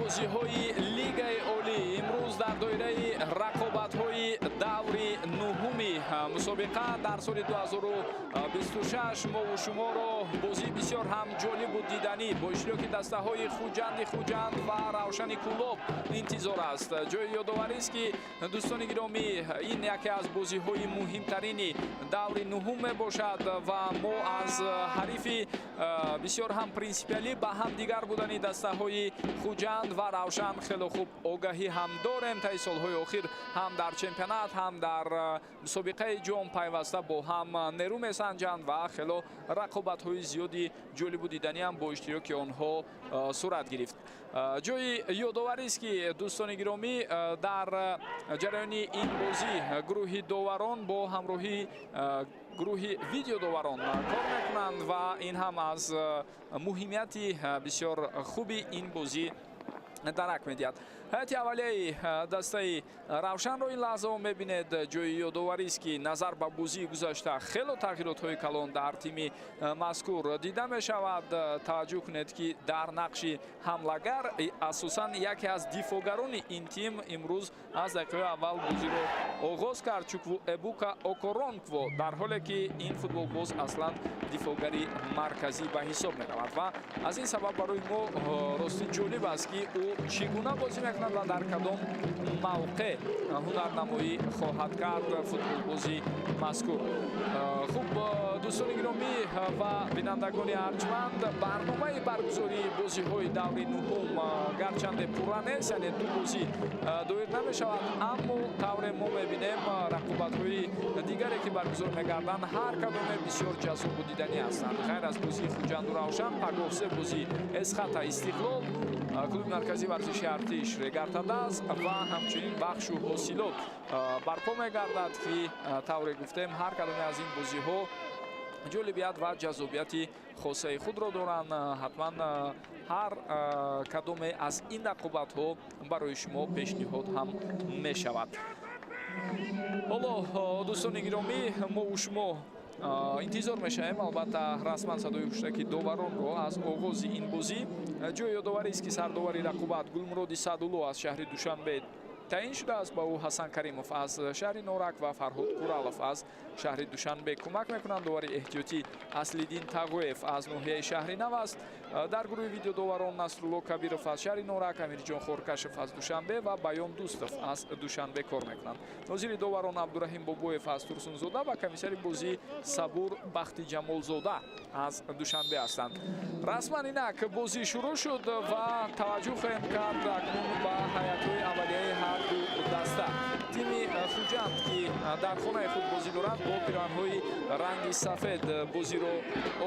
Бозиҳои Лигаи Олӣ имрӯз дар доираи рақобатҳои даври нуҳуми мусобиқа дар соли 2026 мову шуморо бозии бисёр ҳам ҷолибу диданӣ бо иштироки дастаҳои Хуҷанди Хуҷанд ва Равшани Кӯлоб интизор аст. Ҷои ёдоварист, ки, дӯстони гиромӣ, ин яке аз бозиҳои муҳимтарини даври нуҳум мебошад ва мо аз ҳарифи бисёр ҳам принсипиалӣ ба ҳамдигар будани дастаҳои Хуҷанд ва Равшан хеле хуб огаҳӣ ҳам дорем. Таи солҳои охир ҳам дар чемпионат, ҳам дар мусобиқаи ҷом пайваста бо ҳам нерӯ месанҷанд ва хело рақобатҳои зиёди ҷолибу диданӣ ҳам бо иштироки онҳо сурат гирифт. Ҷои ёдоварист, ки, дӯстони гиромӣ, дар ҷараёни ин бозӣ гурӯҳи доварон бо ҳамроҳии гурӯҳи видеодоварон кор мекунанд ва ин ҳам аз муҳимияти бисёр хуби ин бозӣ дарак медиҳад. Ҳайати аввалияи дастаи Равшанро ин лаҳзао мебинед. Ҷои ёдоварист, ки назар ба бозии гузашта хело тағйиротҳои калон дар тими мазкур дида мешавад. Таваҷҷӯҳ кунед, ки дар нақши ҳамлагар асосан яке аз дифоъгарони ин тим имрӯз аз дақиқаи аввал бозиро оғоз кард, Чукву Эбука Окоронкво, дар ҳоле ки ин футболбоз аслан дифоъгари марказӣ ба ҳисоб меравад ва аз ин сабаб барои мо ростӣ ҷолиб аст, ки ӯ чӣ гуна бозӣ мекунад ва дар кадом мавқеъ ҳунарнамоӣ хоҳад кард футболбози мазкур. Хуб, дӯстони гиромӣ ва бинандагони арҷманд, барномаи баргузории бозиҳои даври нуҳум гарчанде пурра нест, яъне ду бозӣ доир намешавад, аммо тавре мо мебинем, рақобатҳои дигаре, ки баргузор мегарданд, ҳар кадоме бисёр ҷаззобу диданӣ ҳастанд. Ғайр аз бозии Хуҷанду Равшан, пагоҳ се бозӣ: Эсхата Истиқлол, клуби марказии варзиши Артиш Регартадаз ва ҳамчунин Вахшу Ҳосилот барпо мегардад, ки тавре гуфтем, ҳар кадоме аз ин бозиҳо ҷолибият ва ҷаззобияти хосаи худро доранд. Ҳатман ҳар кадоме аз ин рақобатҳо барои шумо пешниҳод ҳам мешавад. Ҳоло, дӯстони гиромӣ, мову шумо интизор мешавем, албатта, расман садои ҳуштаки доваронро аз оғози ин бозӣ. Ҷои ёдоварист, ки сардовари рақобат Гулмуроди Саъдулло аз шаҳри Душанбе таъин шудааст. Ба ӯ Ҳасан Каримов аз шаҳри Норак ва Фарҳод Куралов аз шаҳри Душанбе кӯмак мекунанд. Довари эҳтиётӣ Аслиддин Тағоев аз ноҳияи Шаҳри Нав аст. Дар гурӯҳи видеодоварон Насрулло Кабиров аз шаҳри Норак, Амирҷон Хоркашев аз Душанбе ва Баён Дӯстов аз Душанбе кор мекунанд. Нозири доварон Абдураҳим Бобоев аз Турсунзода ва комиссари бозӣ Сабур Бахтиҷамолзода аз Душанбе ҳастанд. Расман инак бозӣ шурӯъ шуд ва таваҷҷӯҳ хоҳем кард акнун ба ҳайатҳои аввалияи ҳар ду даста. Тими Хуҷанд, ки дар хонаи худ бозӣ дорад, бо пироҳанҳои ранги сафед бозиро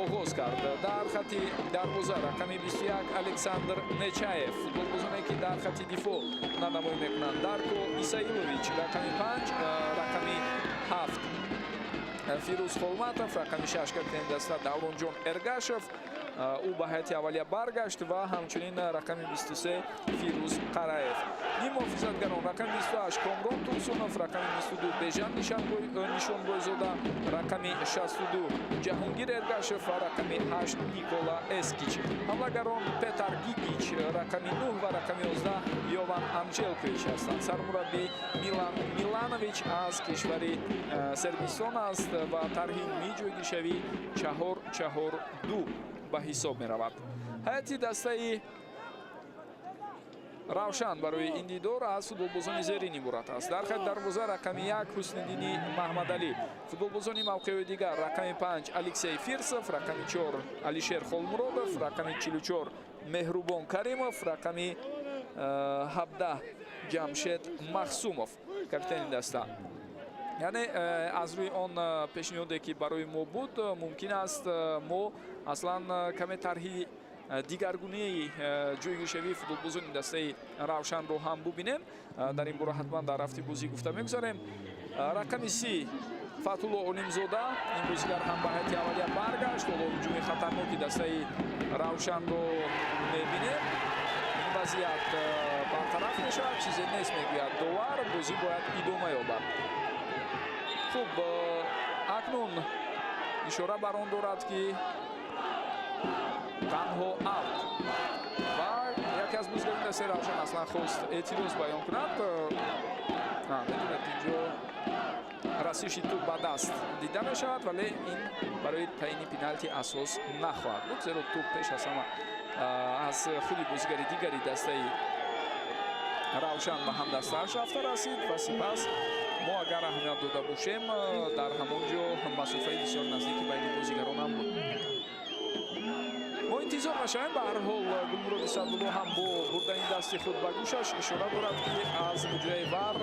оғоз кард. Дар хати дарвоза рақами 21 Александр Нечаев. Футболбозоне, ки дар хати дифоъ ҳунарнамоӣ мекунанд: Дарко Исаилович рақами 5, рақами 7 Фирӯз Холматов, рақами 6 капитани даста Давронҷон Эргашев, ӯ ба ҳайати аввалия баргашт, ва ҳамчунин рақами 23 Фирӯз Қараев. Ниммуҳофизатгарон: рақами 28 Комрон Турсунов, рақами 22 Бежан Нишонбойзода, рақами 62 Ҷаҳонгир Эргашев ва рақами 8 Никола Эскич. Ҳамлагарон Петар Гигич рақами 9 ва рақами 11 Йован Анҷелкович ҳастанд. Сармураббӣ Милан Миланович аз кишвари Сербистон аст ва тарҳи умумии ҷойгиршавӣ 4-4-2 ба ҳисоб меравад. Ҳайати дастаи Равшан барои ин дидор аз футболбозони зерин иборат аст. Дар хати дарвоза рақами 1 Ҳусниддини Маҳмадалӣ. Футболбозони мавқеъҳои дигар: рақами 5 Алексей Фирсов, рақами 4 Алишер Холмуродов, рақами 44 Меҳрубон Каримов, рақами 17 Ҷамшед Махсумов, капитани даста. Яъне аз рӯи он пешниҳоде, ки барои мо буд, мумкин аст, мо аслан каме тарҳи дигаргунаи ҷойгиршавии футболбозони дастаи Равшанро ҳам бубинем. Дар ин бора ҳатман дар рафти бозӣ гуфта мегузарем. Рақами 30 Фатулло Олимзода, ин бозигар ҳам ба ҳайати аввалия баргашт. Ҳоло ҳуҷуми хатарноки дастаи Равшанро мебинем. Ин вазъият бартараф мешавад, чизе нест, мегӯяд довар, бозӣ бояд идома ёбад. Хуб, акнун ишора бар он дорад, ки танҳо аут ва яке аз бозигарони дастаи Дастаи Равшан аслан хост эътироз баён кунад. Медонед, инҷо расиши тӯб ба даст дида мешавад, вале ин барои таъини пеналти асос нахоҳад буд, зеро тӯб пеш аз ҳама аз худи бозигари дигари дастаи Равшан ба ҳамдастааш рафта расид ва сипас мо агар аҳамият дода бошем, дар ҳамон ҷо масофаи бисёр наздики байни бозигарон ҳам буд. Мо интизор мешавем, ба ҳар ҳол Гулмуроди Садулло ҳам бо бурдани дасти худ ба гӯшаш ишора дорад, ки аз ҳуҷраи ВАР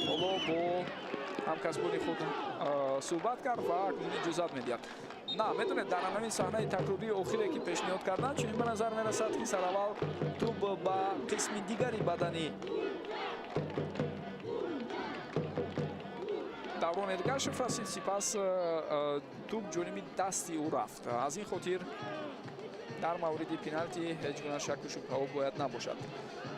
ҳоло бо ҳамкасбони худ суҳбат кард ва акнун иҷозат медиҳад. На, медонед, дар ҳамин саҳнаи такрории охире ки пешниҳод карданд, чунин ба назар мерасад, ки сараввал тӯб ба қисми дигари бадани Даврон Эргашев расид, сипас тӯб ҷониби дасти ӯ рафт. Аз ин хотир дар мавриди пеналти ҳеҷ гуна шаку шубҳаҳо бояд набошад.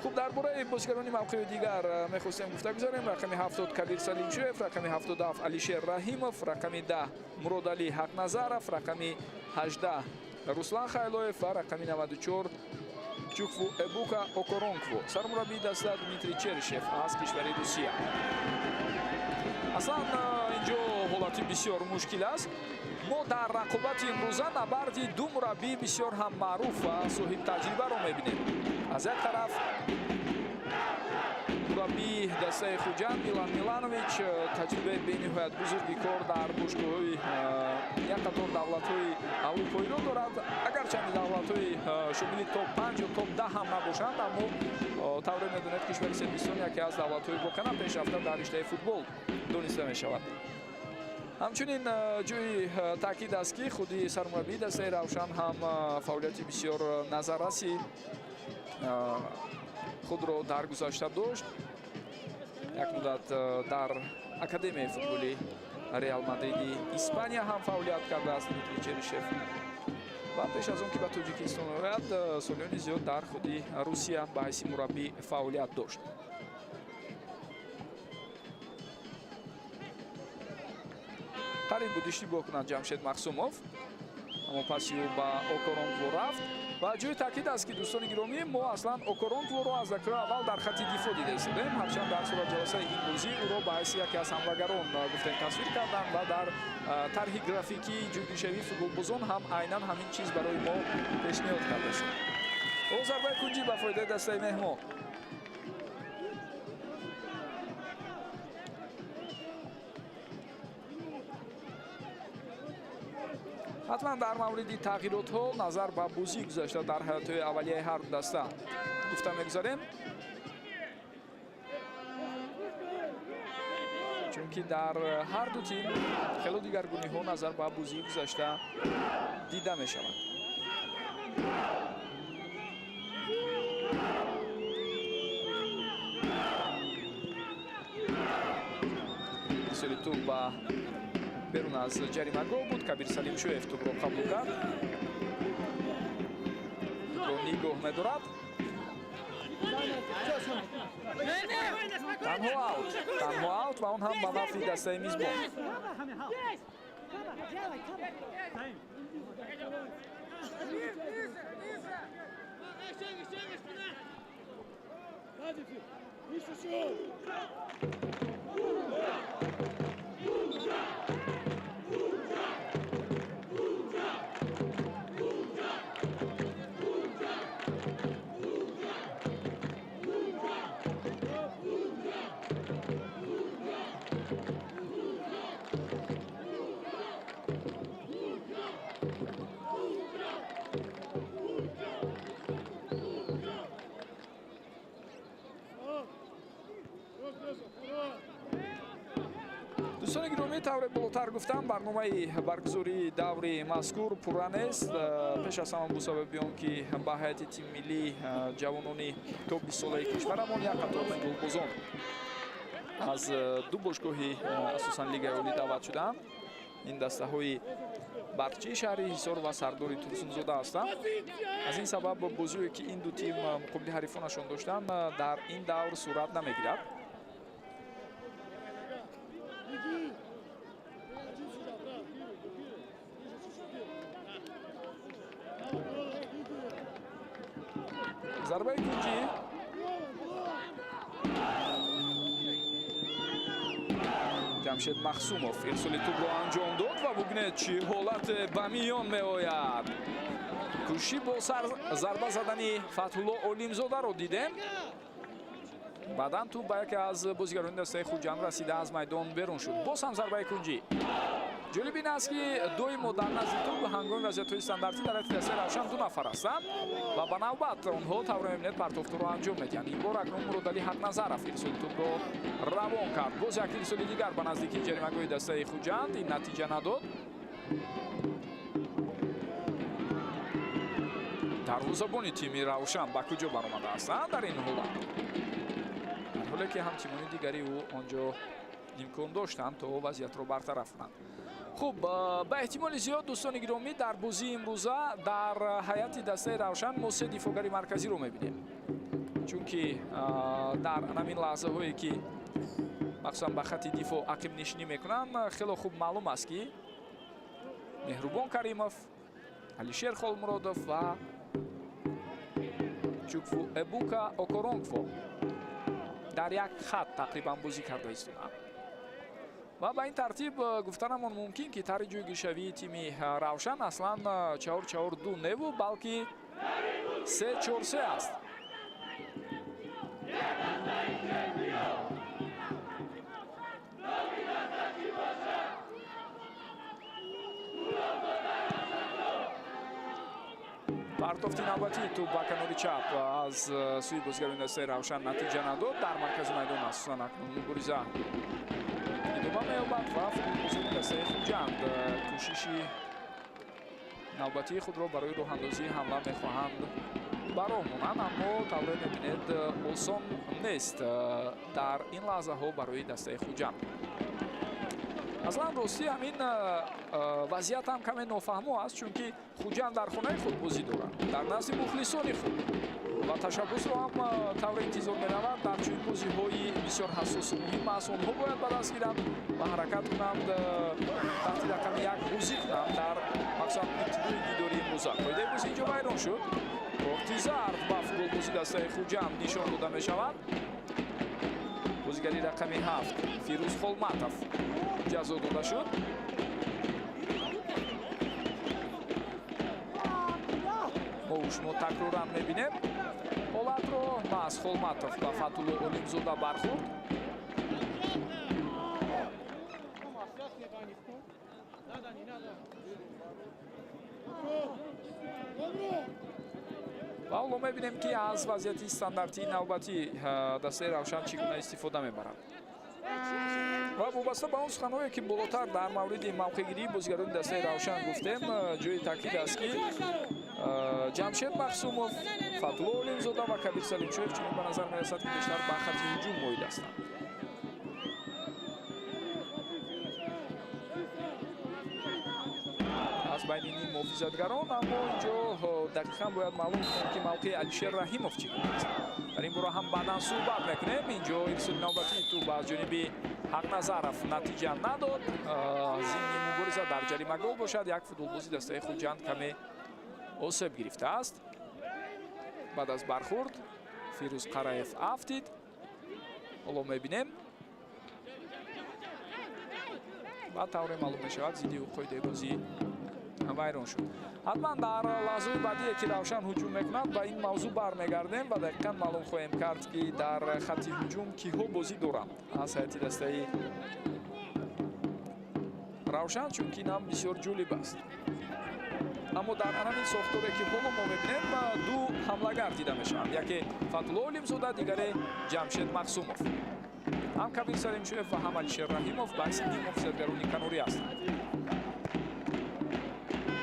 Хуб, дар бораи бозигарони мавқеи дигар мехостем гуфта гузарем. Рақами 70 Кабир Салимшоев, рақами 77 Алишер Раҳимов, рақами 10 Муродалӣ Ҳақназаров, рақами 18 Руслан Хайлоев ва рақами 94 Чукву Эбука Окоронкво. Сармураббии даста Дмитрий Черышев аз кишвари Русия. Аслан инҷо ҳолати бисёр мушкил аст. Мо дар рақобати имрӯза набарди ду мураббии бисёр ҳам маъруф ва соҳибтаҷрибаро мебинем. Аз як тараф мураббии дастаи Хуҷанд Милан Миланович, таҷрибаи бениҳоят бузурги кор дар бошгоҳҳои як қатор давлатҳои аврупоиро дорад. Агарчанди давлатҳои шомили топ 5 ё топ 10 ҳам набошанд, аммо тавре медонед, кишвари Сербистон яке аз давлатҳои воқеан пешрафта дар риштаи футбол дониста мешавад. Ҳамчунин ҷои таъкид аст, ки худи сармураббии дастаи Равшан ҳам фаъолияти бисёр назарраси худро дар гузашта дошт. Як муддат дар Академияи футболи Реал Мадриди Испания ҳам фаъолият кардааст Дмитрий Черышев ва пеш аз он ки ба Тоҷикистон ояд, солиёни зиёд дар худи Русия ба ҳайси мураббӣ фаъолият дошт. Қариб буд иштибоҳ кунад Ҷамшед Махсумов, аммо паси ӯ ба Окоронкво рафт. Ва ҷои таъкид аст, ки дӯстони гиромӣ, мо аслан Окоронкворо аз дақиқаи аввал дар хати дифоъ дида истодем, ҳарчанд дар суратҷаласаи ин бозӣ ӯро ба ҳайси яке аз ҳамлагарон гуфтем тасвир карданд ва дар тарҳи графикии ҷойгиршавии футболбозон ҳам айнан ҳамин чиз барои мо пешниҳод карда шуд. О, зарбаи кунҷӣ ба фоидаи дастаи меҳмон. Ҳатман дар мавриди тағйиротҳо назар ба бозии гузашта дар ҳаётҳои аввалияи ҳар ду даста гуфта мегузарем, чунки дар ҳар ду тим хело дигаргуниҳо назар ба бозии гузашта дида мешаванд. Ирсоли тӯб ба берун аз ҷаримагоҳ буд. Кабир Салимшоев тӯбро қабул кард, тӯбро нигоҳ медорад. Танҳо аут, танҳо аут ва он ҳам ба нафъи дастаи мизбон. Дӯстони гиромӣ, тавре болотар гуфтам, барномаи баргузории даври мазкур пурра нест. Пеш аз ҳама бо сабаби он ки ба ҳайати тими миллии ҷавонони то 20 солаи кишварамон як қатор футболбозон аз ду бошгоҳи асосан Лигаи Олӣ даъват шудаанд. Ин дастаҳои Барқчии шаҳри Ҳисор ва Сардори Турсунзода ҳастанд. Аз ин сабаб бозиҳое ки ин ду тим муқобили ҳарифонашон доштанд, дар ин давр сурат намегирад. Зарбаи кунҷӣ. Ҷамшед Махсумов ирсоли тӯбро анҷом дод ва бубинед, чӣ ҳолат ба миён меояд. Кӯшиши бо сар зарба задани Фатҳулло Олимзодаро дидем. Баъдан тӯб ба яке аз бозигарони дастаи Хуҷанд расида, аз майдон берун шуд. Боз ҳам зарбаи кунҷӣ. Ҷолиб ин аст, ки доимо дар назди тӯб ҳангоми вазъиятҳои стандартӣ дар ҳайати дастаи Равшан ду нафар ҳастанд ва ба навбат онҳо тавре мебинед партофторо анҷом медиҳанд. Ин бор акнун Муродалӣ Ҳақназаров ирсоли тӯбро равон кард. Боз як ирсоли дигар ба наздикии ҷаримагоҳи дастаи Хуҷанд, ин натиҷа надод. Дарвозабони тими Равшан ба куҷо баромадаастанд дар ин ҳолат? Дар ҳоле ки ҳамтимони дигари ӯ он ҷо имкон доштанд, то вазъиятро бартараф кунанд. Хуб, ба эҳтимоли зиёд, дӯстони гиромӣ, дар бозии имрӯза дар ҳайати дастаи Равшан мо се дифоъгари марказиро мебинем, чунки дар ҳамин лаҳзаҳое ки махсусан ба хатти дифоъ ақибнишинӣ мекунанд, хело хуб маълум аст, ки Меҳрубон Каримов, Алишер Холмуродов ва Чукфу Эбука Окоронкво дар як хат тақрибан бозӣ карда истоданд. Ва ба ин тартиб гуфтанамон мумкин, ки тарҳи ҷойгиршавии тими Равшан аслан 4-4-2 неву, балки 3-4-3 аст. Партофти навбатии тӯб ба канори чап аз сӯи бозигарони дастаи Равшан натиҷа надод. Дар маркази майдон асосан акнун мубориза идома меёбад ва футболбозони дастаи Хуҷанд кӯшиши навбатии худро барои роҳандозии ҳамла мехоҳанд ба роҳ монанд, аммо тавре мебинед, осон нест дар ин лаҳзаҳо барои дастаи Хуҷанд. Аслан ростӣ ҳамин вазъият ҳам каме нофаҳмо аст, чунки Хуҷанд дар хонаи худ бозӣ дорад, дар назди мухлисони худ, ва ташаббусро ҳам тавре интизор меравад дар чунин бозиҳои бисёр ҳассосу муҳим аст, онҳо бояд ба даст гиранд ва ҳаракат кунанд, таҳти рақами як бозӣ кунанд дар махсусан ибтидои дидори имрӯза. Қоидаи бозӣ инҷо вайрон шуд. Корти зард ба футболбози дастаи Хуҷанд нишон дода мешавад. Бозигари рақами 7 Фирӯз Холматов ҷазо дода шуд. Мо шумо такроран мебинем ҳолатро. Маҳз Холматов ба Фатулло Олимзода бархӯрд. Ва ҳоло мебинем, ки аз вазъияти стандартии навбатӣ дастаи Равшан чӣ гуна истифода мебарад. Ва вобаста ба он суханҳое, ки болотар дар мавриди мавқеъгирии бозигарони дастаи Равшан гуфтем, ҷои таъкид аст, ки Ҷамшед Махсумов, Фатулло Олимзода ва Кабир Салимшоев чунин ба назар мерасад, ки бештар ба хатти ҳуҷум моил ҳастанд. Аз байни ним муҳофизатгарон, аммо инҷо дақиқан бояд маълум кунем, ки мавқеи Алишер Раҳимов чӣ гуна аст. Дар ин бора ҳам баъдан суҳбат мекунем. Инҷо ирсоли навбатии тӯб аз ҷониби Ҳақназаров натиҷа надод. Зимни мубориза дар ҷаримагоҳ бошад, як футболбози дастаи Хуҷанд каме осеб гирифтааст. Баъд аз бархӯрд Фирӯз Қараев афтид. Ҳоло мебинем ва тавре маълум мешавад, зидди ӯ қоидаи бозӣ вайрон шуд. Ҳатман дар лаҳзаи баъдие, ки Равшан ҳуҷум мекунад, ба ин мавзӯъ бармегардем ва дақиқан маълум хоҳем кард, ки дар хатти ҳуҷум киҳо бозӣ доранд аз ҳайати дастаи Равшан, чунки ин ҳам бисёр ҷолиб аст. Аммо дар ҳамин сохторе, ки ҳоло мо мебинем, ду ҳамлагар дида мешаванд: яке Фатулло Олимзода, дигаре Ҷамшед Махсумов. Ҳам Кабир Салимшоев ва ҳам Алишер Раҳимов ба ҳайси ним муҳофизатгарони канорӣ ҳастанд.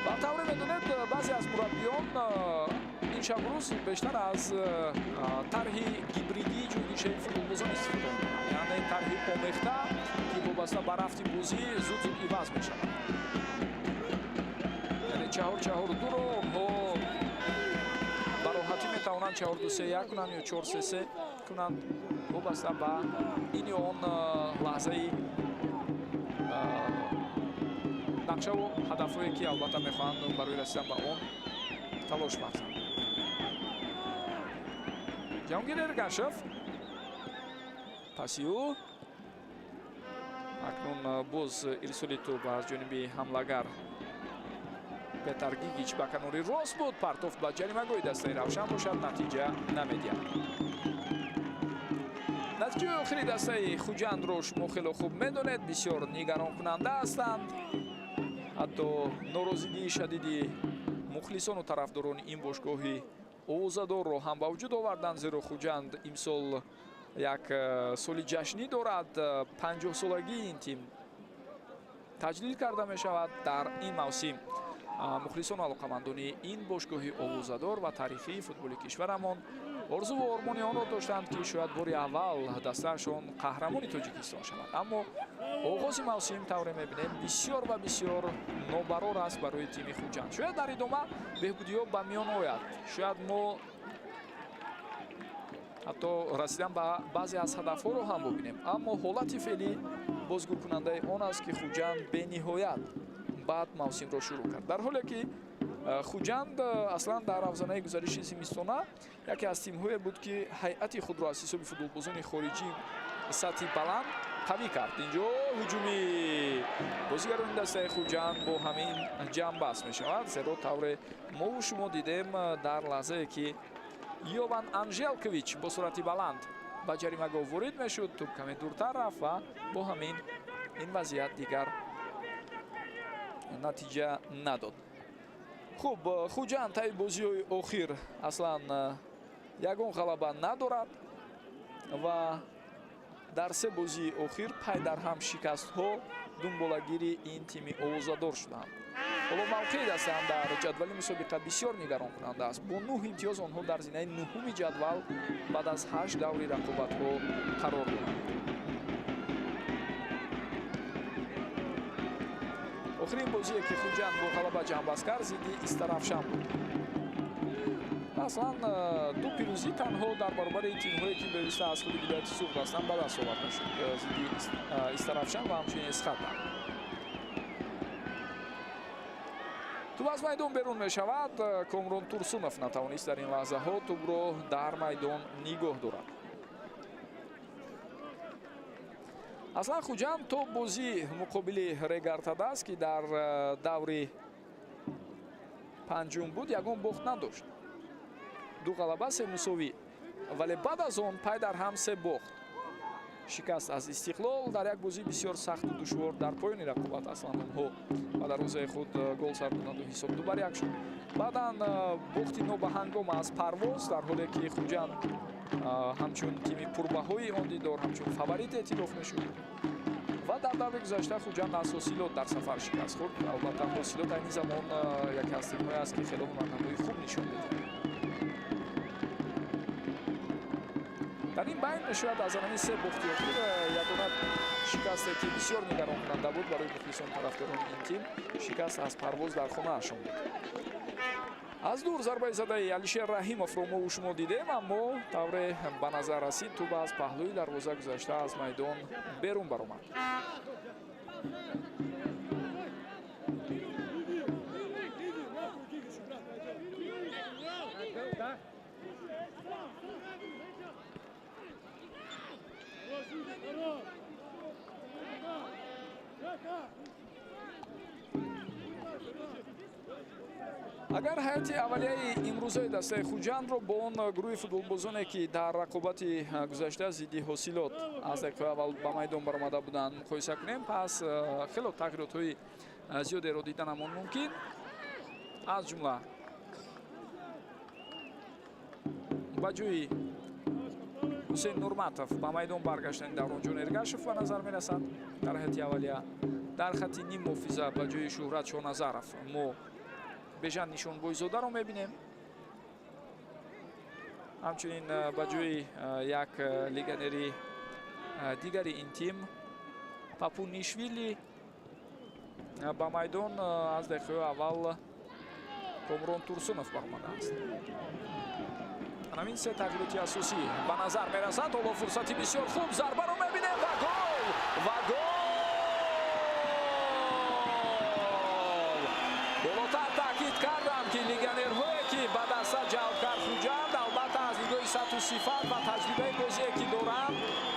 Ва тавре медонед, баъзе аз мураббиён ин шабрӯз бештар аз тарҳи гибридии ҷойгиршавии футболбозон истифода мекунанд, яъне тарҳи омехта, ки вобаста ба рафти бозӣ зуд-зуд иваз мешавад. Яъне 4-4-2-ро онҳо ба роҳатӣ метавонанд 4-2-3-1 кунанд ё 4-3-3 кунанд, вобаста ба ин ё он лаҳзаи нақшаву ҳадафҳое, ки албатта мехоҳанд барои расидан ба он талош варзанд. Ҷаҳонгир Эргашев, паси ӯ Акнун боз ирсоли тӯб аз ҷониби ҳамлагар Петар Гигич ба канори рост буд. Партофт ба ҷаримагоҳи дастаи Равшан бошад, натиҷа намедиҳад. Натиҷаи охири дастаи Хуҷандро шумо хело хуб медонед, бисёр нигаронкунанда ҳастанд. Ҳатто норозигии шадиди мухлисону тарафдорони ин бошгоҳи овозадорро ҳам ба вуҷуд оварданд, зеро Хуҷанд имсол як соли ҷашнӣ дорад. 50-солагии ин тим таҷлил карда мешавад дар ин мавсим. Мухлисону алоқамандони ин бошгоҳи овозадор ва таърихии футболи кишварамон орзуву ормони онро доштанд, ки шояд бори аввал дастаашон қаҳрамони Тоҷикистон шавад. Аммо оғози мавсим, тавре мебинем, бисёр ва бисёр нобарор аст барои тими Хуҷанд. Шояд дар идома беҳбудиҳо ба миён ояд, шояд мо ҳатто расидан ба баъзе аз ҳадафҳоро ҳам бубинем. Аммо ҳолати феълӣ бозгӯкунандаи он аст, ки Хуҷанд бениҳоят бад мавсимро шурӯъ кард, дар ҳоле ки Хуҷанд аслан дар равзанаи гузариши зимистона яке аз тимҳое буд, ки ҳайати худро аз ҳисоби футболбозони хориҷӣ сатҳи баланд қавӣ кард. Инҷо ҳуҷуми бозигарони дастаи Хуҷанд бо ҳамин ҷамъбаст мешавад, зеро тавре мову шумо дидем, дар лаҳзае ки Йован Анжелкович бо суръати баланд ба ҷаримагоҳ ворид мешуд, тӯб каме дуртар рафт ва бо ҳамин ин вазъият дигар натиҷа надод. Хуб, Хуҷанд таи бозиҳои охир аслан ягон ғалаба надорад ва дар се бозии охир пай дар ҳам шикастҳо дунболагири ин тими овозадор шуданд. Ҳоло мавқеи дастаам дар ҷадвали мусобиқа бисёр нигаронкунанда аст. Бо 9 имтиёз онҳо дар зинаи нуҳуми ҷадвал баъд аз 8 даври рақобатҳо қарор доранд. Охирин бозие, ки Хуҷанд бо ғалаба ҷамъбаст кард, зидди Истаравшан буд. Аслан ду пирӯзӣ танҳо дар баробари тимҳое, ки бевосита аз худи вилояти Суғд ҳастанд, ба даст оварда шуд, зидди Истаравшан ва ҳамчунин Эсхата. Тӯб аз майдон берун мешавад. Комрон Турсунов натавонист дар ин лаҳзаҳо тӯбро дар майдон нигоҳ дорад. Аслан Хуҷанд то бозӣ муқобили Регартадас, ки дар даври панҷум буд, ягон бохт надошт. 2 ғалаба, 3 мусовӣ. Вале баъд аз он пай дар ҳам 3 бохт. Шикаст аз Истиқлол дар як бозӣ бисёр сахту душвор дар поёни рақобат. Аслан онҳо ба дарвозаи худ гол сар доданду ҳисоб 2-1 шуд. Баъдан бохти нобаҳангом аз Парвоз, дар ҳоле ки Хуҷанд ҳамчун тими пурбаҳои он дидор, ҳамчун фаворит эътироф мешуд. Ва дар даври гузашта Хуҷанд аз Ҳосилот дар сафар шикаст хӯрд. Албатта, Ҳосилот айни замон яке аз тимҳое аст, ки хело ҳунарнамои хуб нишон медиҳад. Дар ин байн шояд аз ҳамин се бохти охир ягона шикасте, ки бисёр нигаронкунанда буд барои мухлисон тарафдорони ин тим, шикаст аз Парвоз дар хонаашон буд. Аз дур зарбаи задаи Алишер Раҳимовро мо шумо дидем, аммо тавре ба назар расид, тӯб аз паҳлӯи дарвоза гузашта аз майдон берун баромад. Агар ҳайати аввалияи имрӯзаи дастаи Хуҷандро бо он гурӯҳи футболбозоне, ки дар рақобати гузашта зидди Ҳосилот аз дақиқаи аввал ба майдон баромада буданд, муқоиса кунем, пас хело тағйиротҳои зиёдеро диданамон мумкин. Аз ҷумла ба ҷои Ҳусейн Нурматов ба майдон баргаштани Давронҷон Эргашев ба назар мерасад дар ҳайати аввалия. Дар хатти ним муҳофиза ба ҷои Шӯҳрат Шоназаров мо Бежан Нишонбойзодаро мебинем. Ҳамчунин ба ҷои як легионери дигари ин тим Папунишвили ба майдон аз дақиқаи аввал Комрон Турсунов баромадааст. Ҳамин се тағйироти асосӣ ба назар мерасад. Ҳоло фурсати бисёр хуб, зарбаро мебинем ва гол! Ва гол! Болотар таъкид кардам, ки легионерҳое, ки ба даста ҷалб кард Хуҷанд, албатта аз нигоҳи сатҳу сифат ва таҷрибаи бозие, ки доранд,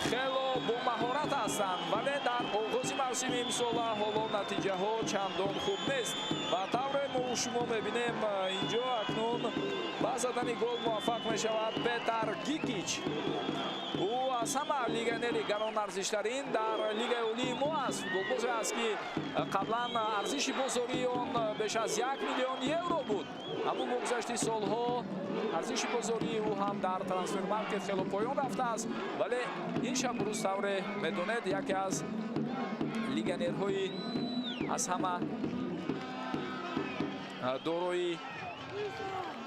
хело бомаҳорат ҳастанд, вале дар оғози мавсим Мавсими имсола ҳоло натиҷаҳо чандон хуб нест ва тавре мо шумо мебинем, инҷо акнун ба задани гол муваффақ мешавад Петар Гигич. Ӯ аз ҳама легионери гаронарзиштарин дар Лигаи Олии мо аст. Футболбозе аст, ки қаблан арзиши бозории он беш аз 1 миллион евро буд, аммо бо гузашти солҳо арзиши бозории ӯ ҳам дар Трансфермаркет хело поён рафтааст. Вале ин шабу рӯз, тавре медонед, яке аз легионерҳои аз ҳама дорои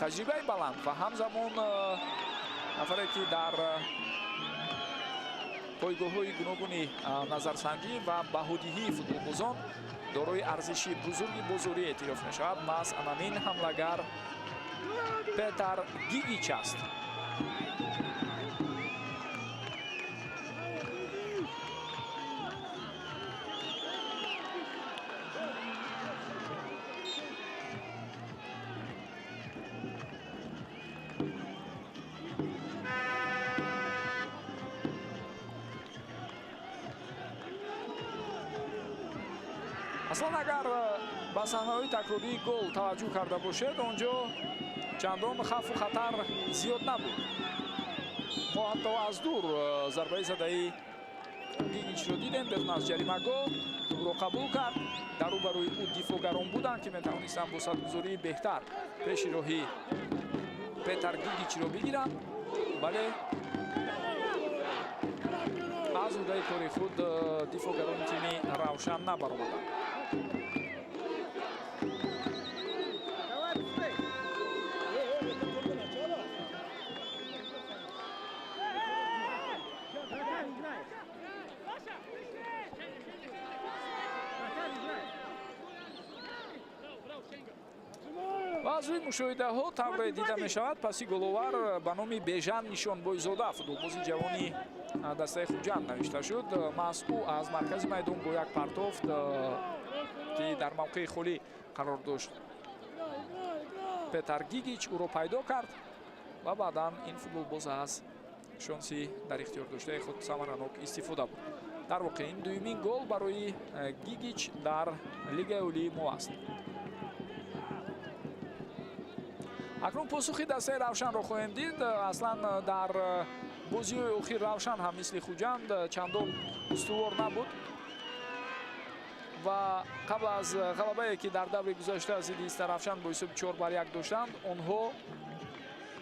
таҷрибаи баланд ва ҳамзамон нафаре, ки дар пойгоҳҳои гуногуни назарсанҷӣ ва баҳодиҳии футболбозон дорои арзиши бузурги бозорӣ эътироф мешавад, маҳз анамин ҳамлагар Петар Гигич аст. Аслан, агар ба саҳнаҳои такрории гол таваҷҷӯҳ карда бошед, он ҷо чандон хавфу хатар зиёд набуд. Мо ҳатто аз дур зарбаи задаи Гигичро дидем. Берун аз ҷаримагоҳ тӯбро қабул кард. Дар рӯбарӯи ӯ дифоъгарон буданд, ки метавонистанд бо садгузории беҳтар пеши роҳи Петар Гигичро бигиранд, вале аз уҳдаи кори худ дифоъгарони тими Равшан набаромаданд. Ва аз рӯи мушоҳидаҳо тавре дида мешавад, паси головар ба номи Бежан Нишонбойзода, футболбози ҷавони дастаи Хуҷанд, навишта шуд. Маҳз ӯ аз маркази майдон бо як партофт, ки дар мавқеи холӣ қарор дошт, Петар Гигич ӯро пайдо кард ва баъдан ин футболбоз аз шонси дар ихтиёр доштаи худ самаранок истифода бурд. Дар воқеъ, ин дуюмин гол барои Гигич дар Лигаи Олии мо аст. Акнун посухи дастаи Равшанро хоҳем дид. Аслан, дар бозиҳои охир Равшан ҳам мисли Хуҷанд чандон устувор набуд ва қабл аз ғалабае, ки дар даври гузашта зидди Истаравшан бо ҳисоби 4-1 доштанд, онҳо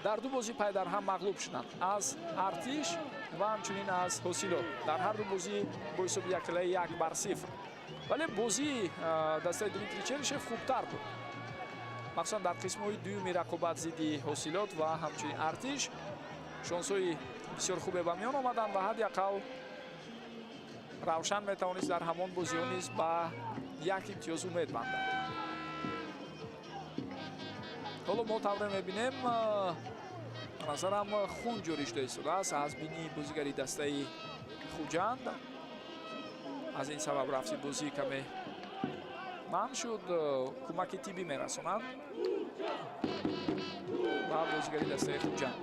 дар ду бозӣ пайдарҳам мағлуб шуданд: аз Артиш ва ҳамчунин аз Ҳосилот, дар ҳар ду бозӣ бо ҳисоби якхелаи 1-0. Вале бозии дастаи Дмитрий Черишев хубтар буд, махсусан дар қисмҳои дуюми рақобат зидди Ҳосилот ва ҳамчунин Артиш шонсҳои бисёр хубе ба миён омаданд ва ҳадди ақал Равшан метавонист дар ҳамон бозиҳо низ ба як имтиёз умед бандад. Ҳоло мо тавре мебинем, назарам, хун ҷорӣ шуда истодааст аз бинии бозигари дастаи Хуҷанд. Аз ин сабаб рафти бозӣ каме манъ шуд. Кӯмаки тиббӣ мерасонанд ба бозигари дастаи Хуҷанд.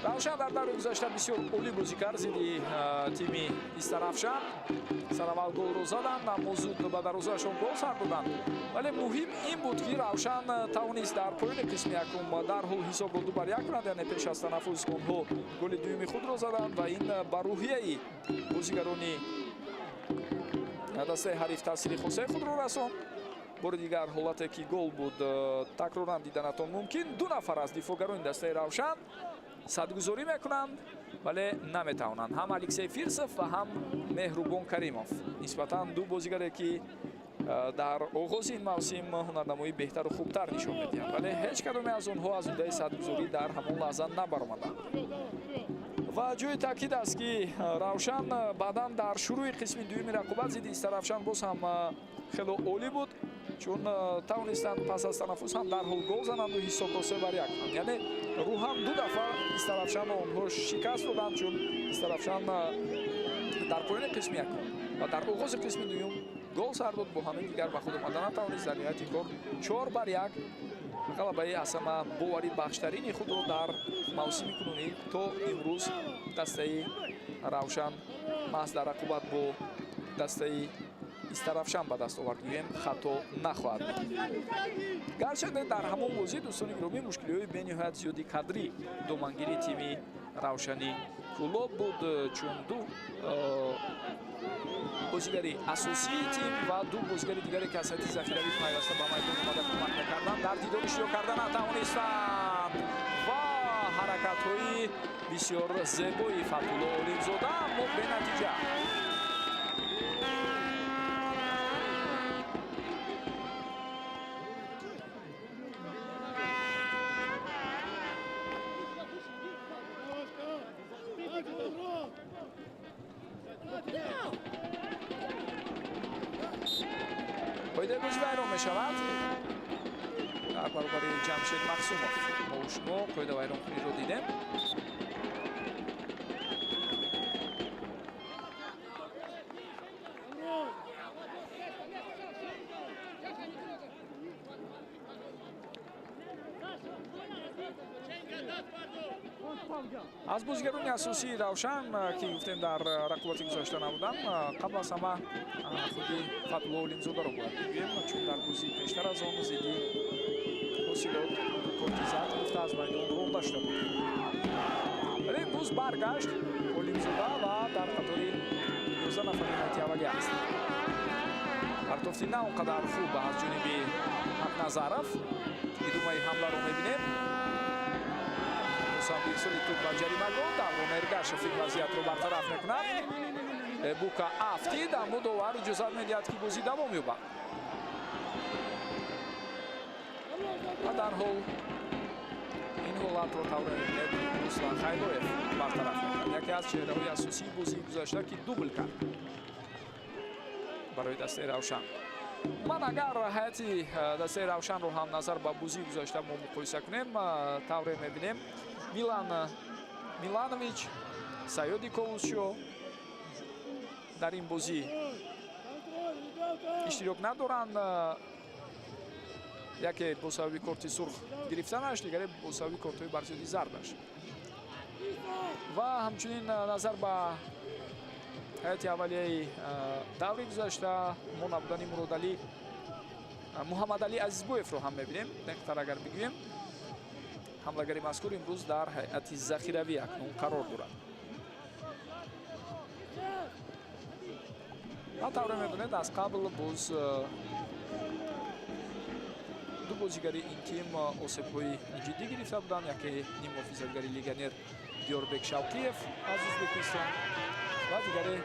Равшан дар даври гузашта бисёр олӣ бозӣ кард зидди тими Истаравшан. Сараввал голро заданд, аммо зуд ба дарвозаашон гол сар доданд. Вале муҳим ин буд, ки Равшан тавонист дар поёни қисми якум дарҳол ҳисобро 2-1 кунад, яъне пеш аз танаффус онҳо голи дуюми худро заданд ва ин ба рӯҳияи бозигарони дастаи ҳариф таъсири хосаи худро расонд. Бори дигар ҳолате, ки гол буд, такроран диданатон мумкин. Ду нафар аз дифоъгарони дастаи Равшан садгузорӣ мекунанд, вале наметавонанд: ҳам Алексей Фирсов ва ҳам Меҳрубон Каримов, нисбатан ду бозигаре, ки дар оғози ин мавсим ҳунарнамоии беҳтару хубтар нишон медиҳанд, вале ҳеҷ кадоме аз онҳо аз уҳдаи садгузорӣ дар ҳамон лаҳза набаромаданд. Ва ҷои таъкид аст, ки Равшан баъдан дар шурӯи қисми дуюми рақобат зидди Истаравшан боз ҳам хело олӣ буд, чун тавонистанд пас аз танаффус ҳам дарҳол гол зананду ҳисобро 3-1 кунанд. Яъне рӯҳан ду дафъа Истаравшанро онҳо шикаст доданд, чун Истаравшан дар поёни қисми якум ва дар оғози қисми дуюм гол сар дод, бо ҳамин дигар ба худ омада натавонист. Дар ниҳояти кор 4-1 ғалабаи аз ҳама боварибахштарини худро дар мавсими кунунӣ то имрӯз дастаи Равшан маҳз дар рақобат бо Дастаи Истаравшан ба даст овард, гӯем хато нахоҳад буд. Гарчанде дар ҳамон бозӣ, дӯстони гиромӣ, мушкилиҳои бениҳоят зиёди кадрӣ домангири тими Равшани Кӯлоб буд, чун ду бозигари асосии тим ва ду бозигари дигаре, ки аз ҳайати захиравӣ пайваста ба майдон омада кӯмак мекарданд, дар дидор иштирок карда натавонистанд. Ва ҳаракатҳои бисёр зебои Фатҳулло Олимзода, аммо бенатиҷа. Қоидаи бозӣ вайрон мешавад дар баробари Ҷамшед Мақсумов. Мо шумо қоида вайронкуниро дидем. Аз бозигарони асосии Равшан, ки гуфтем дар рақобати гузашта набуданд, қабл аз ҳама худи Фатҳулло Олимзодаро бояд бигӯем, чун дар бозии пештар аз он зидди Ҳосилот корти зард гирифта аз майдон ронда шуда буд. Вале имрӯз баргашт Олимзода ва дар қатори 11 нафари ҳайати аввалия аст. Партофти на он қадар хуб аз ҷониби Ҳақназаров. Идомаи ҳамларо мебинем. Ирсоли туп ба ҷаримагоҳ, Даврон Эргашев ин вазъиятро бартараф мекунад. Бука афтид, аммо довар иҷозат медиҳад, ки бозӣ давом ёбад. Ва дарҳол ин ҳолатро тавре мебинед Руслан Хайлоев бартараф мекунад. Яке аз чеҳраҳои асосии бозии гузашта, ки дубл кард барои дастаи Равшан. Ман агар ҳайати дастаи Равшанро ҳам назар ба бозии гузашта мо муқоиса кунем, тавре мебинем Милан Миланович, Саёди Ковусшо дар ин бозӣ иштирок надоранд. Яке бо сабаби корти сурх гирифтанаш, дигаре бо сабаби кортҳои барзиёди зардаш. Ва ҳамчунин назар ба ҳайати аввалияи даври гузашта мо набудани Муродалӣ Муҳаммадалӣ Азизбоевро ҳам мебинем. Дақиқтар агар бигӯем, ҳамлагари мазкур имрӯз дар ҳайати захиравӣ акнун қарор дорад. Ва тавре медонед, аз қабл боз ду бозигари ин тим осебҳои ҷиддӣ гирифта буданд. Яке ниммуҳофизатгари легионер Диёрбек Шавқиев аз Ӯзбекистон ва дигаре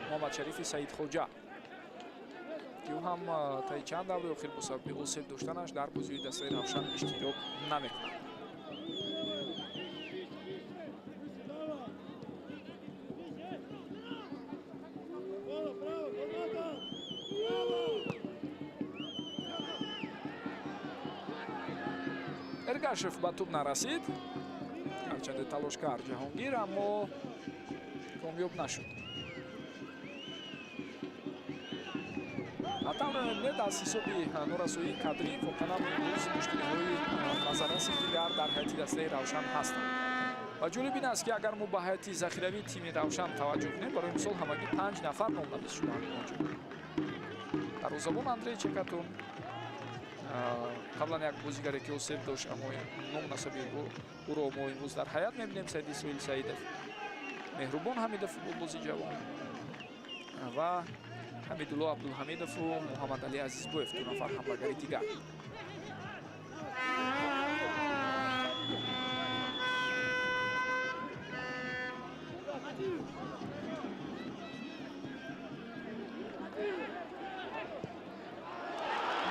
Муҳаммадшарифи Саидхоҷа, ки ӯ ҳам таи чанд даври охир бо сабаби осеб доштанаш дар бозиҳои дастаи Равшан иштирок намекунад. Эргашев ба туп нарасид, ҳарчанде талош кард Ҷаҳонгир, аммо комёб нашуд. Тавре мебинед, аз ҳисоби норасоии кадрӣ воқеан имрӯз мушкилиҳои назарраси дигар дар ҳайати дастаи Равшан ҳастанд. Ва ҷолиб ин аст, ки агар мо ба ҳайати захиравии тими Равшан таваҷҷӯҳ кунем, барои мисол ҳамагӣ 5 нафар номнавис шудаанд онҷо. Дарвозабон Андрей Чекатун, қаблан як бозигаре, ки осеб дошт, аммо ном насаби ӯро мо имрӯз дар ҳаят мебинем, Саид Исроил Саидов, Меҳрубон Ҳамидов, футболбози ҷавон, ва Ҳамидулло Абдулҳамидову Муҳаммадалӣ Азизбоев, ду нафар ҳамлагари дигар.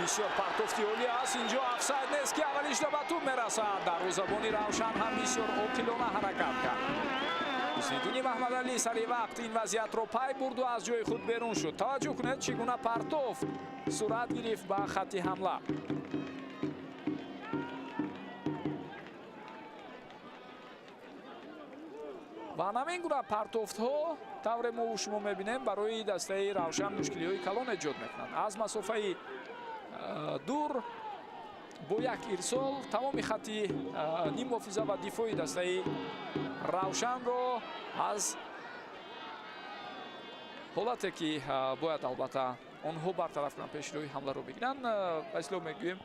Бисёр партофти олӣ аст инҷо, офсайд нест, ки аввалиш ба туп мерасад. Дарвозабони Равшан ҳам бисёр оқилона ҳаракат кард. Ҳусниддини Маҳмадалӣ сари вақт ин вазъиятро пай бурду аз ҷои худ берун шуд. Таваҷҷӯҳ кунед, чӣ гуна партофт сурат гирифт ба хатти ҳамла. Ва ҳамин гуна партофтҳо, тавре мо шумо мебинем, барои дастаи Равшан мушкилиҳои калон эҷод мекунанд. Аз масофаи дур бо як ирсол тамоми хатти ниммуҳофиза ва дифои дастаи Равшанро аз Ҳолате ки бояд албатта онҳо бартараф кунанд, пешрӯи ҳамларо бигиранд. Ба истилоҳ мегӯем,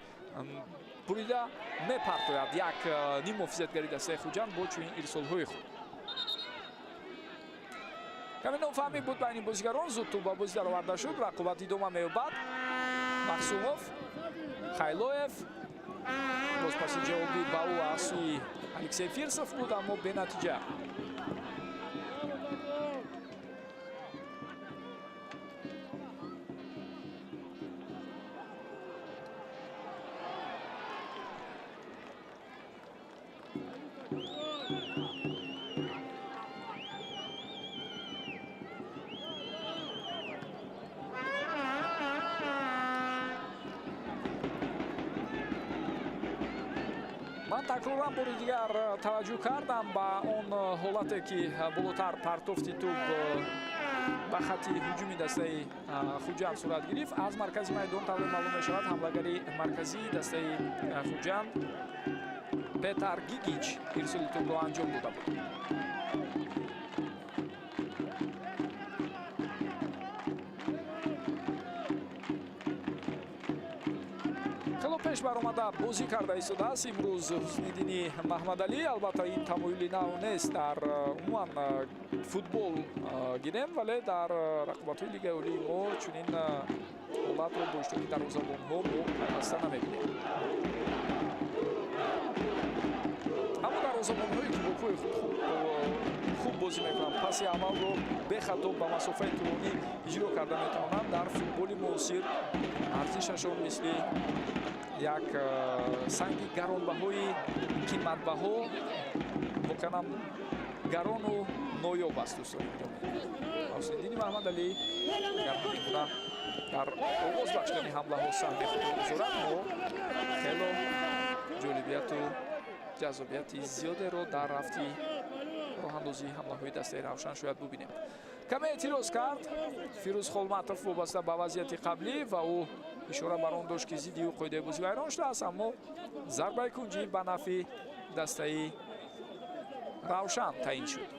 бурида мепартояд як ним муҳофизатгари дастаи Хуҷанд бо чунин ирсолҳои худ. Каме нофаҳмӣ буд байни бозигарон, зуд тӯб ба бозӣ дароварда шуд. Рақобат идома меёбад. Махсумов, Хайлоев, бозпаси ҷавобӣ ба ӯ аз сӯи Алексей Фирсов буд, аммо бенатиҷа. Ман такроран бори дигар таваҷҷӯҳ кардам ба он ҳолате, ки болотар партофти тӯб ба хатти ҳуҷуми дастаи Хуҷанд сурат гирифт. Аз маркази майдон тавре маълум мешавад, ҳамлагари марказии дастаи Хуҷанд Петар Гигич ирсоли тӯбро анҷом дода буд. Хело пеш баромада бозӣ карда истодааст имрӯз Ҳусниддини Маҳмадалӣ. Албатта, ин тамоюли нав нест дар умуман футбол гирем, вале дар рақобатҳои Лигаи Олии мо чунин ҳолатро бо иштироки дарвозабонҳо мо пайваста намебинем. Аммо дарвозабонҳое, ки бо пои худ хуб бозӣ мекунанд, паси аввалро бехато ба масофаи тӯлонӣ иҷро карда метавонанд, дар футболи муосир арзишашон мисли як санги гаронбаҳои қиматбаҳо воқеан ҳам гарону ноёб аст. Дӯстони гиромӣ, Ҳусниддини Маҳмадалӣ агар ҳамин гуна дар оғоз бахшидани ҳамлаҳо саҳми худро гузорад, мо хело ҷолибияту ҷаззобияти зиёдеро дар рафти роҳандозии ҳамлаҳои дастаи Равшан шояд бубинем. Каме эътироз кард Фирӯз Холматов вобаста ба вазъияти қаблӣ ва ӯ ишора бар он дошт, ки зидди ӯ қоидаи бозӣ вайрон шудааст, аммо зарбаи кунҷӣ ба нафъи дастаи Равшан таъин шуд.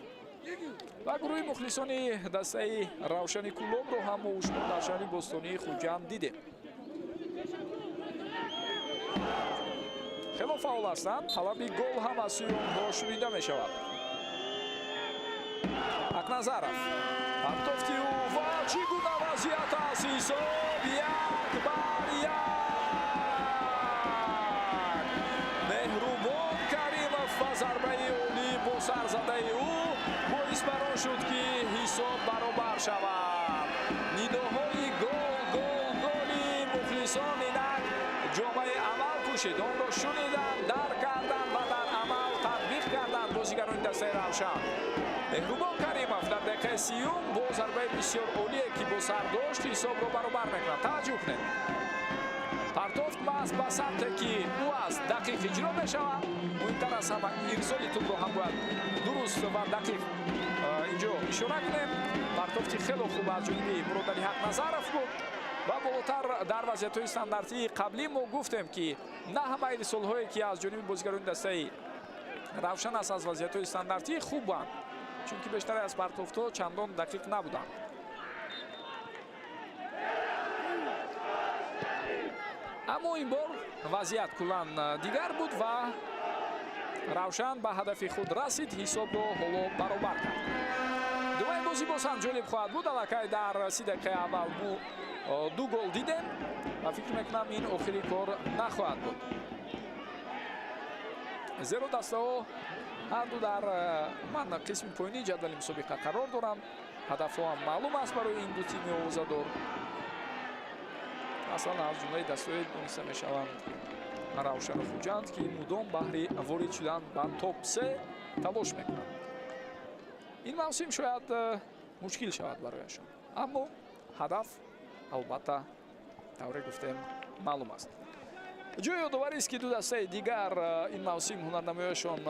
Ва гурӯҳи мухлисони дастаи Равшани Кӯлобро ҳам мо шумо дар шаҳри бостонии Хуҷанд дидем. Хело фаъол ҳастанд, талаби гол ҳам аз сӯи онҳо шунида мешавад. Ҳақназаров, партофти ӯ ва чӣ гуна вазъият аст! Ҳисоб 1-1. Меҳрубон Каримов ба зарбаи олӣ бо сарзадаи ӯ боис бар он шуд, ки ҳисоб баробар шавад. Нидоҳои гол, гол, голи мухлисон инак ҷомаи амал пӯшид. Онро шуниданд, дарк карданд ва дар амал татбиқ карданд бозигарони дастаи Равшан. Меҳрубон Каримов дар дақиқаи 30-юм бо зарбаи бисёр олие, ки бо сар дошт, ҳисобро баробар мекунад. Таваҷҷӯҳ кунед, партофт маҳз ба самте, ки ӯ аст, дақиқ иҷро мешавад. Муҳимтар аз ҳама, ирсоли тӯбро ҳам бояд дуруст ва дақиқ инҷо ишора кунем. Партофти хело хуб аз ҷониби Муродали Ҳақназаров буд ва болотар дар вазъиятҳои стандартии қаблӣ мо гуфтем, ки на ҳама ирсолҳое, ки аз ҷониби бозигарони дастаи Равшан аст, аз вазъиятҳои стандартӣ хубанд, чунки бештаре аз партофтҳо чандон дақиқ набуданд. Аммо ин бор вазъият куллан дигар буд ва Равшан ба ҳадафи худ расид, ҳисобро ҳоло баробар кард. Думаи бозӣ боз ҳам ҷолиб хоҳад буд. Аллакай дар 30 дақиқаи аввал мо ду гол дидем ва фикр мекунам, ин охири кор нахоҳад буд, зеро дастаҳо ҳар ду дар ман қисми поёнии ҷадвали мусобиқа қарор доранд. Ҳадафҳо ҳам маълум аст барои ин ду тими овозадор. Аслан аз ҷумлаи дастаҳое дониста мешаванд Равшану Хуҷанд, ки мудом баҳри ворид шудан ба топ се талош мекунанд. Ин мавсим шояд мушкил шавад барояшон, аммо ҳадаф албатта, тавре гуфтем, маълум аст. Ҷои ёдоварист, ки ду дастаи дигар ин мавсим ҳунарнамоияшон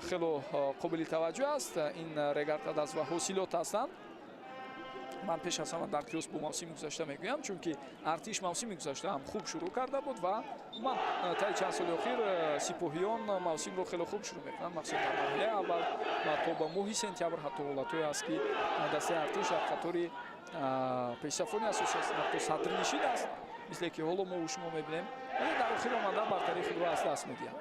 хело қобили таваҷҷӯҳ аст. Ин Регар-ТадАЗ ва Ҳосилот ҳастанд. Ман пеш аз ҳама дар қиёс бо мавсими гузашта мегӯям, чунки Артиш мавсими гузашта ҳам хуб шурӯъ карда буд ва ман таи чанд соли охир сипоҳиён мавсимро хеле хуб шурӯъ мекунанд, махсусан дар марҳилаи аввал ва то ба моҳи сентябр. Ҳатто ҳолатҳое аст, ки дастаи Артиш дар қатори Пешсафони асосӣ аст, ҳатто садрнишин аст, мисле ки ҳоло мо шумо мебинем, вале дар охир омада бартарии худро аз даст медиҳад.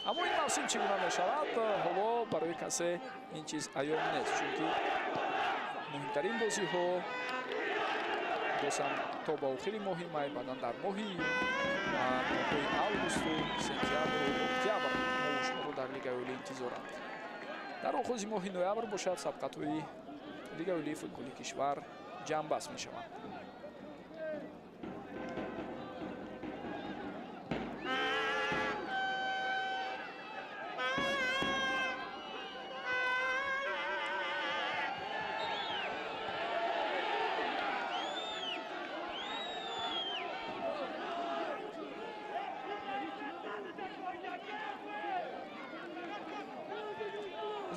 Аммо ин мавсим чӣ гуна мешавад, ҳоло барои касе ин чиз аён нест, чунки муҳимтарин бозиҳо боз ҳам то ба охири моҳи май, баъдан дар моҳи июн, моҳҳои августу сентябру октябр мо шуморо дар Лигаи Олӣ интизоранд. Дар оғози моҳи ноябр бошад, сабқатҳои Лигаи Олии футболи кишвар ҷамъбаст мешаванд.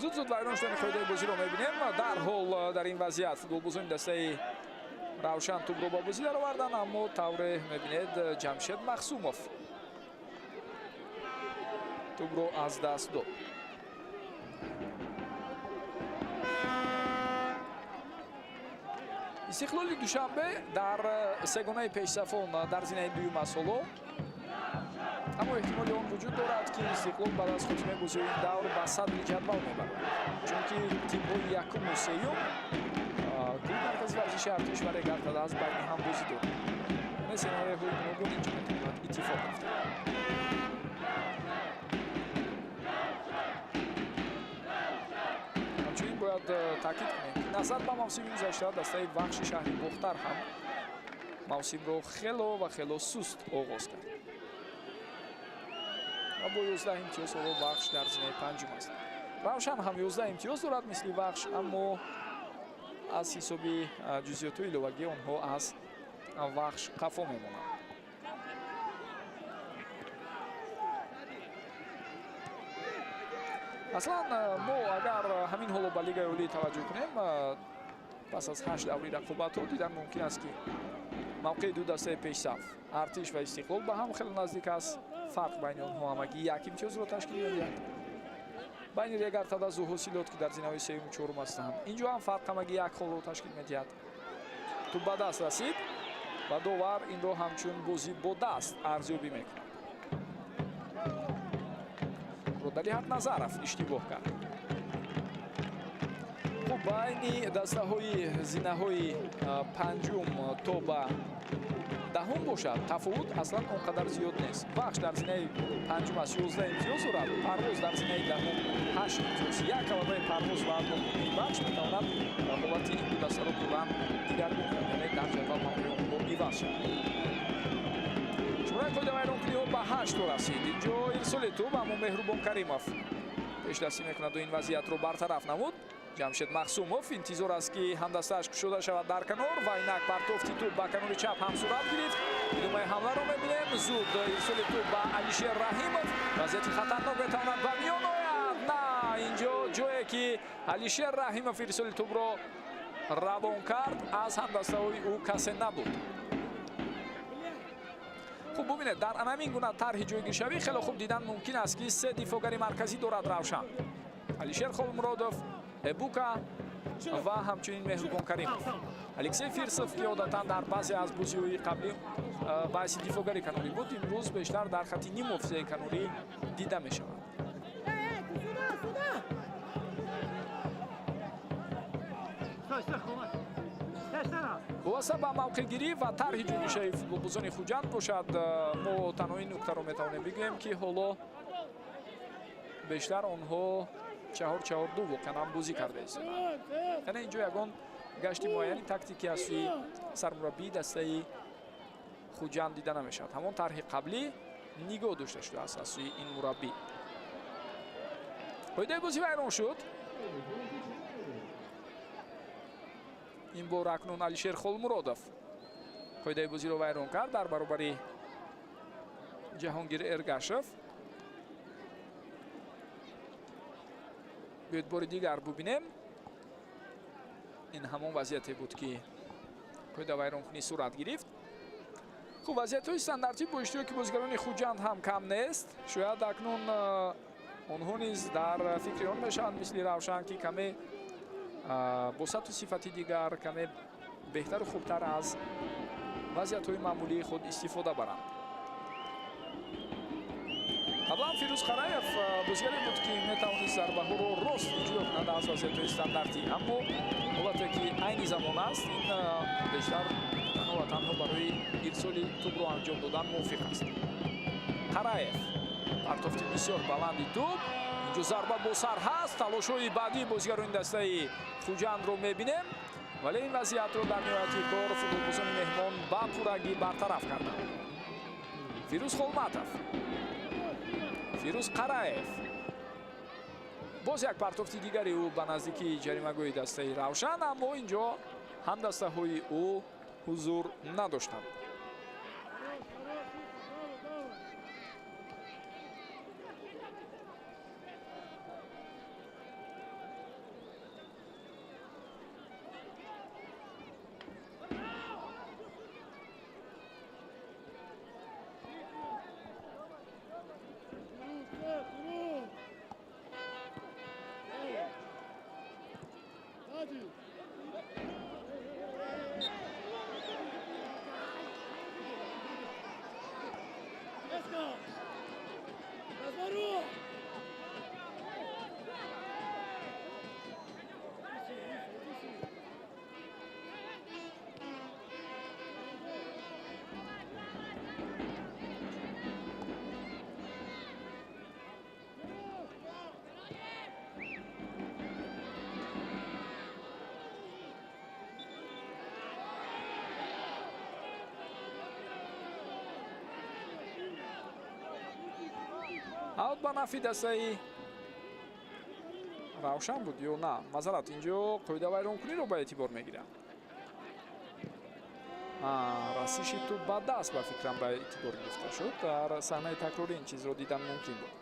Зуд-зуд вайрон шудани қоидаи бозиро мебинем. Дарҳол дар ин вазъият футболбозони дастаи Равшан тӯбро ба бозӣ дароварданд, аммо тавре мебинед, Ҷамшед Махсумов тӯбро аз даст дод. Истиқлоли Душанбе дар сегонаи пешсафон дар зинаи дуюм аст ҳоло, аммо эҳтимоли он вуҷуд дорад, ки Истиқлол баъд аз хотимаи бозиҳои ин давр ба садри ҷадвал мебарад, чунки тимҳои якуму сеюм, клуби маркази варзиши Артиш ва Регар-ТадАЗ, байни ҳам бозӣ доранд. Яъне сенариоҳои гуногун инҷо метавонад иттифоқ афтад. Ҳамчунин бояд таъкид кунем, ки назар ба мавсими гузашта дастаи Вахши шаҳри Бохтар ҳам мавсимро хело ва хело суст оғоз кард ва бо 11 имтиёз ҳоло Вахш дар зинаи панҷум аст. Равшан ҳам 11 имтиёз дорад мисли Вахш, аммо аз ҳисоби ҷузъиётҳои иловагӣ онҳо аз Вахш қафо мемонанд. Аслан мо агар ҳамин ҳоло ба Лигаи Олӣ таваҷҷӯҳ кунем, пас аз 8 даври рақобатҳо дидан мумкин аст, ки мавқеи ду дастаи пешсаф, Артиш ва Истиқлол, ба ҳам хеле наздик аст. Фарқ байни онҳо ҳамагӣ як имтиёзро ташкил медиҳад. Байни Регар-ТадАЗу Ҳосилот, ки дар зинаҳои сеюму чорум ҳастанд, инҷо ҳам фарқ ҳамагӣ як холро ташкил медиҳад. Тӯб ба даст расид ва довар инро ҳамчун бозӣ бо даст арзёбӣ мекунад. Муродалӣ Ҳақназаров иштибоҳ кард. Хуб, байни дастаҳои зинаҳои панҷум то ба даҳум бошад, тафовут аслан он қадар зиёд нест. Вахш дар зинаи панҷум аст, 11 имтиёз дорад, Парвоз дар зинаи даҳум 8 имтиёз. Як ғалабаи Парвоз ва нокомии Вахш метавонад ҳолати ин ду дастаро куллан дигаргун кунад, яъне дар ҷадвал мавқеи онҳо иваз шавад. Шумораи қоидавайронкуниҳо ба 8 расид. Инҷо ирсоли тӯб, аммо Меҳрубон Каримов пешдастӣ мекунад ва ин вазъиятро бартараф намуд. Ҷамшед Махсумов интизор аст, ки ҳамдастааш кушода шавад дар канор ва инак партофти тӯб ба канори чап ҳам сурат гирифт. Идомаи ҳамларо мебинем. Зуд ирсоли тӯб ба Алишер Раҳимов. Вазъияти хатарнок метавонад ба миён ояд. На, инҷо ҷое ки Алишер Раҳимов ирсоли тӯбро равон кард, аз ҳамдастаҳои ӯ касе набуд. Хуб, бубинед, дар анамин гуна тарҳи ҷойгиршавӣ хеле хуб дидан мумкин аст, ки се дифоъгари марказӣ дорад Равшан: Алишер Холмуродов, Эбука ва ҳамчунин Меҳрубон Каримов. Алексей Фирсов, ки одатан дар баъзе аз бозиҳои қаблӣ ба ҳайси дифоъгари канорӣ буд, имрӯз бештар дар хатти ниммуҳофизаи канорӣ дида мешавад. Вобаста ба мавқеъгирӣ ва тарҳи ҷойгиршавии футболбозони Хуҷанд бошад, мо танҳо ин нуктаро метавонем бигӯем, ки ҳоло бештар онҳо 4-4-2 воқеан ҳам бозӣ карда истоданд. Яъне инҷо ягон гашти муайяни тактикӣ аз сӯи сармураббии дастаи Хуҷанд дида намешавад. Ҳамон тарҳи қаблӣ нигоҳ дошта шудааст аз сӯи ин мураббӣ. Қоидаи бозӣ вайрон шуд. Ин бор акнун Алишер Холмуродов қоидаи бозиро вайрон кард дар баробари Ҷаҳонгир Эргашев. Биёед бори дигар бубинем. Ин ҳамон вазъияте буд, ки қоида вайронкунӣ сурат гирифт. Хуб, вазъиятҳои стандартӣ бо иштироки бозигарони Хуҷанд ҳам кам нест. Шояд акнун онҳо низ дар фикри он мешаванд, мисли Равшан, ки каме Бо сатҳу сифати дигар, каме беҳтару хубтар аз вазъиятҳои маъмулии худ истифода баранд. Қаблан Фирӯз Қараев бозигаре буд, ки метавонист зарбаҳоро рост иҷро кунад аз вазъиятҳои стандартӣ, аммо ҳолате ки айни замон аст, ин бештар танҳо ва танҳо барои ирсоли тӯбро анҷом додан мувофиқ аст. Қараев, партофти бисёр баланди тӯб, инҷо зарба бо сар ҳаст. Талошҳои баъдии бозигарони дастаи Хуҷандро мебинем, вале ин вазъиятро дар ниҳояти кор футболбозони меҳмон ба пуррагӣ бартараф карданд. Фирӯз Холматов, Фирӯз Қараев, боз як партофти дигари ӯ ба наздикии ҷаримагоҳи дастаи Равшан, аммо инҷо ҳамдастаҳои ӯ ҳузур надоштанд. Аут ба нафъи дастаи Равшан буд ё на? Мазарат, инҷо қоидавайронкуниро ба эътибор мегиранд. Расиши тӯб ба даст, ба фикрам, ба эътибор гирифта шуд. Дар саҳнаи такрорӣ ин чизро дидан мумкин буд.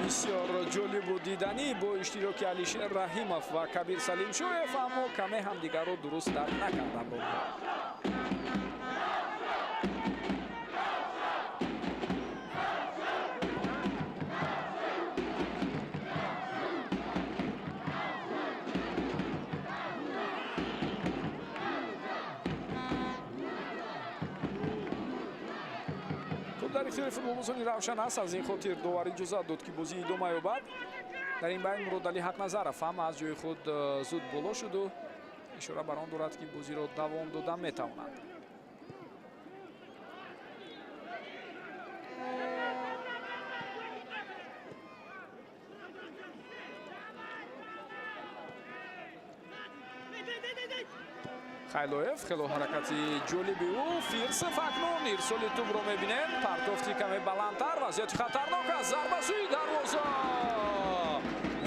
Бисёр ҷолибу диданӣ бо иштироки Алишер Раҳимов ва Кабир Салимшоев, аммо каме ҳамдигарро дуруст дарк накарданд онҳо. Дар ихтиёри футболбозони Равшан аст, аз ин хотир довар иҷозат дод, ки бозӣ идома ёбад. Дар ин байн Муродалӣ Ҳақназаров ҳам аз ҷои худ зуд боло шуду ишора бар он дорад, ки бозиро давом дода метавонад. Хайлоев, хело ҳаракати ҷолиби ӯ. Фирсов акнун ирсоли тӯбро мебинем. Партофти каме баландтар, вазъияти хатарнок аст. Зарба сӯи дарвоза.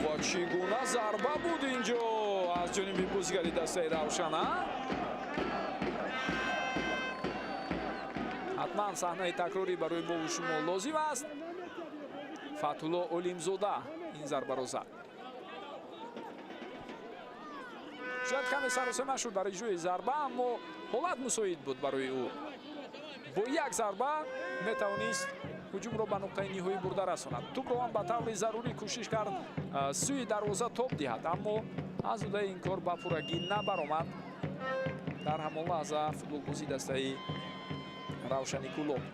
Ва чӣ гуна зарба буд инҷо аз ҷониби бозигари дастаи Равшан, а? Ҳатман саҳнаи такрорӣ барои мову шумо лозим аст. Фатҳулло Олимзода ин зарбаро зад. Шояд каме саросема шуд дар иҷрои зарба, аммо ҳолат мусоид буд барои ӯ. Бо як зарба метавонист ҳуҷумро ба нуқтаи ниҳоӣ бурда расонад. Тӯбро ҳам ба таври зарурӣ кӯшиш кард сӯи дарвоза тоб диҳад, аммо аз удаи ин кор ба пуррагӣ набаромад. Дар ҳамон лаҳза футболбози дастаи Равшани Кӯлоб.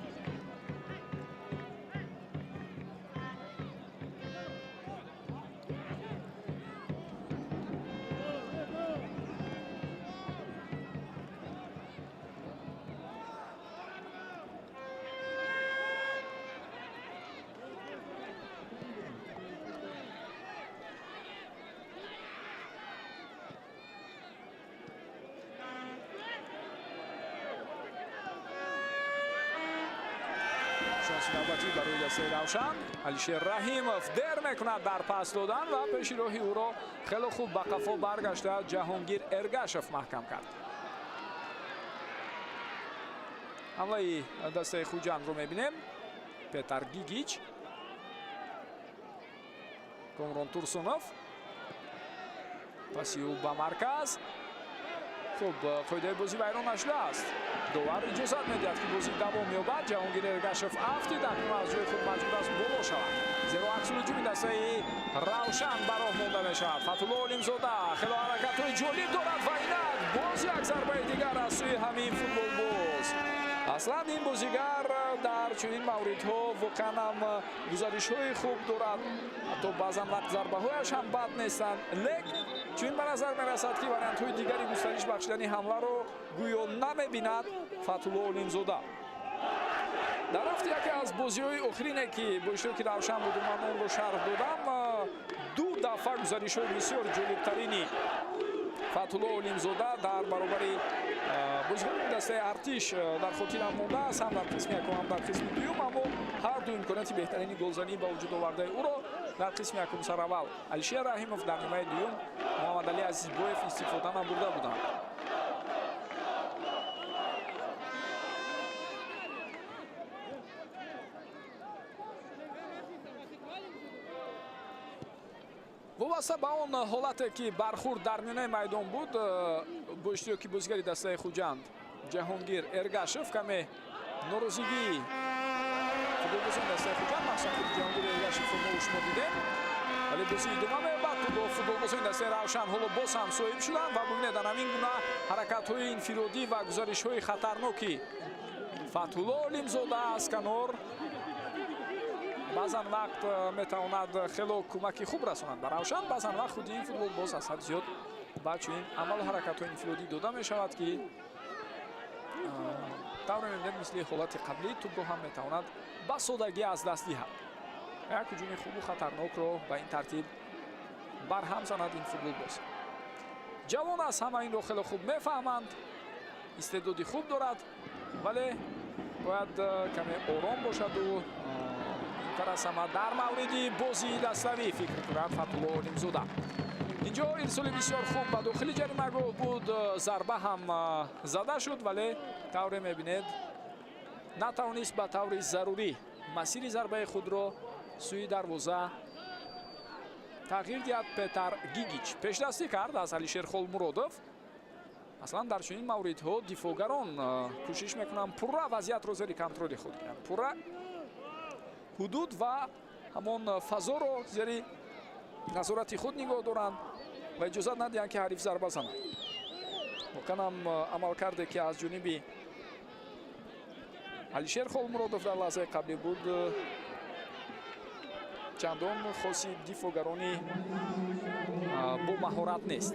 Шанси навбатӣ барои дастаи Равшан. Алишер Раҳимов дер мекунад дар пас додан ва пеши роҳи ӯро хеле хуб ба қафо баргашта Ҷаҳонгир Эргашев маҳкам кард. Ҳамлаи дастаи Хуҷандро мебинем. Петар Гигич. Комрон Турсунов паси ӯ ба марказ. Хуб, қоидаи бозӣ вайрон нашудааст. Довар иҷозат медиҳад, ки бозӣ давом ёбад. Ҷаҳонгир Эргашев афтид, акнун аз ҷои худ маҷбур аст боло шавад, зеро аксулҳуҷуми дастаи Равшан ба роҳ монда мешавад. Фатҳулло Олимзода хело ҳаракатҳои ҷолиб дорад ва инак боз як зарбаи дигар аз сӯи ҳамин футболбоз. Аслан ин бозигар дар чунин мавридҳо воқеан ҳам гузаришҳои хуб дорад, ҳатто баъзан вақт зарбаҳояш ҳам бад нестанд, лек чунин ба назар мерасад, ки вариантҳои дигари густариш бахшидани ҳамларо гӯё намебинад Фатҳулло Олимзода. Дар рафти яке аз бозиҳои охирине, ки бо иштироки Равшан буду ман онро шарҳ додам, ду дафъа гузаришҳои бисёр ҷолибтарини Фатҳулло Олимзода дар баробари бозигарони дастаи Артиш дар хотирам мондааст, ҳам дар қисми якум, ҳам дар қисми дуюм. Аммо ҳар ду имконияти беҳтарини голзанӣ ба вуҷуд овардаи ӯро дар қисми якум сараввал Алишер Раҳимов, дар нимаи дуюм Муҳаммадалӣ Азизбоев истифода набурда буданд. Вобаста ба он ҳолате, ки бархӯрд дар миёнаи майдон буд бо иштироки бозигари дастаи Хуҷанд Ҷаҳонгир Эргашев, каме норозигии футболбозони дастаи Хуҷанд, махсусан худи Ҷаҳонгир Эргашевро мо шумо дидем, вале бозӣ идома меёбад. Футболбозони дастаи Равшан ҳоло боз ҳам соҳиб шуданд ва бубинед, дар ҳамин гуна ҳаракатҳои инфиродӣ ва гузаришҳои хатарноки Фатҳулло Олимзода аз канор баъзан вақт метавонад хело кӯмаки хуб расонад ба Равшан, баъзан вақт худи ин футболбоз аз ҳад зиёд ба чунин амалу ҳаракатҳои инфиродӣ дода мешавад, ки тавре мебинед, мисли ҳолати қаблӣ тӯбро ҳам метавонад ба содагӣ аз даст диҳад. Як ҳуҷуми хубу хатарнокро ба ин тартиб барҳам занад ин футболбоз. Ҷавон аст, ҳама инро хеле хуб мефаҳманд, истеъдоди хуб дорад, вале бояд каме ором бошаду тарасама дар мавриди бозии даставӣ фикр кунад Фатҳулло Олимзода. Инҷо ирсоли бисёр хуб ба дохили ҷаримагоҳ буд, зарба ҳам зада шуд, вале тавре мебинед, натавонист ба таври зарурӣ масири зарбаи худро сӯи дарвоза тағйир диҳад. Петар Гигич пешдастӣ кард аз Алишер Холмуродов. Аслан дар чунин мавридҳо дифоъгарон кӯшиш мекунанд пурра вазъиятро зери контроли худ гиранд, пурра ҳудуд ва ҳамон фазоро зери назорати худ нигоҳ доранд ва иҷозат надиҳанд, ки ҳариф зарба занад. Воқеан ҳам амалкарде, ки аз ҷониби Алишер Холмуродов дар лаҳзаи қаблӣ буд, чандон хоси дифоъгарони бо маҳорат нест.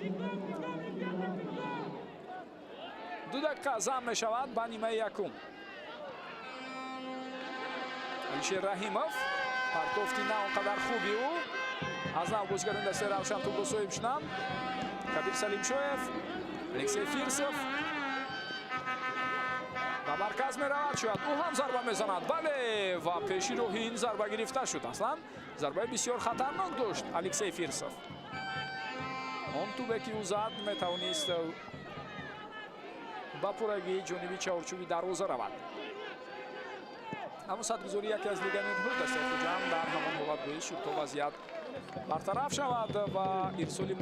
2 дақиқа зам мешавад ба нимаи якум. Алишер Раҳимов, партофти на он қадар хуби ӯ. Аз нав бозигарони дастаи Равшан тӯбро соҳиб шуданд. Кабир Салимшоев, Алексей Фирсов ба марказ меравад, шояд ӯ ҳам зарба мезанад. Бале, ва пеши роҳи ин зарба гирифта шуд. Аслан зарбаи бисёр хатарнок дошт Алексей Фирсов. Он тӯбе, ки ӯ зад, метавонист ба пуррагии ҷониби чаҳорчӯби дарвоза равад. Аммо садгузорӣ яке аз легионерҳои дастаи Хуҷанд дар ҳамон ҳолат боис шуд, то вазъият бартараф шавад ва ирсоли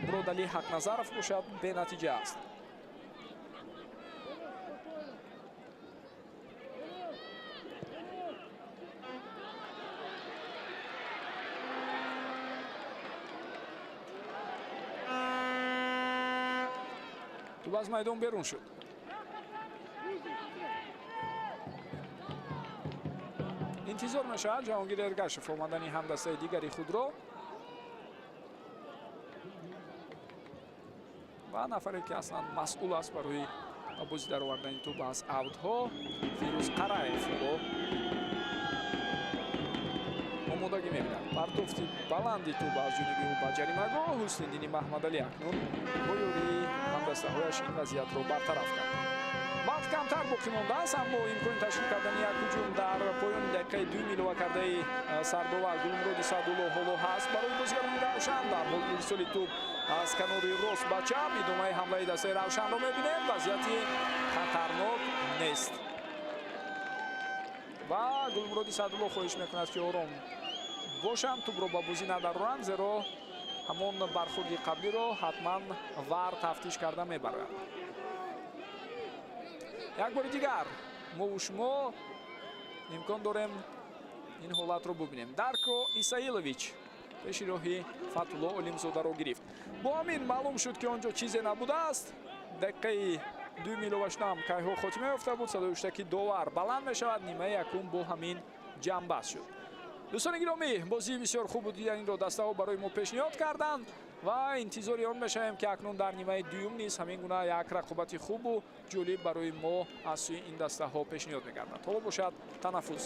Муродалӣ Ҳақназаров бошад бенатиҷа аст. Тӯб аз майдон берун шуд. Интизор мешавад Ҷаҳонгир Эргашев омадани ҳамдастаи дигари худро ва нафаре, ки аслан масъул аст барои бозӣ даровардани тӯб аз авдҳо, Фирӯз Қараев ҳоло омодагӣ мебинад. Партофти баланди тӯб аз ҷониби ӯ ба ҷаримагоҳ. Ҳусниддини Маҳмадалӣ акнун бо ёрии ҳамдастаҳояш ин вазъиятро бартараф кард. Вақт камтар боқӣ мондааст, аммо имкони ташкил кардани як ҳуҷум дар поёни дақиқаи дуюм илова кардаи сардовар Гулмуроди Саъдулло ҳоло ҳаст барои бозигарони Равшан. Дар ҳоли ирсоли тӯб аз канори рост ба чап идомаи ҳамлаи дастаи Равшанро мебинем. Вазъияти хатарнок нест ва Гулмуроди Саъдулло хоҳиш мекунад, ки ором бошанд, тӯбро ба бозӣ надароранд, зеро ҳамон бархӯрди қаблиро ҳатман ВАР тафтиш карда мебарад. Як бори дигар мову шумо имкон дорем ин ҳолатро бубинем. Дарко Исаилович пеши роҳи Фатулло Олимзодаро гирифт. Бо ҳамин маълум шуд, ки он ҷо чизе набудааст. Дақиқаи дуюми иловашудаам кайҳо хотима ёфта буд. Садои ҳуштаки довар баланд мешавад. Нимаи якум бо ҳамин ҷамъбаст шуд. Дӯстони гиромӣ, бозии бисёр хуб буд. Инро дастаҳо барои мо пешниҳод карданд ва интизори он мешавем, ки акнун дар нимаи дуюм низ ҳамин гуна як рақобати хубу ҷолиб барои мо аз сӯи ин дастаҳо пешниҳод мегардад. Ҳоло бошад танаффус.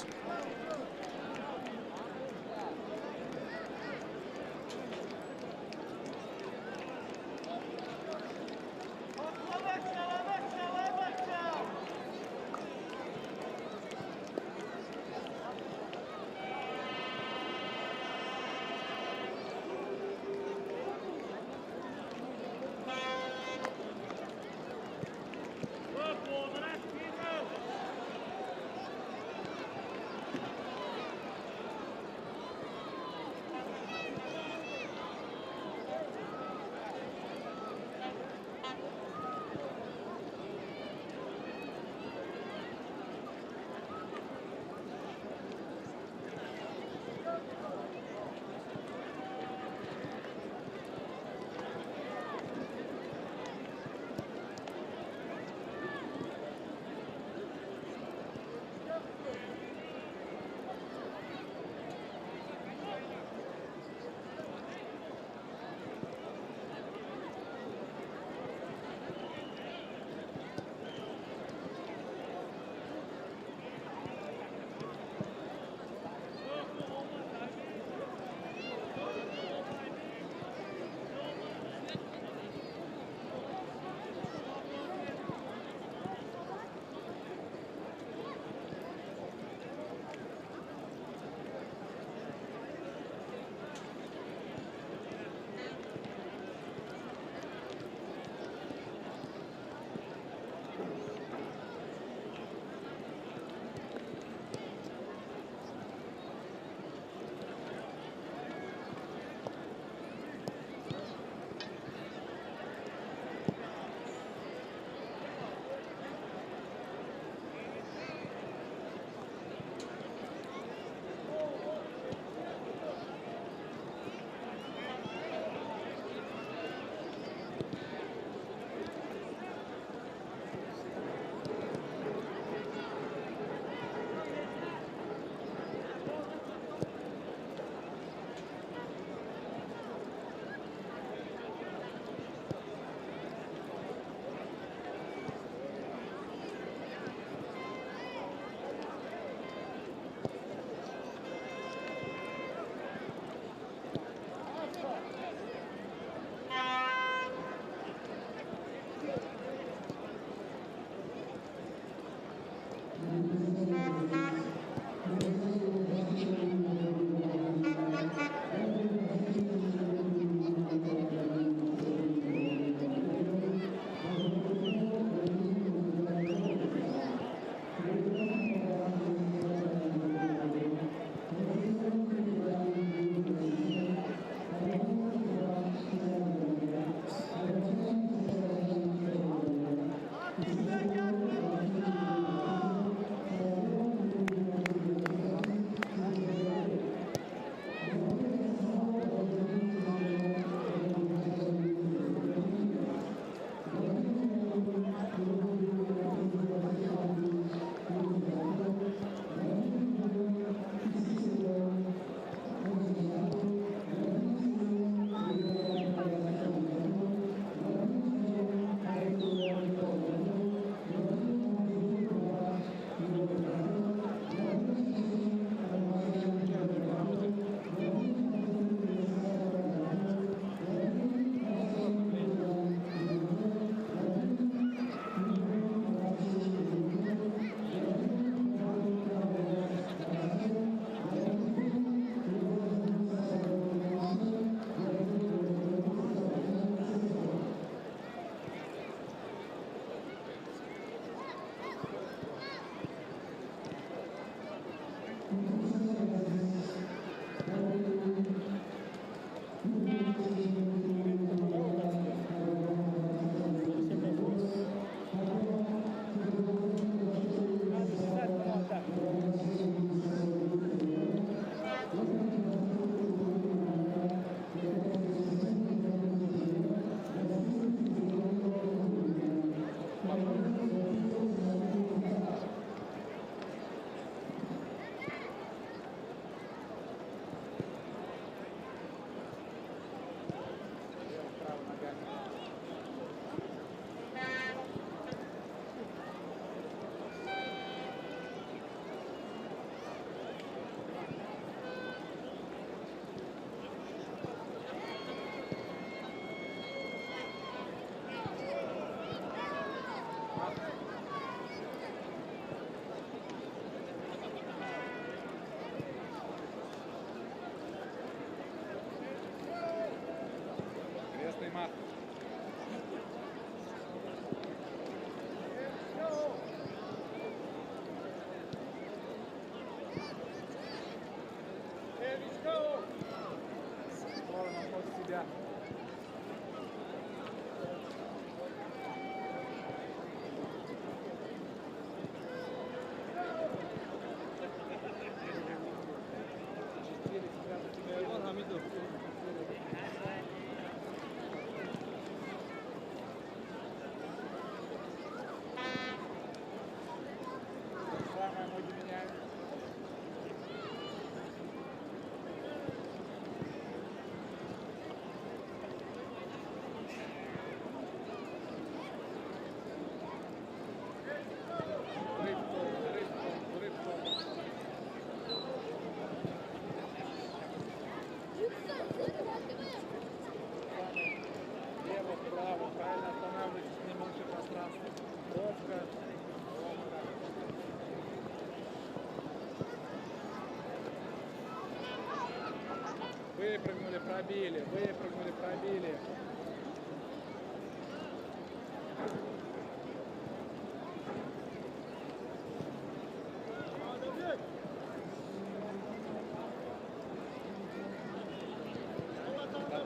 Пробили, выпрыгнули, пробили.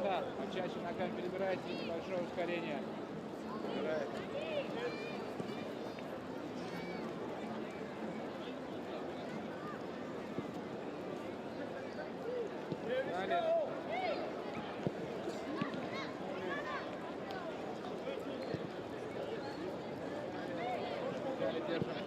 Да, почаще ногами перебирайте, небольшое ускорение. Играет. Далее. Далее держим.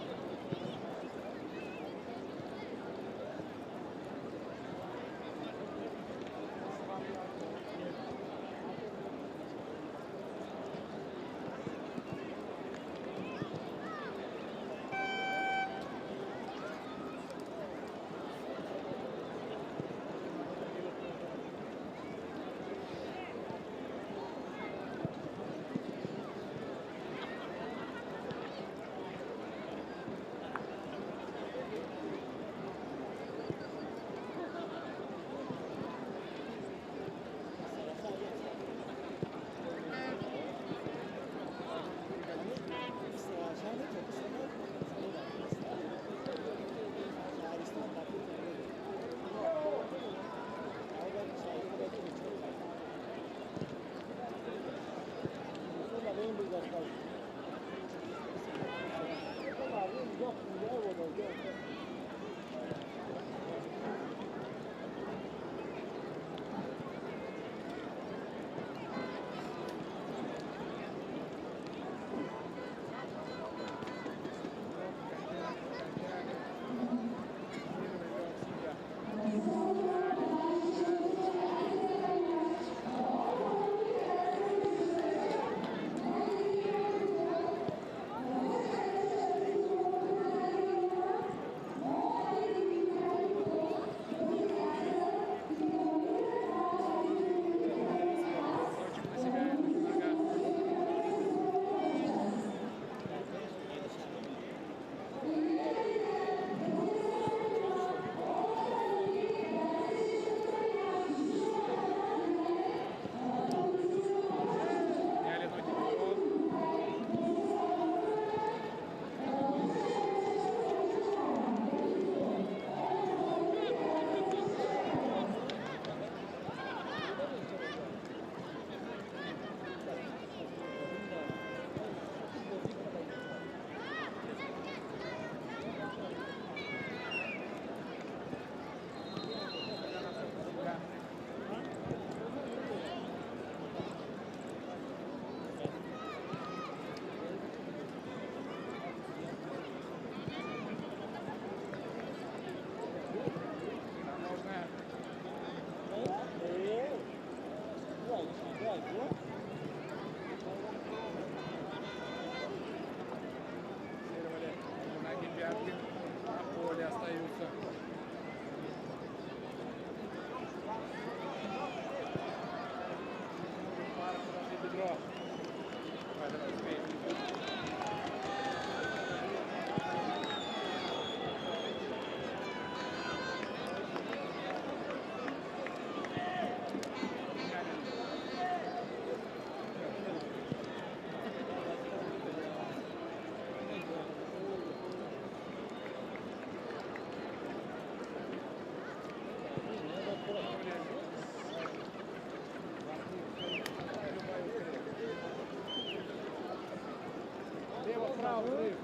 Лево-право взрыв,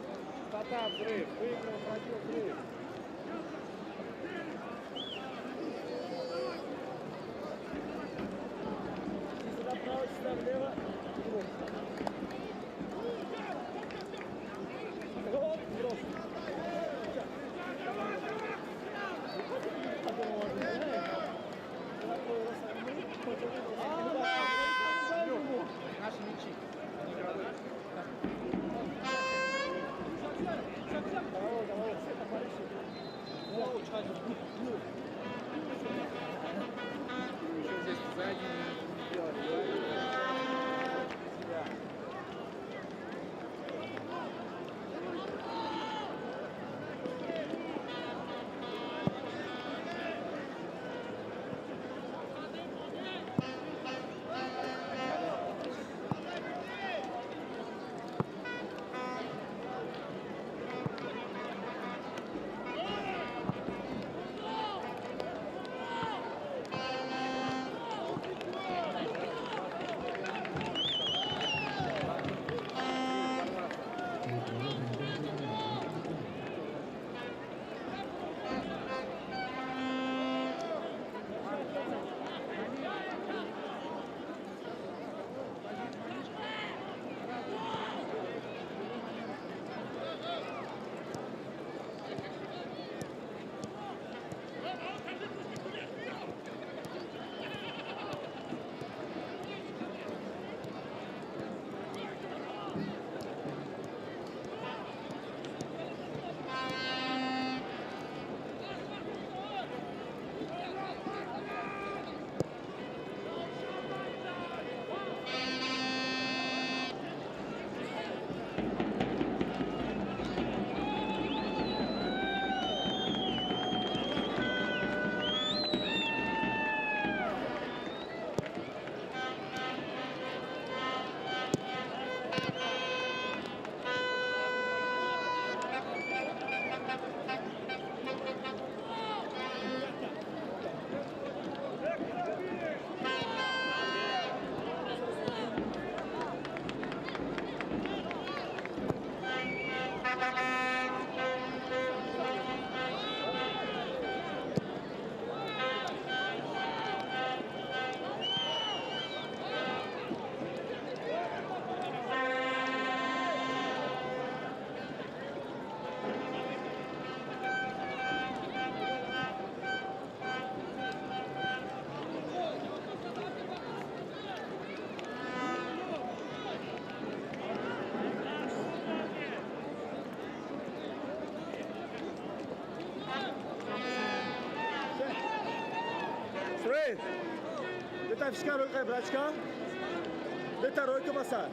стата взрыв, выиграл, пробил взрыв. Сюда право, сюда влево. Вот, брос. Наши мячи, они игровые. Давай, давай, все, товарищи. Бета фишка ройка, братишка. Бета ройка баса.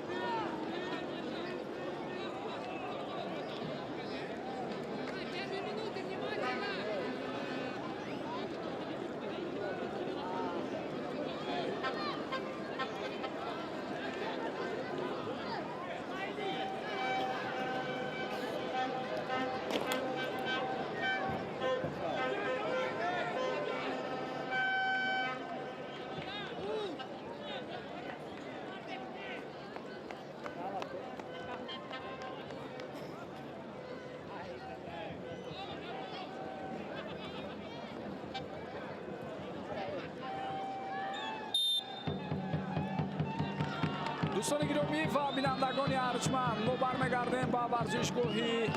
Дӯстони гиромӣ ва бинандагони арҷманд, мо бармегардем ба варзишгоҳи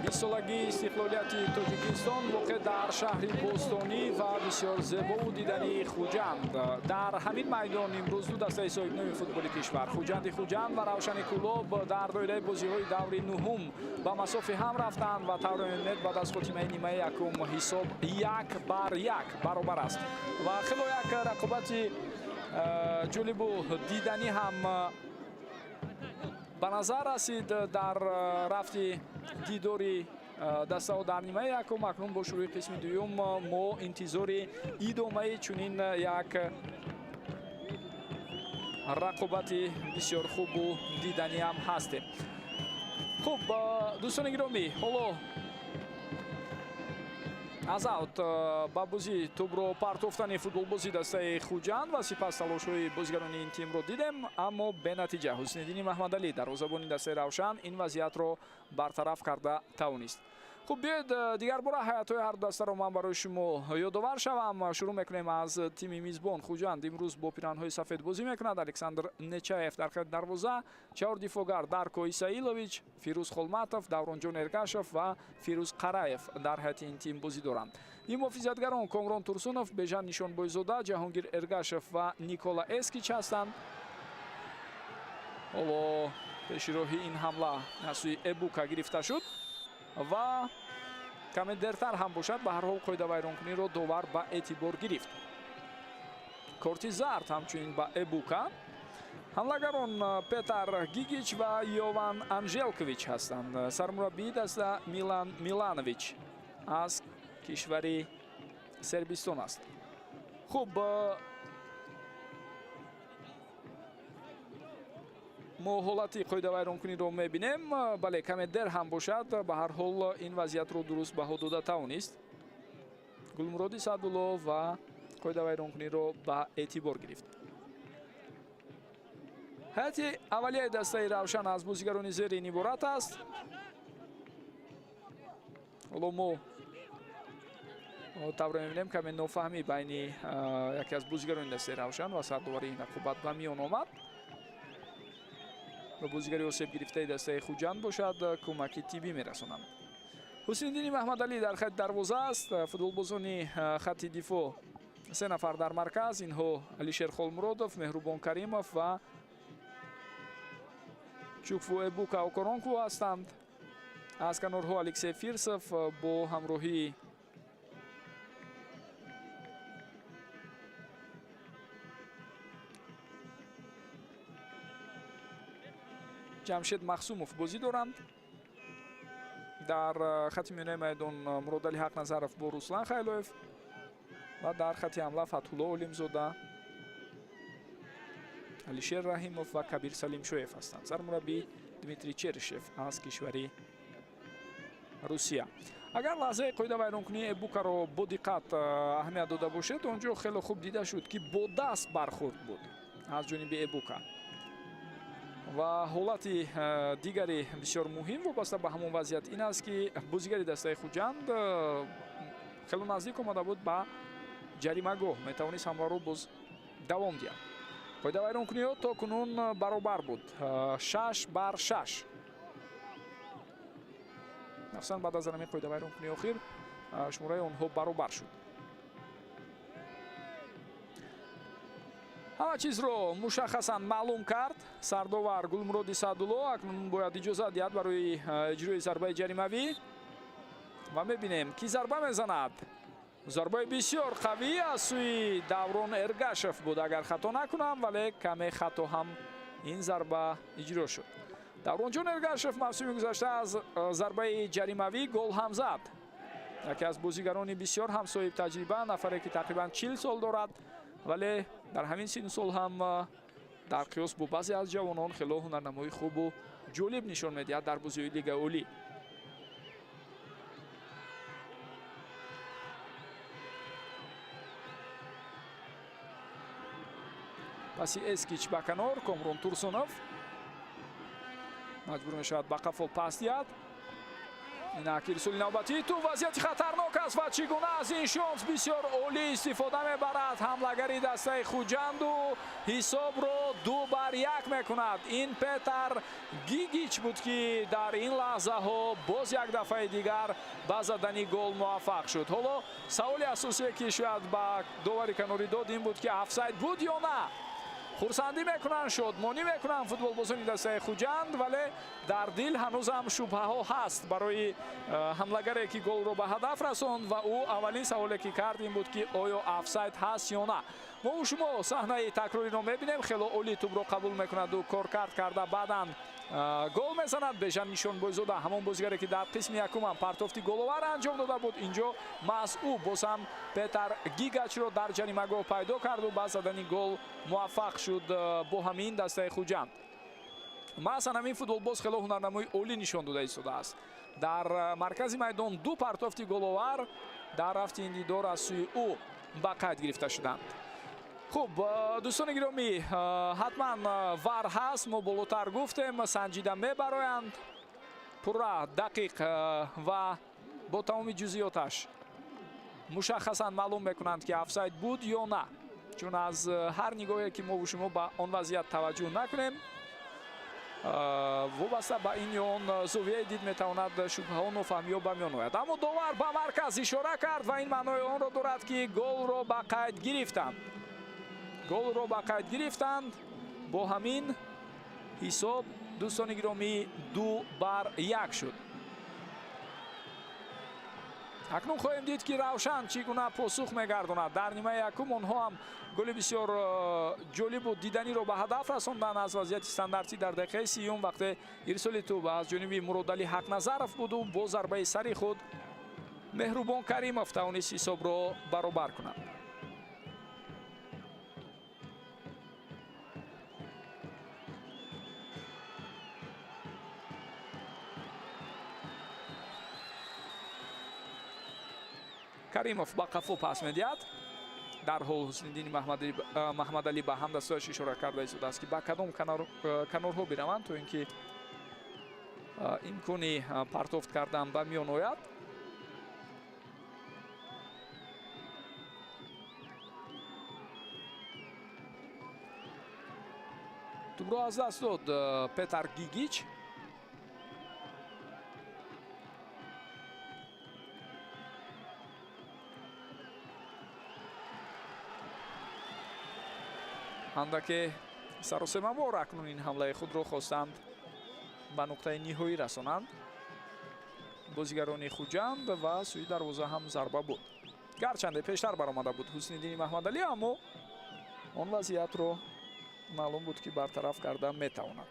бистсолагии истиқлолияти Тоҷикистон, воқеъ дар шаҳри бостонӣ ва бисёр зебову дидании Хуҷанд. Дар ҳамин майдон имрӯз ду дастаи соҳибноми футболи кишвар, Хуҷанди Хуҷанд ва Равшани Кӯлоб, дар доираи бозиҳои даври нуҳум ба масофи ҳам рафтанд ва тавре мебинед, баъд аз хотимаи нимаи якум ҳисоб 1-1 баробар аст ва хело як рақобати ҷолибу диданӣ ҳам ба назар расид дар рафти дидори дастаҳо дар нимаи якум. Акнун бо шурӯи қисми дуюм мо интизори идомаи чунин як рақобати бисёр хубу диданиам ҳастем. Хуб, дӯстони гиромӣ, ҳоло аз аут ба бозӣ тӯбро партофтани футболбози дастаи Хуҷанд ва сипас талошҳои бозигарони ин тимро дидем, аммо бенатиҷа. Ҳусниддини Маҳмадалӣ, дарвозабони дастаи Равшан, ин вазъиятро бартараф карда тавонист. Хуб, биёед дигар бора ҳайатҳои ҳар дастаро ман барои шумо ёдовар шавам. Шурӯъ мекунем аз тими мизбон Хуҷанд. Имрӯз бо пиранҳои сафед бозӣ мекунад. Александр Нечаев дар хати дарвоза, чаҳор дифоъгар Дарко Исаилович, Фирӯз Холматов, Давронҷон Эргашев ва Фирӯз Қараев дар ҳайати ин тим бозӣ доранд. Ин муҳофизатгарон Комрон Турсунов, Бежан Нишонбойзода, Ҷаҳонгир Эргашев ва Никола Эскич ҳастанд. Ҳоло пеши роҳи ин ҳамла аз сӯи Эбука гирифта шуд ва каме дертар ҳам бошад, ба ҳар ҳол қоидавайронкуниро довар ба эътибор гирифт. Корти зард ҳамчунин ба Эбука. Ҳамлагарон Петар Гигич ва Йован Анжелкович ҳастанд. Сармураббии даста Милан Миланович аз кишвари Сербистон аст. Хуб, мо ҳолати қоидавайронкуниро мебинем. Бале, каме дер ҳам бошад, ба ҳар ҳол ин вазъиятро дуруст баҳо дода тавонист Гулмуроди Саъдулло ва қоидавайронкуниро ба эътибор гирифт. Ҳайати аввалияи дастаи Равшан аз бозигарони зерин иборат аст. Ҳоло мо тавре мебинем, каме нофаҳмӣ байни яке аз бозигарони дастаи Равшан ва сардовари ин рақобат ба миён омад. Ба бозигари осеб гирифтаи дастаи Хуҷанд бошад, кӯмаки тиббӣ мерасонанд. Ҳусиниддини Маҳмадалӣ дар хати дарвоза аст. Футболбозони хати дифоъ се нафар дар марказ. Инҳо Алишер Холмуродов, Меҳрубон Каримов ва Чукву Эбука Окоронку ҳастанд. Аз канорҳо Алексей Фирсов бо ҳамроҳии Ҷамшед Махсумов бозӣ доранд. Дар хати миёнаи майдон Муродалӣ Ҳақназаров бо Руслан Хайлоев ва дар хати ҳамла Фатҳулло Олимзода, Алишер Раҳимов ва Кабир Салимшоев ҳастанд. Сармураббӣ Дмитрий Черышев аз кишвари Русия. Агар лаҳзаи қоидавайронкунии Эбукаро бо диққат аҳамият дода бошед, он ҷо хеле хуб дида шуд, ки бо даст бархӯрд буд аз ҷониби Эбука. Ва ҳолати дигари бисёр муҳим вобаста ба ҳамон вазъият ин аст, ки бозигари дастаи Хуҷанд хело наздик омада буд ба ҷаримагоҳ, метавонист ҳамларо боз давом диҳад. Қоидавайронкуниҳо то кунун баробар буд, 6-6. Махсусан баъд аз ҳамин қоидавайронкунии охир шумораи онҳо баробар шуд. Ҳама чизро мушаххасан маълум кард сардовар Гулмуроди Саъдулло. Акнун бояд иҷозат диҳад барои иҷрои зарбаи ҷаримавӣ ва мебинем, ки зарба мезанад. Зарбаи бисёр қавӣ аз сӯи Даврон Эргашев буд, агар хато накунам, вале каме хато ҳам ин зарба иҷро шуд. Давронҷон Эргашев мавсими гузашта аз зарбаи ҷаримавӣ гол ҳам зад. Яке аз бозигарони бисёр ҳам соҳиб таҷриба, нафаре ки тақрибан 40 сол дорад, вале дар ҳамин синну сол ҳам дар қиёс бо баъзе аз ҷавонон хело ҳунарнамои хубу ҷолиб нишон медиҳад дар бозиҳои Лигаи Олӣ. Паси Эскич ба канор, Комрон Турсунов маҷбур мешавад ба қафо пас диҳад. Инак ирсоли навбатии ту вазъияти хатарнок аст ва чӣ гуна аз ин шонс бисёр олӣ истифода мебарад ҳамлагари дастаи Хуҷанду ҳисобро 2-1 мекунад. Ин Петар Гигич буд, ки дар ин лаҳзаҳо боз як дафъаи дигар ба задани гол муваффақ шуд. Ҳоло саволи асосие, ки шояд ба довари канорӣ дод, ин буд, ки офсайд буд ё на. Хурсандӣ мекунанд, шодмонӣ мекунанд футболбозони дастаи Хуҷанд, вале дар дил ҳанӯзам шубҳаҳо ҳаст барои ҳамлагаре, ки голро ба ҳадаф расонд ва ӯ аввалин саволе, ки кард, ин буд, ки оё офсайд ҳаст ё на. Мо шумо саҳнаи такрориро мебинем. Хело олӣ тӯбро қабул мекунаду коркард карда баъдан гол мезанад. Бежан Нишонбойзода, ҳамон бозигаре, ки дар қисми якумам партофти головар анҷом дода буд, инҷо маҳз ӯ боз ҳам Петар Гигачро дар ҷаримагоҳ пайдо карду ба задани гол муваффақ шуд бо ҳамин дастаи Хуҷанд. Маҳзан ҳамин футболбоз хело ҳунарнамои олӣ нишон дода истодааст. Дар маркази майдон ду партофти головар дар рафти ин дидор аз сӯи ӯ ба қайд гирифта шуданд. Хуб, дӯстони гиромӣ, ҳатман вар ҳаст, мо болотар гуфтем, санҷида мебароянд пурра, дақиқ ва бо тамоми ҷузъиёташ мушаххасан маълум мекунанд, ки офсайд буд ё на. Чун аз ҳар нигоҳе, ки мову шумо ба он вазъият таваҷҷӯҳ накунем, вобаста ба ин ё он зовияи дид метавонад шубҳаҳо, нофаҳмиҳо ба миён ояд. Аммо довар ба марказ ишора кард ва ин маънои онро дорад, ки голро ба қайд гирифтанд. Голро ба қайд гирифтанд. Бо ҳамин ҳисоб, дӯстони гиромӣ, 2-1 шуд. Акнун хоҳем дид, ки Равшан чӣ гуна посух мегардонад. Дар нимаи якум онҳо ҳам голи бисёр ҷолибу диданиро ба ҳадаф расонданд аз вазъияти стандартӣ дар дақиқаи 30, вақте ирсоли тӯб аз ҷониби Муродалӣ Ҳақназаров буду бо зарбаи сари худ Меҳрубон Каримов тавонист ҳисобро баробар кунад. Каримов ба қафо пас медиҳад. Дарҳол Ҳусниддини Маҳмадалӣ ба ҳамдастҳояш ишора карда истодааст, ки ба кадом канорҳо бираванд, то ин ки имкони партофт кардан ба миён ояд. Тӯбро аз даст дод Петар Гигич. Андаке саросемавор акнун ин ҳамлаи худро хостанд ба нуқтаи ниҳоӣ расонанд бозигарони Хуҷанд ва сӯи дарвоза ҳам зарба буд. Гарчанде пештар баромада буд Ҳусниддини Маҳмадалӣ, аммо он вазъиятро маълум буд, ки бартараф карда метавонад.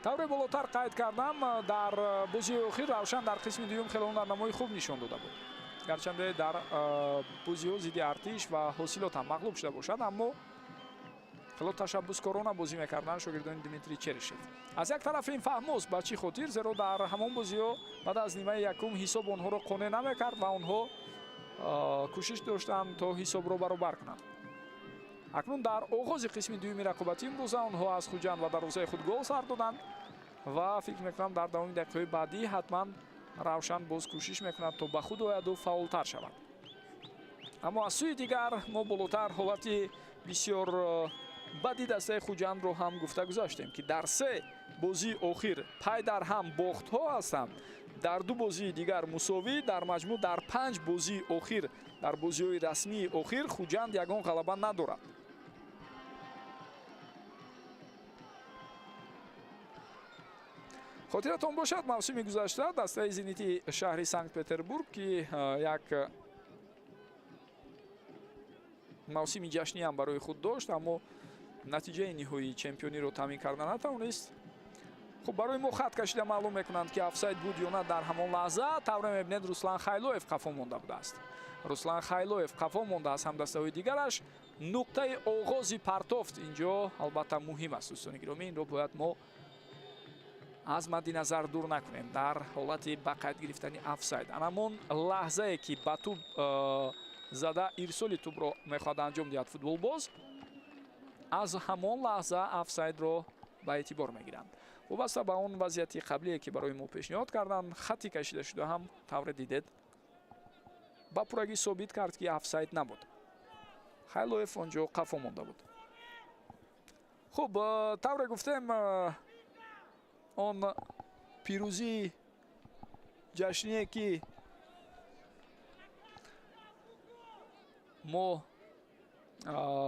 Тавре болотар қайд кардам, дар бозии охир Равшан дар қисми дуюм хеле ҳунарнамои хуб нишон дода буд. Гарчанде дар бозиҳо зидди Артиш ва Ҳосилот ҳам мағлуб шуда бошад, аммо хело ташаббускорона бозӣ мекарданд шогирдони Дмитрий Черишев. Аз як тараф ин фаҳмост, ба чӣ хотир, зеро дар ҳамон бозиҳо баъд аз нимаи якум ҳисоб онҳоро қонеъ намекард ва онҳо кӯшиш доштанд то ҳисобро баробар кунанд. Акнун дар оғози қисми дуюми рақобати имрӯза онҳо аз Хуҷанд ва дарвозаи худ гол сар доданд ва фикр мекунам дар давоми дақиқаҳои баъдӣ ҳатман Равшан боз кӯшиш мекунад то ба худ ояду фаъолтар шавад. Аммо аз сӯи дигар мо болотар ҳолати бисёр бади дастаи Хуҷандро ҳам гуфта гузаштем, ки дар се бозии охир пай дар ҳам бохтҳо ҳастанд, дар ду бозии дигар мусовӣ, дар маҷмӯъ дар 5 бозии охир, дар бозиҳои расмии охир Хуҷанд ягон ғалаба надорад. Хотиратон бошад, мавсими гузашта дастаи Зенити шаҳри Санкт-Петербург, ки як мавсими ҷашнӣ ҳам барои худ дошт, аммо натиҷаи ниҳоии чемпиониро таъмин карда натавонист. Хуб, барои мо хат кашида маълум мекунанд, ки офсайд буд ё на дар ҳамон лаҳза. Тавре мебинед, Руслан Хайлоев қафо монда будааст. Руслан Хайлоев қафо монда аз ҳамдастаҳои дигараш. Нуқтаи оғози партофт инҷо албатта муҳим аст, дӯстони гиромӣ, инро бояд мо аз мадди назар дур накунем дар ҳолати ба қайд гирифтани офсайд. Анамон лаҳзае ки ба тӯб зада ирсоли тӯбро мехоҳад анҷом диҳад футболбоз, аз ҳамон лаҳза офсайдро ба эътибор мегиранд. Вобаста ба он вазъияти қаблие ки барои мо пешниҳод карданд, хатти кашида шуда ҳам тавре дидед ба пуррагӣ собит кард, ки офсайд набуд. Хайлоев он ҷо қафо монда буд. Хуб, тавре гуфтем, он пирӯзии ҷашние ки мо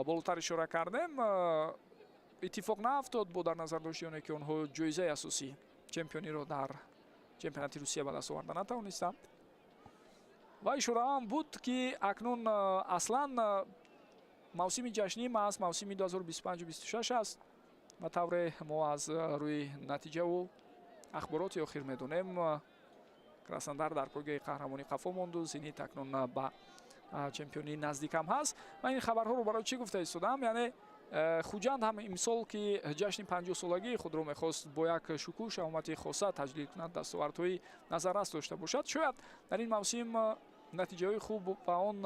болотар ишора кардем, иттифоқ наафтод бо дар назар дошти оне ки онҳо ҷоизаи асосӣ чемпиониро дар чемпионати Русия ба даст оварда натавонистанд. Ва ишораам буд, ки акнун аслан мавсими ҷашнӣ маҳз мавсими 2025-26 аст ва тавре мо аз рӯи натиҷаву ахбороти охир медонем, Краснодар дар пойгоҳи қаҳрамонӣ қафо монду Зенит акнун ба чемпионӣ наздикам ҳаст. Ман ин хабарҳоро барои чӣ гуфта истодам? Яъне Хуҷанд ҳам имсол ки ҷашни 50-солагии худро мехост бо як шукӯҳ шаҳомати хоса таҷлил кунад, дастовардҳои назаррас дошта бошад, шояд дар ин мавсим натиҷаҳои хуб ва он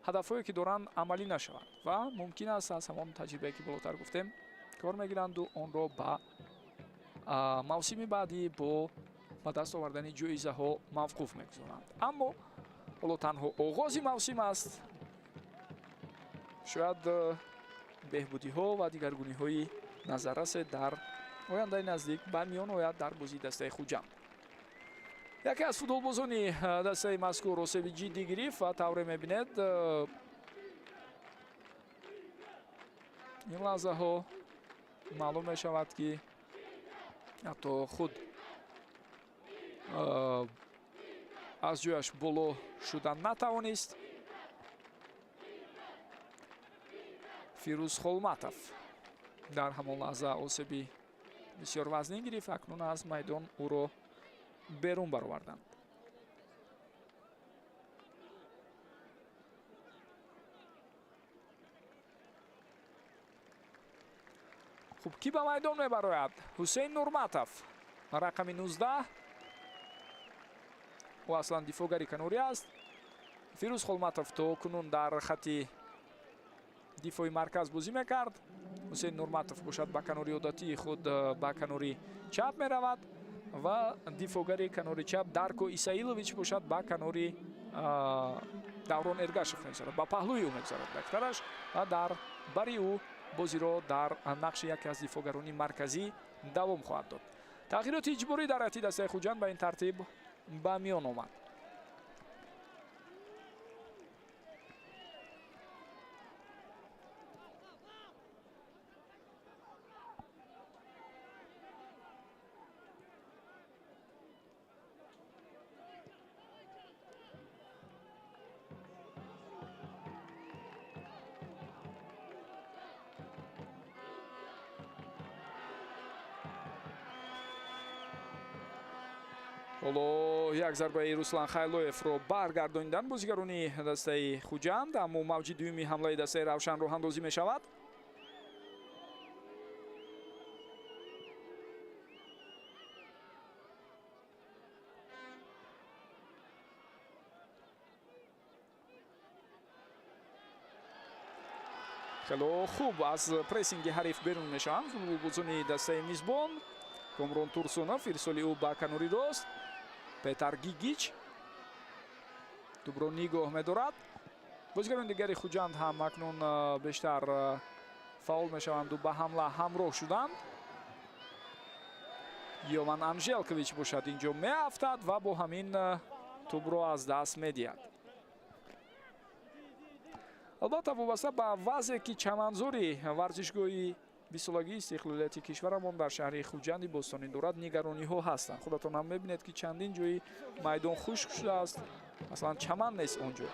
ҳадафҳое ки доранд амалӣ нашаванд ва мумкин аст аз ҳамон таҷрибае ки болотар гуфтем кор мегиранду онро ба мавсими баъдӣ бо ба даст овардани ҷоизаҳо мавқуф мегузоранд. Аммо ҳоло танҳо оғози мавсим аст. Шояд беҳбудиҳо ва дигаргуниҳои назаррасе дар ояндаи наздик ба миён ояд дар бозии дастаи Хуҷанд. Яке аз футболбозони дастаи мазкур осеби ҷиддӣ гирифт ва тавре мебинед, ин лаҳзаҳо маълум мешавад, ки ҳатто худ аз ҷояш боло шуда натавонист. Фирӯз Холматов дар ҳамон лаҳза осеби бисёр вазнин гирифт, акнун аз майдон ӯро берун бароварданд. Хуб, кӣ ба майдон мебарояд? Ҳусейн Нурматов, рақами 19. Ӯ аслан дифоъгари канорӣ аст. Фирӯз Холматов то кунун дар хати дифои марказ бозӣ мекард. Ҳусейн Нурматов бошад, ба канори одатии худ, ба канори чап меравад ва дифоъгари канори чап Дарко Исаилович бошад, ба канори Даврон Эргашев мегузарад, ба паҳлӯи ӯ мегузарад беҳтараш, ва дар бари ӯ бозиро дар нақши яке аз дифоъгарони марказӣ давом хоҳад дод. Тағйироти иҷборӣ дар ҳайати дастаи Хуҷанд ба ин тартиб ба миён омад. Ҳоло як зарбаи Руслан Хайлоевро баргардонидан бозигарони дастаи Хуҷанд, аммо мавҷи дуюми ҳамлаи дастаи Равшан роҳандозӣ мешавад. Хело хуб аз прессинги ҳариф берун мешаванд футболбозони дастаи мизбон. Комрон Турсунов, ирсоли ӯ ба канори рост. Петар Гигич тӯбро нигоҳ медорад. Бозигарони дигари Хуҷанд ҳам акнун бештар фаъол мешаванду ба ҳамла ҳамроҳ шуданд. Йован Анжелкович бошад, инҷо меафтад ва бо ҳамин тӯбро аз даст медиҳад. Албатта, вобаста ба вазъе ки чаманзори варзишгоҳи бистсолагии истиқлолияти кишварамон дар шаҳри Хуҷанди бостонӣ дорад, нигарониҳо ҳастанд. Худатон ҳам мебинед, ки чандин ҷои майдон хушк шудааст, масалан, чаман нест он ҷо.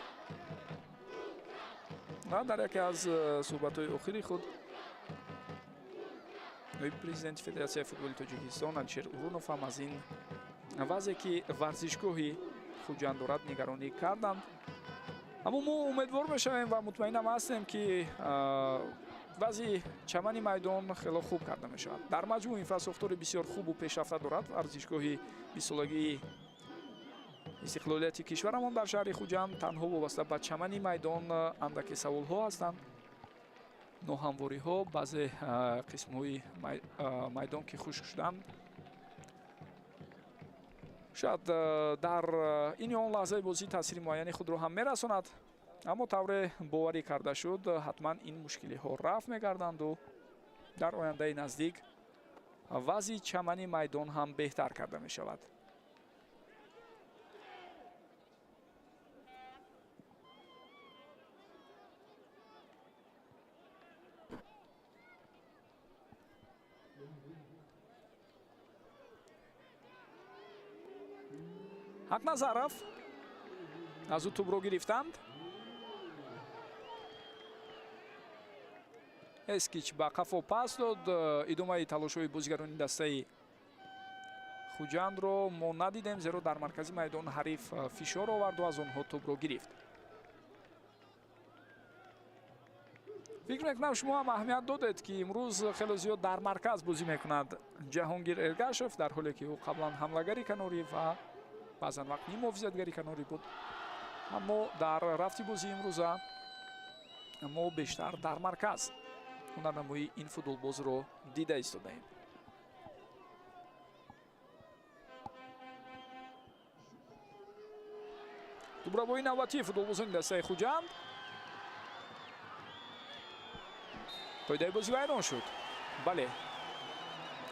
Дар яке аз суҳбатҳои охири худ ноиби президенти Федератсияи футболи Тоҷикистон Алишер Урунов ҳам аз ин вазъе ки варзишгоҳи Хуҷанд дорад нигаронӣ карданд. Аммо мо умедвор мешавем ва мутмаинам ҳастем, ки вазъи чамани майдон хело хуб карда мешавад. Дар маҷмӯъ инфрасохтори бисёр хубу пешрафта дорад варзишгоҳи бистсолагии истиқлолияти кишварамон дар шаҳри Хуҷанд. Танҳо вобаста ба чамани майдон андаке саволҳо ҳастанд, ноҳамвориҳо, баъзе қисмҳои майдон ки хушк шуданд. Шояд дар ин ё он лаҳзаи бозӣ таъсири муайяни худро ҳам мерасонад, аммо тавре боварӣ карда шуд, ҳатман ин мушкилиҳо рафт мегарданду дар ояндаи наздик вазъи чамани майдон ҳам беҳтар карда мешавад. Ҳақназаров, аз ӯ тӯбро гирифтанд. Эскич ба қафо пас дод. Идомаи талошҳои бозигарони дастаи Хуҷандро мо надидем, зеро дар маркази майдон ҳариф фишор оварду аз онҳо тӯбро гирифт. Фикр мекунам, шумо ҳам аҳамият додед, ки имрӯз хеле зиёд дар марказ бозӣ мекунад Ҷаҳонгир Эргашев, дар ҳоле ки ӯ қаблан ҳамлагари канорӣ ва баъзан вақт ниммуҳофизатгари канорӣ буд. Аммо дар рафти бозии имрӯза мо бештар дар марказ ҳунарнамоии ин футболбозро дида истодаем. Дубрабои навбатии футболбозони дастаи Хуҷанд. Қоидаи бозӣ вайрон шуд. Бале,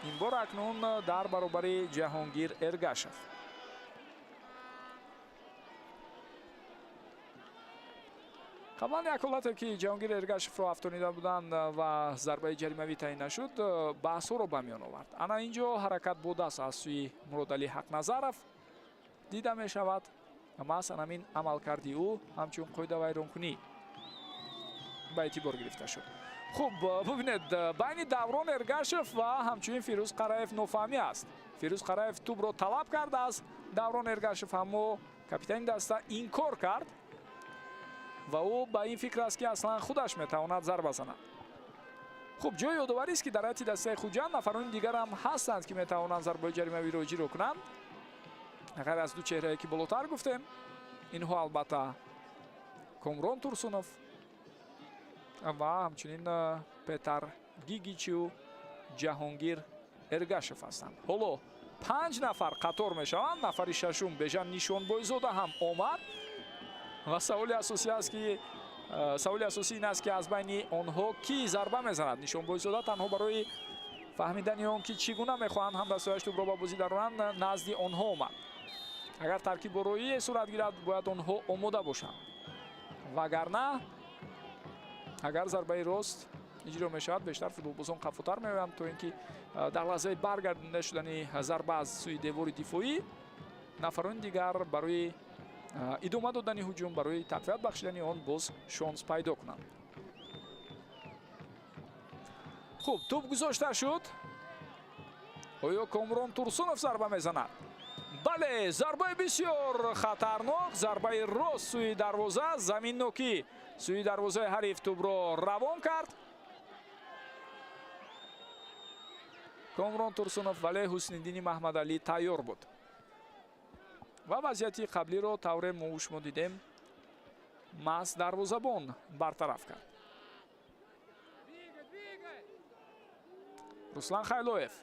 ин бор акнун дар баробари Ҷаҳонгир Эргашев. Қаблан як ҳолате ки Ҷаҳонгир Эргашевро афтонида буданд ва зарбаи ҷаримавӣ таъин нашуд, баҳсҳоро ба миён овард. Ана ин ҷо ҳаракат бо даст аз сӯи Муродалӣ Ҳақназаров дида мешавад. Маҳз ҳамин амалкарди ӯ ҳамчун қоидавайронкунӣ ба эътибор гирифта шуд. Хуб, бубинед, байни Даврон Эргашев ва ҳамчунин Фирӯз Қараев нофаҳмӣ аст. Фирӯз Қараев тӯбро талаб кард аз Даврон Эргашев, аммо капитани даста инкор кард ва ӯ ба ин фикр аст, ки аслан худаш метавонад зарба занад. Хуб, ҷои ёдоварист, ки дар ҳайати дастаи Хуҷанд нафарони дигар ҳам ҳастанд, ки метавонанд зарбаи ҷаримавиро иҷро кунанд. Ғайр аз ду чеҳрае, ки болотар гуфтем, инҳо албатта Комрон Турсунов ва ҳамчунин Петар Гигичу Ҷаҳонгир Эргашев ҳастанд. Ҳоло 5 нафар қатор мешаванд. Нафари шашум Бежан Нишонбойзода ҳам омад ва саволи асосӣ аст, ки саволи асосӣ ин аст, ки аз байни онҳо кӣ зарба мезанад. Нишонбойзода танҳо барои фаҳмидани он, ки чӣ гуна мехоҳанд ҳамдастҳояш тӯбро ба бозӣ дароранд, назди онҳо омад. Агар таркибороие сурат гирад, бояд онҳо омода бошанд, вагарна агар зарбаи рост иҷро мешавад, бештар футболбозон қафотар меоянд, то ин ки дар лаҳзаи баргардонида шудани зарба аз сӯи девори дифоӣ нафарони дигар барои идома додани ҳуҷум, барои тақвият бахшидани он боз шонс пайдо кунанд. Хуб, тӯб гузошта шуд. Оё Комрон Турсунов зарба мезанад? Бале, зарбаи бисёр хатарнок, зарбаи рост сӯи дарвоза, заминнокӣ сӯи дарвозаи ҳариф тӯбро равон кард Комрон Турсунов, вале Ҳусниддини Маҳмадалӣ тайёр буд ва вазъияти қаблиро, тавре мо шумо дидем, маҳз дарвозабон бартараф кард. Руслан Хайлоев.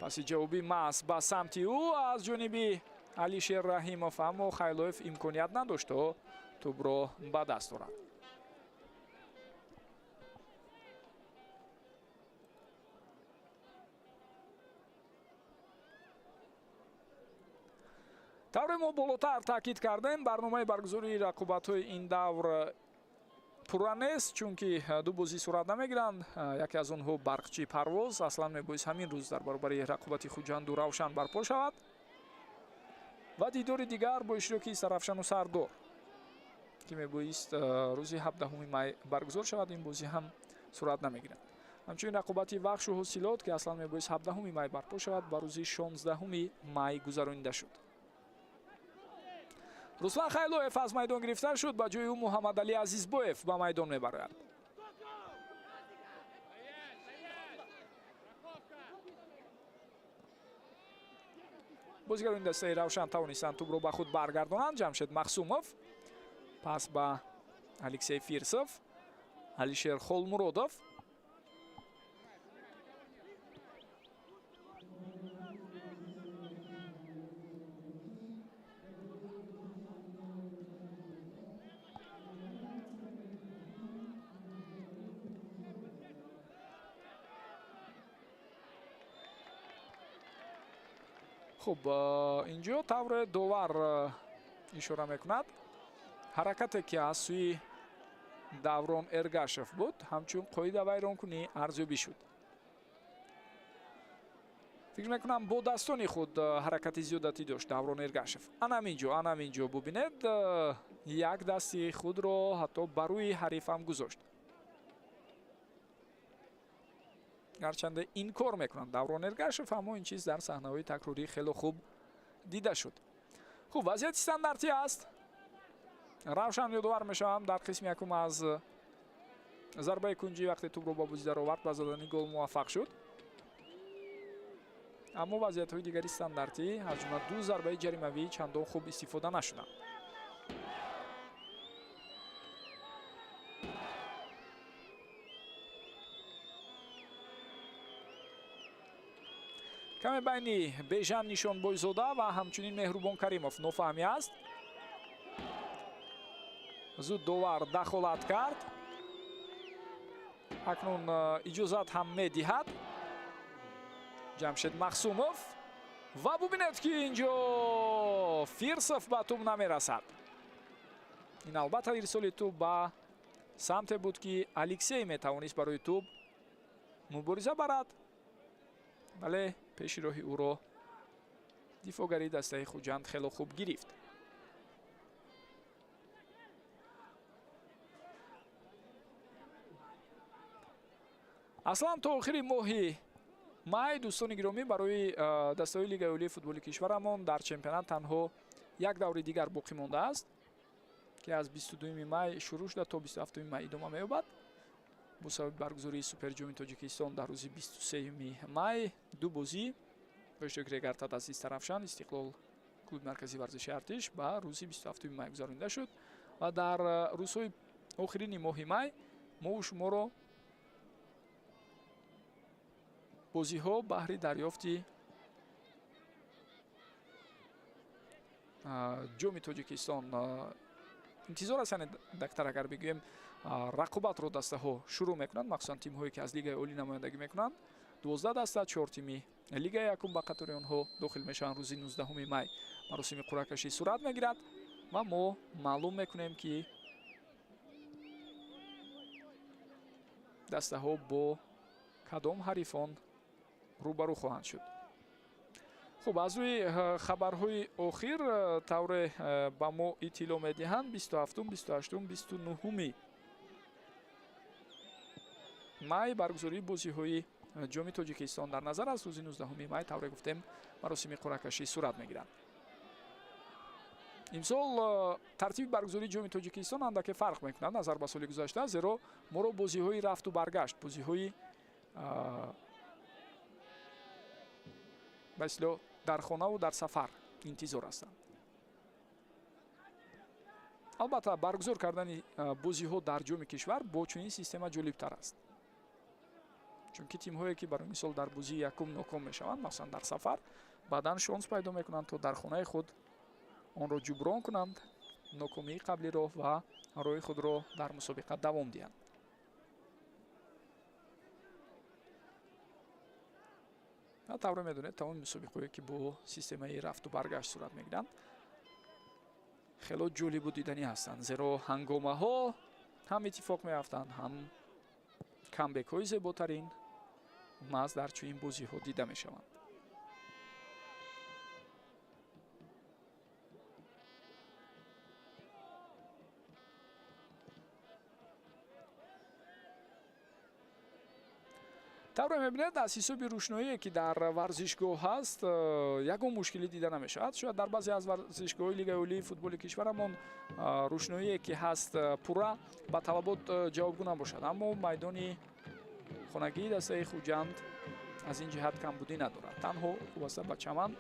Паси ҷавоби маҳз ба самти ӯ аз ҷониби Алишер Раҳимов, аммо Хайлоев имконият надошт, то тӯбро ба даст орад. Тавре мо болотар таъкид кардем, барномаи баргузории рақобатҳои ин давр пурра нест, чунки ду бозӣ сурат намегиранд. Яке аз онҳо Барқчи Парвоз аслан мебоист ҳамин рӯз дар баробари рақобати Хуҷанду Равшан барпо шавад ва дидори дигар бо иштироки Сарафшану Сардор, ки мебоист рӯзи 17 май баргузор шавад, ин бозӣ ҳам сурат намегирад. Ҳамчунин рақобати Вахшу Ҳосилот, ки аслан мебоист 17 май барпо шавад, ба рӯзи 16 май гузаронида шуд. Руслан Хайлоев аз майдон гирифта шуд, ба ҷои ӯ Муҳаммадалӣ Азизбоев ба майдон мебарояд. Бозигарони дастаи Равшан тавонистанд тӯбро ба худ баргардонанд. Ҷамшед Махсумов пас ба Алексей Фирсов, Алишер Холмуродов. Хуб, инҷо тавре довар ишора мекунад, ҳаракате, ки аз сӯи Даврон Эргашев буд, ҳамчун қоидавайронкунӣ арзёбӣ шуд. Фикр мекунам, бо дастони худ ҳаракати зиёдатӣ дошт Даврон Эргашев. Анам инҷо бубинед, як дасти худро ҳатто ба рӯи ҳарифам гузошт. Гарчанде инкор мекунанд Даврон Эргашев, аммо ин чиз дар саҳнаҳои такрорӣ хело хуб дида шуд. Хуб, вазъияти стандартӣ аст. Равшан, ёдовар мешавам, дар қисми якум аз зарбаи кунҷӣ, вақте тӯбро ба бозӣ даровард, ба задани гол муваффақ шуд, аммо вазъиятҳои дигари стандартӣ, аз ҷумла ду зарбаи ҷаримавӣ, чандон хуб истифода нашуданд. Каме байни Бежан Нишонбойзода ва ҳамчунин Меҳрубон Каримов нофаҳмӣ аст. Зуд довар дахолат кард, акнун иҷозат ҳам медиҳад. Ҷамшед Махсумов ва бубинед, ки инҷо Фирсов ба тӯб намерасад. Ин албатта ирсоли тӯб ба самте буд, ки Алексей метавонист барои тӯб мубориза барад, вале пеши роҳи ӯро дифоъгари дастаи Хуҷанд хело хуб гирифт. Аслан то охири моҳи май, дӯстони гиромӣ, барои дастаҳои Лигаи олии футболи кишварамон дар чемпионат танҳо як даври дигар боқӣ мондааст. Ки аз 22 май шурӯъ шуда то 27 май идома меёбад. Бо сабаби баргузории Суперҷоми Тоҷикистон дар рӯзи 23 май ду бозӣ бо иштироки Регар-ТадАЗ аз Истаравшан, Истиқлол, клуби марказии варзиши Артиш ба рӯзи 27 май гузаронида шуд ва дар рӯзҳои охирини моҳи май мову шуморо бозиҳо баҳри дарёфти ҷоми Тоҷикистон интизор аст. Яъне дактар агар бигӯем, рақобатро дастаҳо шурӯъ мекунанд, махсусан тимҳое ки аз Лигаи Олӣ намояндагӣ мекунанд. 12 даста, чор тими Лигаи якум ба қатори онҳо дохил мешаванд. Рӯзи 19 май маросими қуръакашӣ сурат мегирад ва мо маълум мекунем, ки дастаҳо бо кадом ҳарифон рӯбарӯ хоҳанд шуд. Хуб, аз рӯи хабарҳои охир, тавре ба мо иттилоъ медиҳанд, 27, 28, 29 май баргузории бозиҳои ҷоми Тоҷикистон дар назар аст. Рӯзи 19 май, тавре гуфтем, маросими қуръакашӣ сурат мегирад. Имсол тартиби баргузории ҷоми Тоҷикистон андаке фарқ мекунад назар ба соли гузашта, зеро моро бозиҳои рафту баргашт, бозиҳои ба истилоҳ дар хонаву дар сафар интизор ҳастанд. Албатта, баргузор кардани бозиҳо дар ҷоми кишвар бо чунин система ҷолибтар аст, чунки тимҳое ки барои мисол дар бозии якум ноком мешаванд, масалан дар сафар, баъдан шонс пайдо мекунанд, то дар хонаи худ онро ҷуброн кунанд, нокомии қаблиро, ва роҳи худро дар мусобиқа давом диҳанд. Тавре медонед, тамоми мусобиқаҳое ки бо системаи рафту баргашт сурат мегиранд, хело ҷолибу диданӣ ҳастанд, зеро ҳангомаҳо ҳам иттифоқ меафтанд, ҳам камбекҳои зеботарин маҳз дар чунин бозиҳо дида мешаванд. Тавре мебинед, аз ҳисоби рӯшноие ки дар варзишгоҳ ҳаст, ягон мушкилӣ дида намешавад. Шояд дар баъзе аз варзишгоҳҳои Лигаи Олии футболи кишварамон рӯшноие ки ҳаст, пурра ба талабот ҷавобгӯ набошад, аммо майдони хонагии дастаи Хуҷанд аз ин ҷиҳат камбудӣ надорад. Танҳо вобаста ба чаман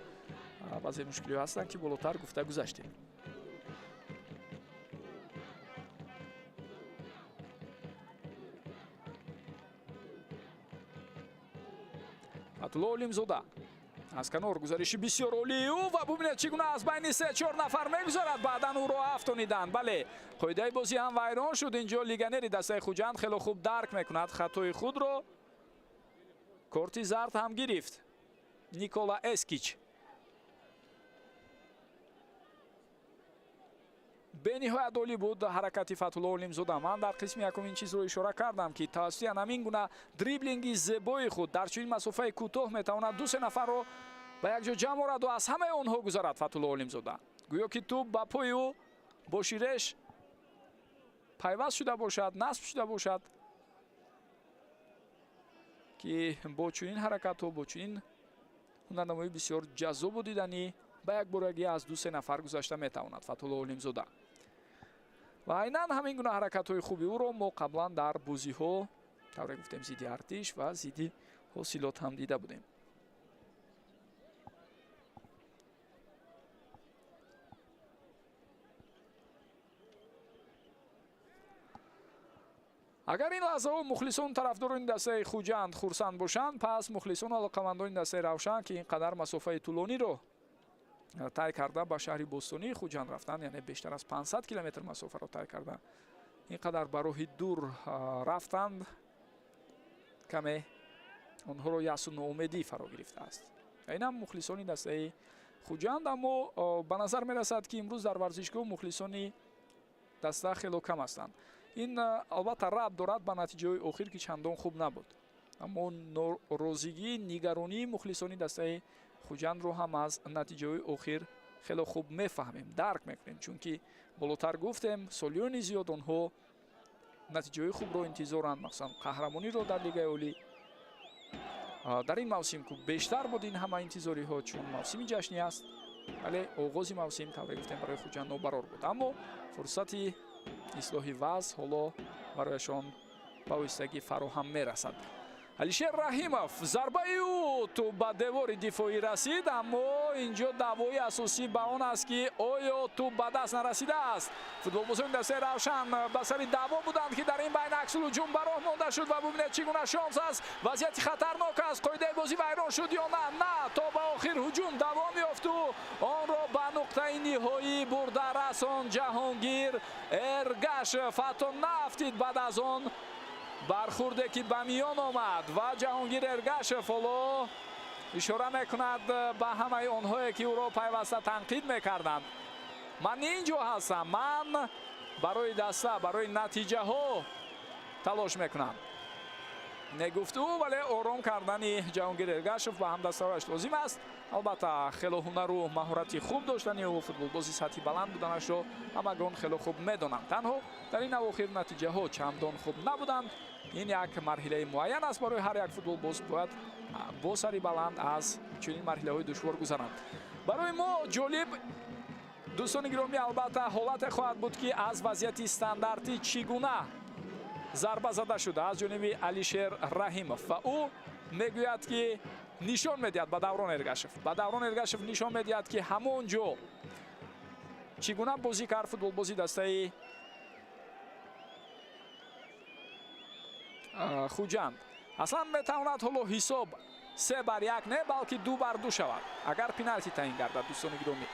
баъзе мушкилиҳо ҳастанд, ки болотар гуфта гузаштем. Фатулло Олимзода аз канор, гузариши бисёр олии ӯ, ва бубинед, чӣ гуна аз байни се чор нафар мегузарад, баъдан ӯро афтониданд. Бале, қоидаи бозӣ ҳам вайрон шуд. Инҷо легионери дастаи Хуҷанд хело хуб дарк мекунад хатои худро, корти зард ҳам гирифт Никола Эскич. Бениҳоят олӣ буд ҳаракати Фатулло Олимзода. Ман дар қисми якум ин чизро ишора кардам, ки тавассути ҳамин гуна дриблинги зебои худ дар чунин масофаи кӯтоҳ метавонад ду се нафарро ба якҷо ҷамъ ораду аз ҳамаи онҳо гузарад. Фатулло Олимзода гӯё ки тӯб ба пои ӯ бо ширеш пайваст шуда бошад, насб шуда бошад, ки бо чунин ҳаракатҳо, бо чунин ҳунарнамоии бисёр ҷаззобу диданӣ ба якборагӣ аз ду се нафар гузашта метавонад Фатулло Олимзода. Ва айнан ҳамин гуна ҳаракатҳои хуби ӯро мо қаблан дар бозиҳо, тавре гуфтем, зидди Артиш ва зидди Ҳосилот ҳам дида будем. Агар ин лаҳзаҳо мухлисон, тарафдорони дастаи Хуҷанд хурсанд бошанд, пас мухлисону алоқамандони дастаи Равшан, ки ин қадар масофаи тӯлониро тай карда ба шаҳри бостонии Хуҷанд рафтанд, яъне бештар аз 500 километр масофаро тай карда, ин қадар ба роҳи дур рафтанд, каме онҳоро яъсу ноумедӣ фаро гирифтааст. Инам мухлисони дастаи Хуҷанд. Аммо ба назар мерасад, ки имрӯз дар варзишгоҳ мухлисони даста хело кам ҳастанд. Ин албатта рабт дорад ба натиҷаҳои охир, ки чандон хуб набуд, аммо норозигӣ, нигаронии мухлисони дастаи Хуҷандро ҳам аз натиҷаҳои охир хело хуб мефаҳмем, дарк мекунем, чунки болотар гуфтем, солиёни зиёд онҳо натиҷаҳои хубро интизоранд, махсусан қаҳрамониро дар Лигаи Олӣ. Дар ин мавсим ку бештар буд ин ҳама интизориҳо, чун мавсими ҷашнӣ аст. Вале оғози мавсим тавре гуфтем барои Хуҷанд нобарор буд, аммо фурсати ислоҳи вазъ ҳоло барояшон ба оҳистагӣ фароҳам мерасад. Алишер Раҳимов, зарбаи ӯ тӯб ба девори дифоӣ расид, аммо инҷо даъвои асосӣ ба он аст, ки оё тӯб ба даст нарасидааст. Футболбозони дастаи Равшан ба сари даъво буданд, ки дар ин байн аксулҳуҷум ба роҳ монда шуд ва бубинед, чӣ гуна шонс аст. Вазъияти хатарнок аст. Қоидаи бозӣ вайрон шуд ё на? На, то ба охир ҳуҷум давом ёфту онро ба нуқтаи ниҳоӣ бурда расон Ҷаҳонгир Эргашев. Ҳатто наафтид баъд аз он бархурде, ки ба миён омад, ва Ҷаҳонгир Эргашев ҳоло ишора мекунад ба ҳамаи онҳое, ки ӯро пайваста танқид мекарданд: ман ин ҷо ҳастам, ман барои даста, барои натиҷаҳо талош мекунам, мегуфт ӯ. Вале ором кардани Ҷаҳонгир Эргашев ба ҳамдастаҳояш лозим аст. Албатта, хело ҳунару маҳорати хуб доштани ӯ, футболбози сатҳи баланд буданашро ҳамагон хело хуб медонанд. Танҳо дар ин авохир натиҷаҳо чандон хуб набуданд. Ин як марҳилаи муайян аст барои ҳар як футболбоз, бояд бо сари баланд аз чунин марҳилаҳои душвор гузаранд. Барои мо ҷолиб, дӯстони гиромӣ, албатта, ҳолате хоҳад буд, ки аз вазъияти стандартӣ чӣ гуна зарба зада шуда аз ҷониби Алишер Раҳимов, ва ӯ мегӯяд, ки нишон медиҳад ба Даврон Эргашев, ба Даврон Эргашев нишон медиҳад, ки ҳамон ҷо чӣ гуна бозӣ кард футболбози дастаи Хуҷанд. Аслан метавонад ҳоло ҳисоб 3-1 не, балки 2-2 шавад, агар пеналти таъин гардад, дӯстони гиромӣ.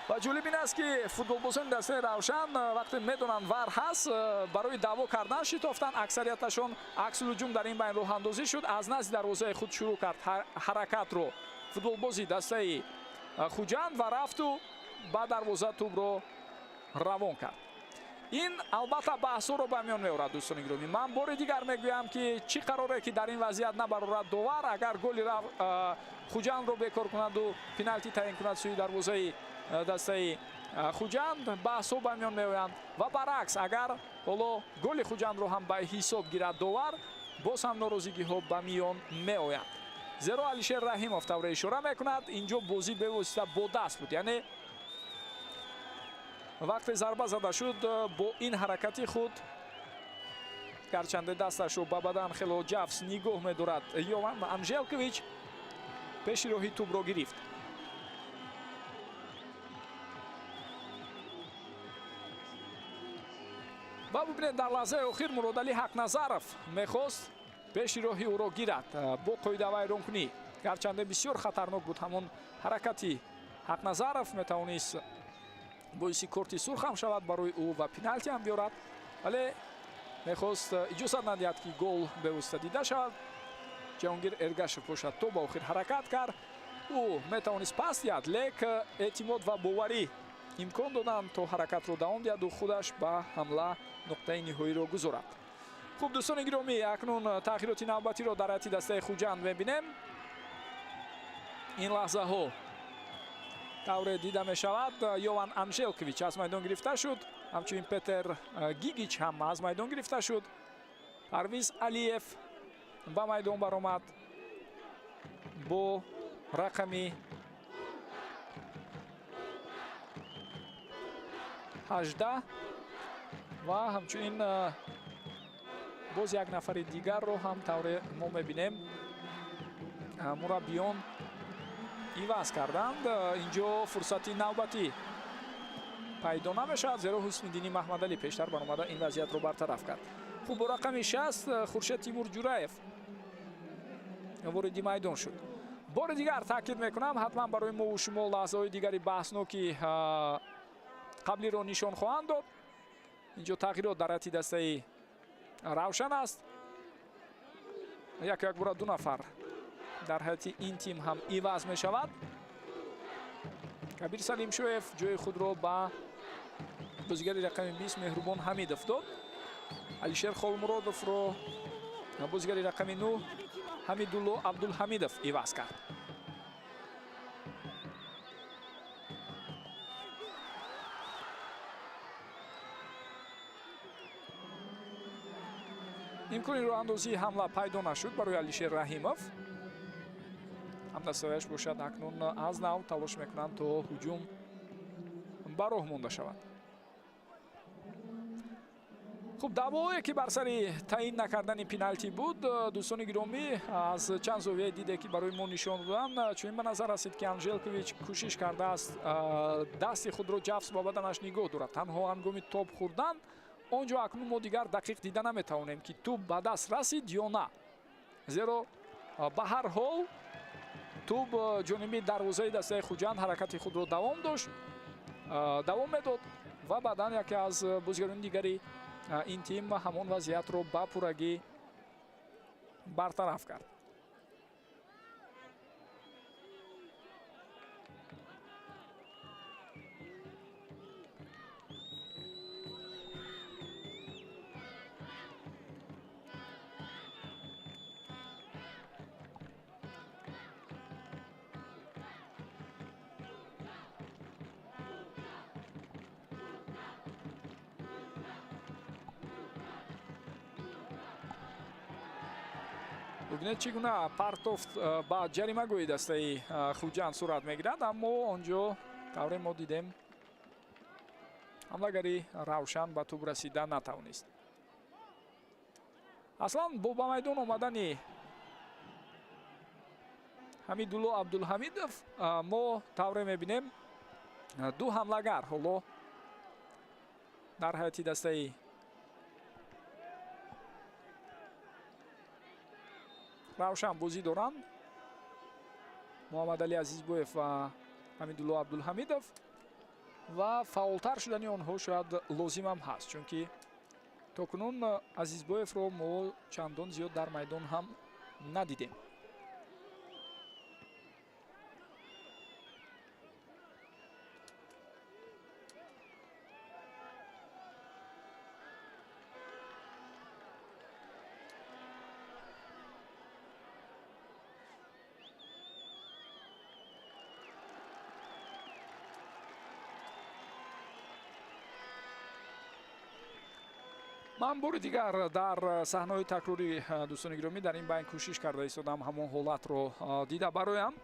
Ва ҷолиб ин аст, ки футболбозони дастаи Равшан вақте медонанд, ВАР ҳаст, барои даъво кардан шитофтанд аксарияташон. Аксулҳуҷум дар ин байн роҳандозӣ шуд. Аз назди дарвозаи худ шурӯъ кард ҳаракатро футболбози дастаи Хуҷанд ва рафту ба дарвоза тӯбро равон кард. Ин албатта баҳсҳоро ба миён меорад, дӯстони гиромӣ. Ман бори дигар мегӯям, ки чӣ қароре ки дар ин вазъият набарорад довар, агар голи Хуҷандро бекор кунаду пеналти таъин кунад сӯи дарвозаи дастаи Хуҷанд, баҳсҳо ба миён меоянд, ва баръакс, агар ҳоло голи Хуҷандро ҳам ба ҳисоб гирад довар, боз ҳам норозигиҳо ба миён меоянд, зеро Алишер Раҳимов тавре ишора мекунад, инҷо бозӣ бевосита бо даст буд, яъне вақте зарба зада шуд, бо ин ҳаракати худ, гарчанде дасташро ба бадан хело ҷафс нигоҳ медорад, Йован Анжелкович пеши роҳи тӯбро гирифт. Ва бубинед, дар лаҳзаи охир Муродалӣ Ҳақназаров мехост пеши роҳи ӯро гирад бо қоидавайронкунӣ. Гарчанде бисёр хатарнок буд ҳамон ҳаракати Ҳақназаров, метавонист боиси корти сурх ҳам шавад барои ӯ ва пеналти ҳам биёрад, вале мехост иҷозат надиҳад, ки гол бевосита дида шавад. Ҷаҳонгир Эргашев бошад, то ба охир ҳаракат кард. Ӯ метавонист пас диҳад, лек эътимод ва боварӣ имкон доданд, то ҳаракатро давом диҳаду худаш ба ҳамла нуқтаи ниҳоиро гузорад. Хуб, дӯстони гиромӣ, акнун таъхироти навбатиро дар ҳайати дастаи Хуҷанд мебинем. Ин лаҳзаҳо тавре дида мешавад, Йован Анжелкович аз майдон гирифта шуд, ҳамчунин Петер Гигич ҳам аз майдон гирифта шуд. Парвиз Алиев ба майдон баромад бо рақами 18 ва ҳамчунин боз як нафари дигарро ҳам тавре мо мебинем, мураббиён иваз карданд. Инҷо фурсати навбатӣ пайдо намешавад, зеро Ҳусниддини Маҳмадалӣ пештар баромада ин вазъиятро бартараф кард. Хуб, бо рақами 60 Хуршед Тимур Ҷураев вориди майдон шуд. Бори дигар таъкид мекунам, ҳатман барои мову шумо лаҳзаҳои дигари баҳсноки қаблиро нишон хоҳанд дод. Инҷо тағйирот дар ҳайати дастаи Равшан аст. Як якбора ду нафар дар ҳайати ин тим ҳам иваз мешавад. Кабир Салимшоев ҷои худро ба бозигари рақами 20 Меҳрубон Ҳамидов дод. Алишер Холмуродовро бозигари рақами 9 Ҳамидулло Абдулҳамидов иваз кард. Имкони роҳандозии ҳамла пайдо нашуд барои Алишер Раҳимов. Ҳамдастаҳояш бошад, акнун аз нав талош мекунанд, то ҳуҷум ба роҳ монда шавад. Хуб, даъвое ки бар сари таъин накардани пеналти буд, дӯстони гиромӣ, аз чанд зовияи диде ки барои мо нишон доданд, чунин ба назар расид, ки Анжелкович кӯшиш кардааст дасти худро ҷафс ба баданаш нигоҳ дорад танҳо ҳангоми топ хӯрдан. Он ҷо акнун мо дигар дақиқ дида наметавонем, ки тӯб ба даст расид ё на, зеро ба ҳар ҳол тӯб ҷониби дарвозаи дастаи Хуҷанд ҳаракати худро давом дошт, давом медод ва баъдан яке аз бозигарони дигари ин тим ҳамон вазъиятро ба пуррагӣ бартараф кард. Бубинед, чӣ гуна партофт ба ҷаримагоҳи дастаи Хуҷанд сурат мегирад, аммо он ҷо, тавре мо дидем, ҳамлагари Равшан ба тӯб расида натавонист. Аслан бо ба майдон омадани Ҳамидулло Абдулҳамидов мо тавре мебинем, ду ҳамлагар ҳоло дар ҳайати дастаи Равшан бозӣ доранд: Муҳаммадалӣ Азизбоев ва Ҳамидулло Абдулҳамидов. Ва фаъолтар шудани онҳо шояд лозимам ҳаст, чунки то кунун Азизбоевро мо чандон зиёд дар майдон ҳам надидем. Ман бори дигар дар саҳнаҳои такрорӣ, дӯстони гиромӣ, дар ин байн кӯшиш карда истодам ҳамон ҳолатро дида бароям.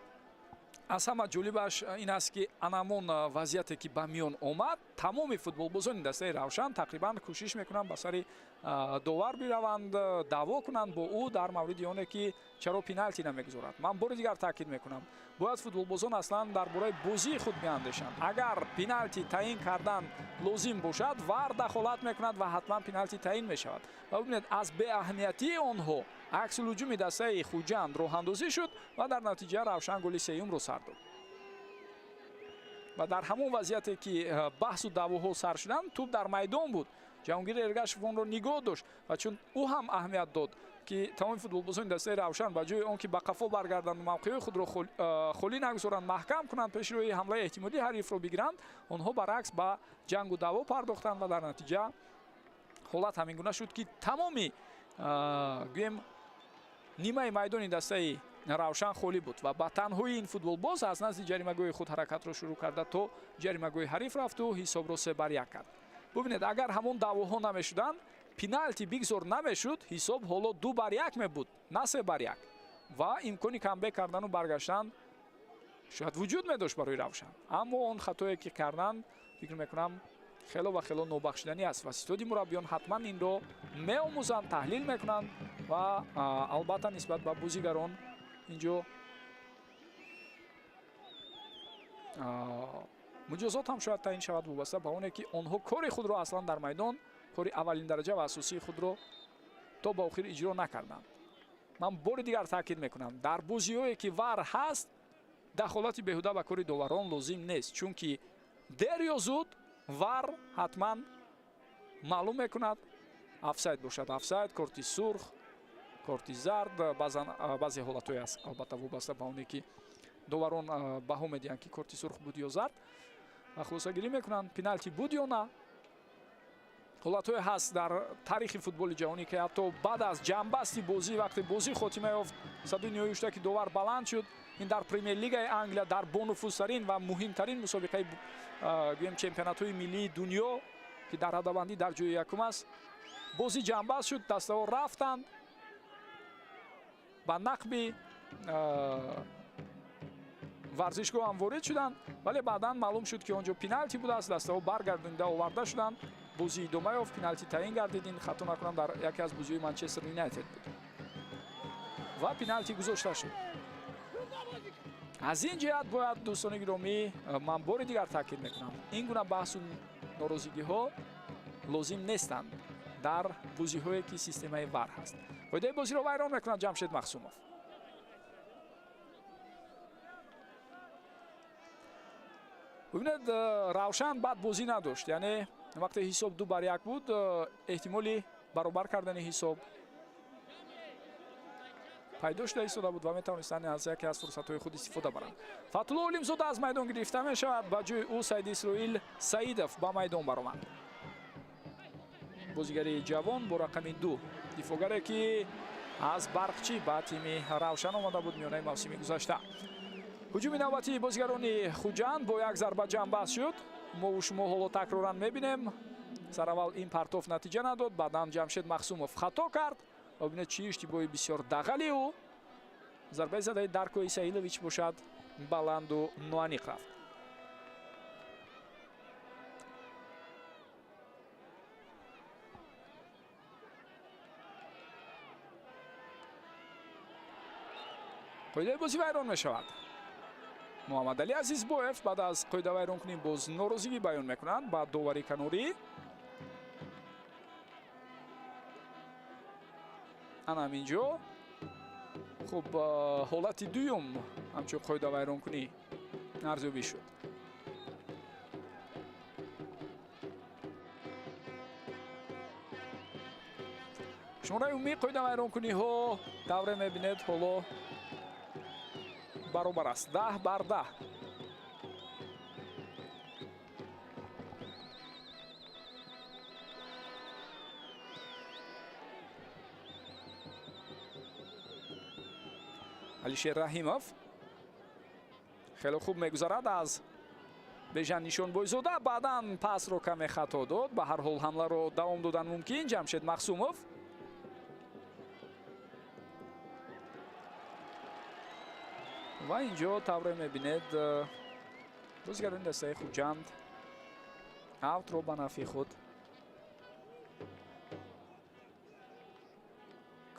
Аз ҳама ҷолибаш ин аст, ки анамон вазъияте ки ба миён омад, тамоми футболбозони дастаи Равшан тақрибан кӯшиш мекунанд ба сари довар бираванд, даъво кунанд бо ӯ дар мавриди оне ки чаро пеналти намегузорад. Ман бори дигар таъкид мекунам, бояд футболбозон аслан дар бораи бозии худ биандешанд. Агар пеналти таъин кардан лозим бошад, ВАР дахолат мекунад ва ҳатман пеналти таъин мешавад. Ва бибинед, аз беаҳамиятии онҳо аксулҳуҷуми дастаи Хуҷанд роҳандозӣ шуд ва дар натиҷа Равшан голи сеюмро сар дод. Ва дар ҳамон вазъияте ки баҳсу даъвоҳо сар шуданд, тӯб дар майдон буд. Ҷаҳонгир Эргашев онро нигоҳ дошт ва чун ӯ ҳам аҳамият дод, ки тамоми футболбозони дастаи Равшан ба ҷои он ки ба қафо баргарданд, мавқеъҳои худро холӣ нагузоранд, маҳкам кунанд, пеши роҳи ҳамлаи эҳтимолии ҳарифро бигиранд, онҳо баръакс ба ҷангу даъво пардохтанд ва дар натиҷа ҳолат ҳамин гуна шуд, ки тамоми, гӯем, нимаи майдони дастаи Равшан холӣ буд ва ба танҳои ин футболбоз аз назди ҷаримагоҳи худ ҳаракатро шурӯъ карда, то ҷаримагоҳи ҳариф рафту ҳисобро 3-1 кард. Бубинед, агар ҳамон даъвоҳо намешуданд, пеналти бигзор намешуд, ҳисоб ҳоло 2-1 мебуд, на 3-1, ва имкони камбек кардану баргаштан шояд вуҷуд медошт барои Равшан. Аммо он хатое ки карданд, фикр мекунам, хело ва хело нобахшиданӣ аст ва ситоди мураббиён ҳатман инро меомӯзанд, таҳлил мекунанд ва албатта нисбат ба бозигарон инҷо муҷозот ҳам шояд таъин шавад, вобаста ба оне ки онҳо кори худро аслан дар майдон, кори аввалин дараҷа ва асосии худро то ба охир иҷро накарданд. Ман бори дигар таъкид мекунам, дар бозиҳое ки ВАР ҳаст, дахолати беҳуда ба кори доварон лозим нест, чунки дер ё зуд ВАР ҳатман маълум мекунад: офсайд бошад офсайд, корти сурх, корти зард. Баъзан баъзе ҳолатҳое аст, албатта вобаста ба оне ки доварон баҳо медиҳанд, ки корти сурх буд ё зард, ва хулосагирӣ мекунанд, пеналти буд ё на. Ҳолатҳое ҳаст дар таърихи футболи ҷаҳонӣ, ки ҳатто баъд аз ҷамъбасти бозӣ, вақте бозӣ хотима ёфт, садои ниҳоӣ шуда ки довар баланд шуд. Ин дар Премер-лигаи Англия, дар бонуфузтарин ва муҳимтарин мусобиқаи, гӯем, чемпионатҳои миллии дунё, ки дар радабандӣ дар ҷои якум аст, бозӣ ҷамъбаст шуд, дастаҳо рафтанд ба нақби. Варзишгоҳ ҳам ворид шуданд, вале баъдан маълум шуд, ки он ҷо пеналти будааст. Дастаҳо баргардонида оварда шуданд. Бозӣ идома ёфт, пеналти таъин гардид. Ин хато накунам дар яке аз бозиҳои Манчестер Юнайтед буд ва пеналти гузошта шуд. Аз ин ҷиҳат бояд, дӯстони гиромӣ, ман бори дигар таъкид мекунам, ин гуна баҳсу норозигиҳо лозим нестанд дар бозиҳое ки системаи вар ҳаст. Қоидаи бозиро вайрон мекунад Ҷамшед Махсумов. Бибинед, Равшан бад бозӣ надошт, яъне вақте ҳисоб 2-1 буд, эҳтимоли баробар кардани ҳисоб пайдо шуда истода буд ва метавонистанд аз яке аз фурсатҳои худ истифода баранд. Фатулло Олимзода аз майдон гирифта мешавад, ба ҷои ӯ Саид Исроил Саидов ба майдон баромад. Бозигари ҷавон бо рақами 2, дифоъгаре ки аз Барқчӣ ба тими Равшан омада буд миёнаи мавсими гузашта. Ҳуҷуми навбатии бозигарони Хуҷанд бо як зарба ҷамъбаст шуд. Мову шумо ҳоло такроран мебинем. Сараввал ин партоф натиҷа надод, баъдан Ҷамшед Махсумов хато кард. Ва бибинед чӣ иштибоҳи бисёр дағали ӯ. Зарбаи задаи Дарко Исаилович бошад баланду ноаниқ рафт. Қоидаи бозӣ вайрон мешавад. Муҳаммадалӣ Азизбоев баъд аз қоидавайронкунӣ боз норозигӣ баён мекунанд ба довари канорӣ. Ана ҳаминҷо хуб ҳолати дуюм ҳамчун қоидавайронкунӣ арзёбӣ шуд. Шумораи умумии қоидавайронкуниҳо тавре мебинед ҳоло баробар аст 10-10. Алишер Раҳимов хеле хуб мегузарад аз Бежан Нишонбойзода, баъдан пасро каме хато дод. Ба ҳар ҳол ҳамларо давом додан мумкин. Ҷамшед Махсумов ва инҷо тавре мебинед бозигарони дастаи Хуҷанд аутро ба нафъи худ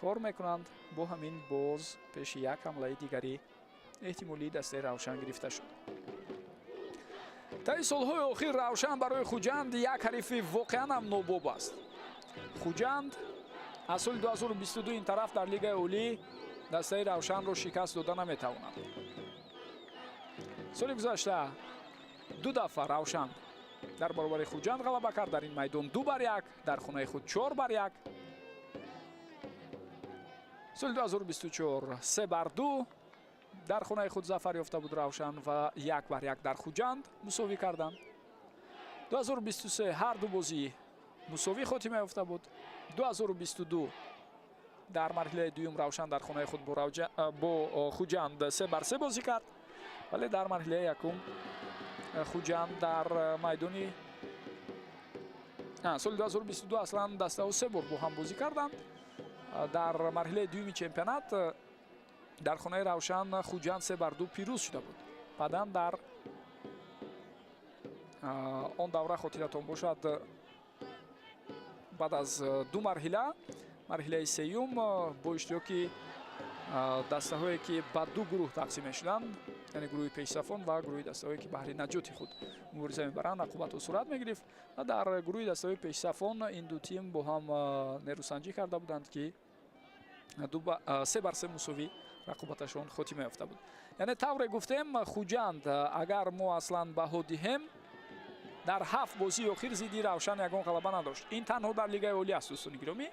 кор мекунанд. Бо ҳамин боз пеши як ҳамлаи дигари эҳтимолии дастаи Равшан гирифта шуд. Таи солҳои охир Равшан барои Хуҷанд як ҳарифи воқеан ҳам нобоб аст. Хуҷанд аз соли 2022 ин тараф дар Лигаи Олӣ дастаи Равшанро шикаст дода наметавонад. Соли гузашта ду дафъа Равшан дар баробари Хуҷанд ғалаба кард. Дар ин майдон 2-1, дар хонаи худ 4-1. Соли 2024 3-2 дар хонаи худ зафар ёфта буд Равшан ва 1-1 дар Хуҷанд мусовӣ карданд. 2023 ҳар ду бозӣ мусовӣ хотима ёфта буд. 2022 дар марҳилаи дуюм Равшан дар хонаи худ бо Хуҷанд 3-3 бозӣ кард, вале дар марҳилаи якум Хуҷанд дар майдони соли 2022 аслан дастаҳо се бор бо ҳам бозӣ карданд. Дар марҳилаи дуюми чемпионат дар хонаи Равшан Хуҷанд 3-2 пирӯз шуда буд. Баъдан дар он давра хотиратон бошад, баъд аз ду марҳила, марҳилаи сеюм бо иштироки дастаҳое ки ба ду гурӯҳ тақсим мешуданд, яъне гурӯҳи пешсафон ва гурӯҳи дастаҳое ки баҳри наҷоти худ мубориза мебаранд, рақобатҳо сурат мегирифт ва дар гурӯҳи дастаҳои пешсафон ин ду тим бо ҳам нерӯсанҷӣ карда буданд ки 3-3 мусовӣ рақобаташон хотима ёфта буд. Яъне тавре гуфтем, Хуҷанд агар мо аслан баҳо диҳем, дар 7 бозии охир зидди Равшан ягон ғалаба надошт. Ин танҳо дар Лигаи Олӣ аст, дӯстони гиромӣ.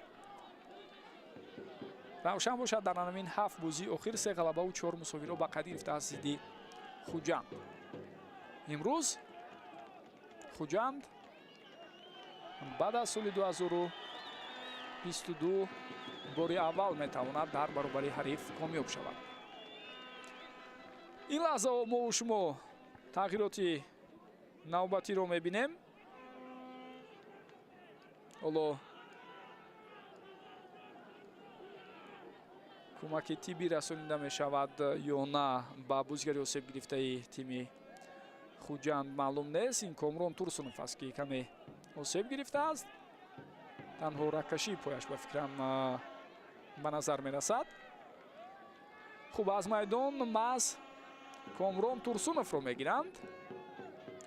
Равшан бошад дар ҳамин 7 бозии охир 3 ғалабаву 4 мусовиро ба қайд гирифтааст зидди Хуҷанд. Имрӯз Хуҷанд баъд аз соли 2022 бори аввал метавонад дар баробари ҳариф комёб шавад. Ин лаҳзаҳо мову шумо тағйироти навбатиро мебинем. Ҳоло Кӯмаки тиббӣ расонида мешавад ё на ба бозигари осеб гирифтаи тими Хуҷанд маълум нест. Ин Комрон Турсунов аст, ки каме осеб гирифтааст. Танҳо рагкашии пояш, ба фикрам, ба назар мерасад. Хуб, аз майдон маҳз Комрон Турсуновро мегиранд.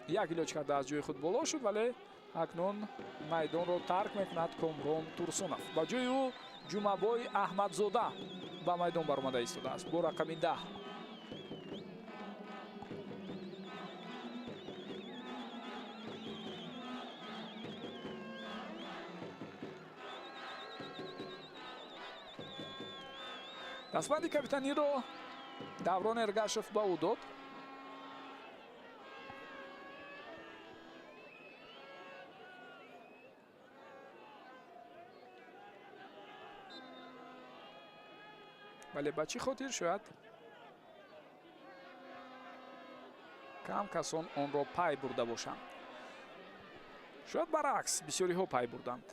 Як илоҷ карда аз ҷои худ боло шуд, вале акнун майдонро тарк мекунад Комрон Турсунов. Ба ҷои ӯ Ҷумъабой Аҳмадзода ба майдон баромада истодааст бо рақами 10. Дастбанди капитаниро Даврон Эргашев ба ӯ дод. Вале ба чӣ хотир, шояд кам касон онро пай бурда бошанд. Шояд баръакс, бисёриҳо пай бурданд.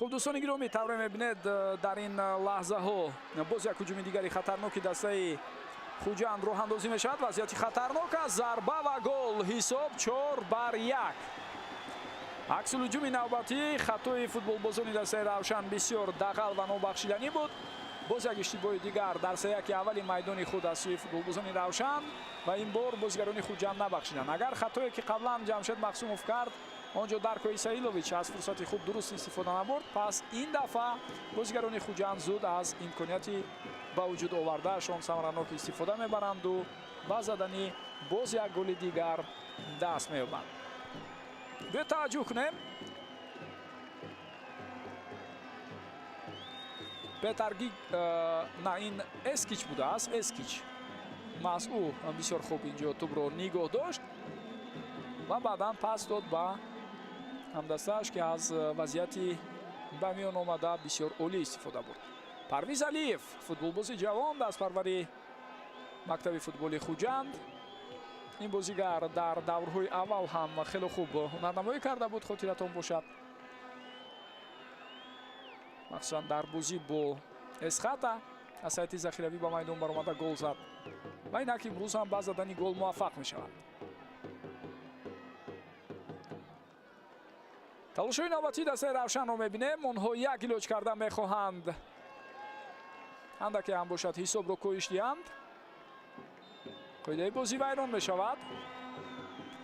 Хуб, дӯстони гиромӣ, тавре мебинед, дар ин лаҳзаҳо боз як ҳуҷуми дигари хатарноки дастаи Хуҷанд роҳандозӣ мешавад. Вазъияти хатарнок аст, зарба ва гол. Ҳисоб 4-1. Аксулҳуҷуми навбатӣ, хатои футболбозони дастаи Равшан бисёр дағал ва нобахшиданӣ буд. Боз як иштибоҳи дигар дар сеяки аввали майдони худ аз сӯи футболбозони Равшан ва ин бор бозигарони Хуҷанд набахшиданд. Агар хатое, ки қаблан Ҷамшед Мақсумов кард, он ҷо Дарко Исаилович аз фурсати хуб дуруст истифода набурд, пас ин дафъа бозигарони Хуҷанд зуд аз имконияти ба вуҷуд овардаашон самаранок истифода мебаранду ба задани боз як голи дигар даст меёбанд. Биё таваҷҷӯҳ кунем. Петар Гиг, на, ин Эскич будааст. Эскич, маҳз ӯ бисёр хуб инҷо тӯбро нигоҳ дошт ва баъдан пас дод ба ҳамдастааш, ки аз вазъияти ба миён омада бисёр олӣ истифода бурд. Парвиз Алиев, футболбози ҷавон, дастпарвари мактаби футболи Хуҷанд. Ин бозигар дар даврҳои аввал ҳам хеле хуб ҳунарнамоӣ карда буд, хотиратон бошад, махсусан дар бозӣ бо Эсхата аз ҳайати захиравӣ ба майдон баромада гол зад ва инак имрӯз ҳам ба задани гол муваффақ мешавад. Талошҳои навбатии дастаи Равшанро мебинем. Онҳо як илоҷ карда мехоҳанд андаке ҳам бошад ҳисобро коҳиш диҳанд. Қоидаи бозӣ вайрон мешавад.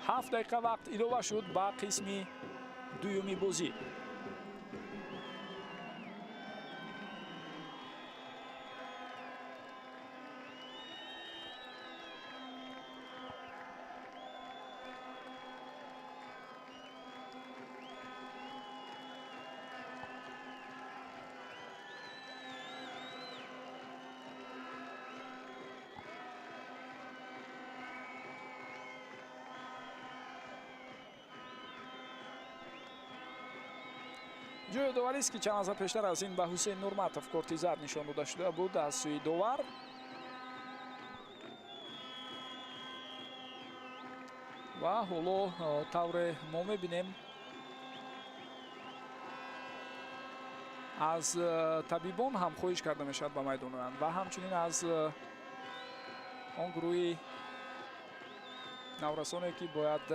7 дақиқа вақт илова шуд ба қисми дуюми бозӣ. Ҷои ёдоварист, ки чанд лаҳза пештар аз ин ба Ҳусейн Нурматов корти зард нишон дода шуда буд аз сӯи довар. Ва ҳоло тавре мо мебинем, аз табибон ҳам хоҳиш карда мешавад ба майдон оянд ва ҳамчунин аз он гурӯҳи наврасоне, ки бояд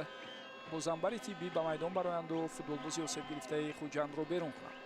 бо занбари тиббӣ ба майдон бароянду футболбози осебгирифтаи Хуҷандро берун кунанд.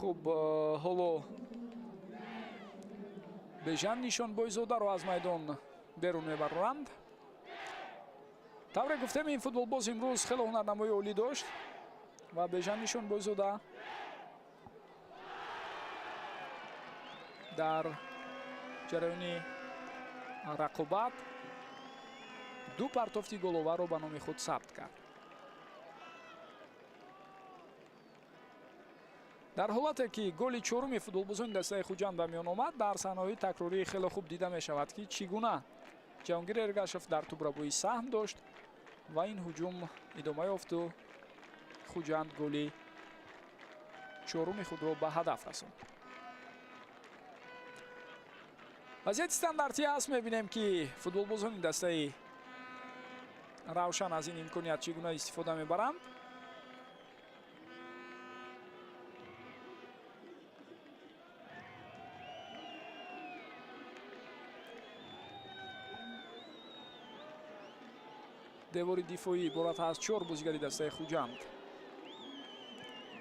Хуб, ҳоло Бежан Нишонбойзодаро аз майдон берун мебароранд. Тавре гуфтем, ин футболбоз имрӯз хеле ҳунарнамои олӣ дошт ва Бежан Нишонбойзода Дар ҷараёни рақобат 2 партофти головаро ба номи худ сабт кард. Дар ҳолате ки голи чоруми футболбозони дастаи Хуҷанд ба миён омад, дар саҳнаҳои такрорӣ хеле хуб дида мешавад, ки чӣ гуна Ҷаҳонгир Эргашев дар тӯбрабоӣ саҳм дошт ва ин ҳуҷум идома ёфту Хуҷанд голи чоруми худро ба ҳадаф расонд. Вазъияти стандартӣ аст. Мебинем, ки футболбозони дастаи Равшан аз ин имконият чӣ гуна истифода мебаранд. Девори дифоӣ иборат аз 4 бозигари дастаи Хуҷанд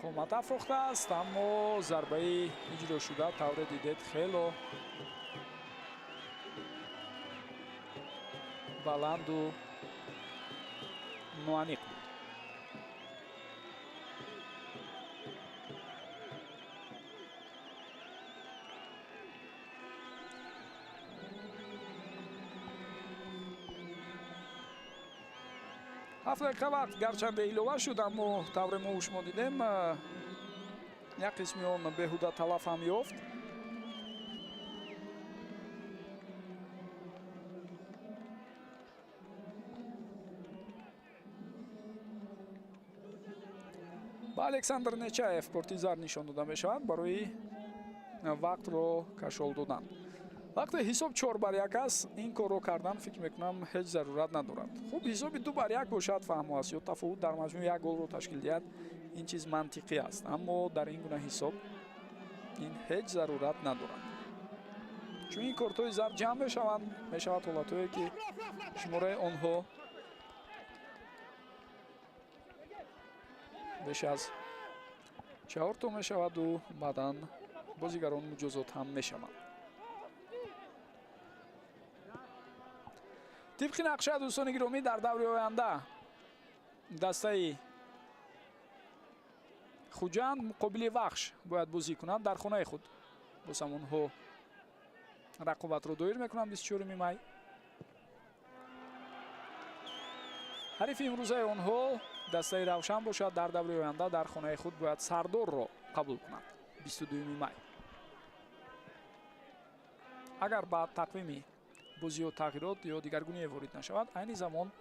қомат афрохтааст, аммо зарбаи иҷрошуда тавре дидед хело баланду ноаниқ буд. Ҳафт дақиқа вақт гарчанде илова шуд, аммо тавре мо шумо дидем, як қисми он беҳуда талаф ҳам ёфт. Ба Александр Нечаев корти зард нишон дода мешавад барои вақтро кашол додан. Вақте ҳисоб 4-1 аст, ин корро кардан фикр мекунам ҳеҷ зарурат надорад. Хуб, ҳисоби 2-1 бошад фаҳмо аст, ё тафовут дар маҷмӯъ як голро ташкил диҳад, ин чиз мантиқӣ аст, аммо дар ин гуна ҳисоб ин ҳеҷ зарурат надорад. Чун ин кортҳои зард ҷамъ мешаванд, мешавад ҳолатҳое ки шумораи онҳо беш аз 4 то мешаваду баъдан бозигарон муҷозот ҳам мешаванд. Тибқи нақша, дӯстони гиромӣ, дар даври оянда дастаи Хуҷанд муқобили Вахш бояд бозӣ кунад дар хонаи худ. Боз ҳам онҳо рақобатро доир мекунанд 24 май. Ҳарифи имрӯзаи онҳо дастаи Равшан бошад, дар даври оянда дар хонаи худ бояд Сардорро қабул кунад 22 май. Агар ба тақвими бозиҳо тағйирот ё дигаргуние ворид нашавад, айни замон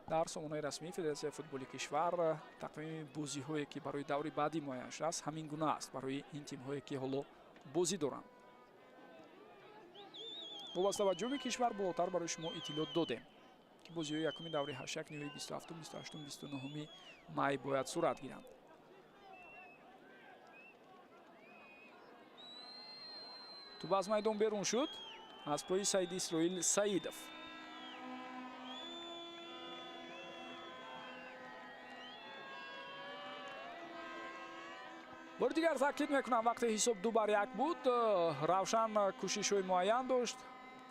дар сомонаи расмии Федератсияи футболи кишвар тақвими бозиҳое ки барои даври баъдӣ муайян шудааст ҳамин гуна аст барои ин тимҳое ки ҳоло бозӣ доранд. Вобаста ба ҷоми кишвар болотар барои шумо иттилоъ додем, ки бозиҳои якуми даври 8 ниҳои 27, 28, 29 май бояд сурат гиранд. Тӯб аз майдон берун шуд аз пои Саид Исроил Саидов. Бори дигар таъкид мекунам, вақте ҳисоб 2-1 буд, Равшан кӯшишҳои муайян дошт,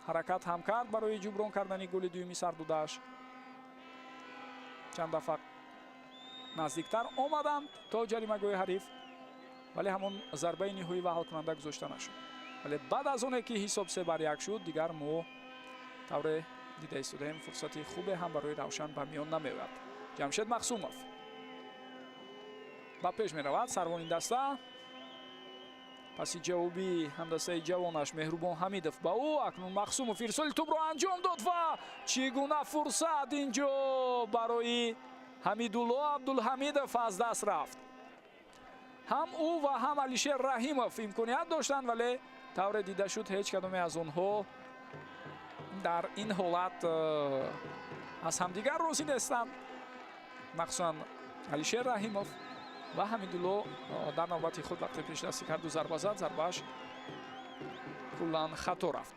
ҳаракат ҳам кард барои ҷуброн кардани голи дуюми сардудааш. Чанд дафъа наздиктар омаданд то ҷаримагоҳи ҳариф, вале ҳамон зарбаи ниҳоӣ ва ҳалкунанда гузошта нашуд. Вале баъд аз оне ки ҳисоб 3-1 шуд, дигар мо тавре дида истодаем, фурсати хубе ҳам барои Равшан ба миён намеояд. Ҷамшед Махсумов ба пеш меравад, сарвони даста. Паси ҷавоби ҳамдастаи ҷавонаш Меҳрубон Ҳамидов ба ӯ. Акнун Махсумов ирсоли тӯбро анҷом дод ва чӣ гуна фурсат инҷо барои Ҳамидулло Абдулҳамидов аз даст рафт. Ҳам ӯ ва ҳам Алишер Раҳимов имконият доштанд, вале тавре дида шуд ҳеҷ кадоме аз онҳо дар ин ҳолат аз ҳамдигар розӣ нестанд. Махсусан Алишер Раҳимов ва Ҳамидулло дар навбати худ вақте пешдастӣ карду зарба зад, зарбааш куллан хато рафт.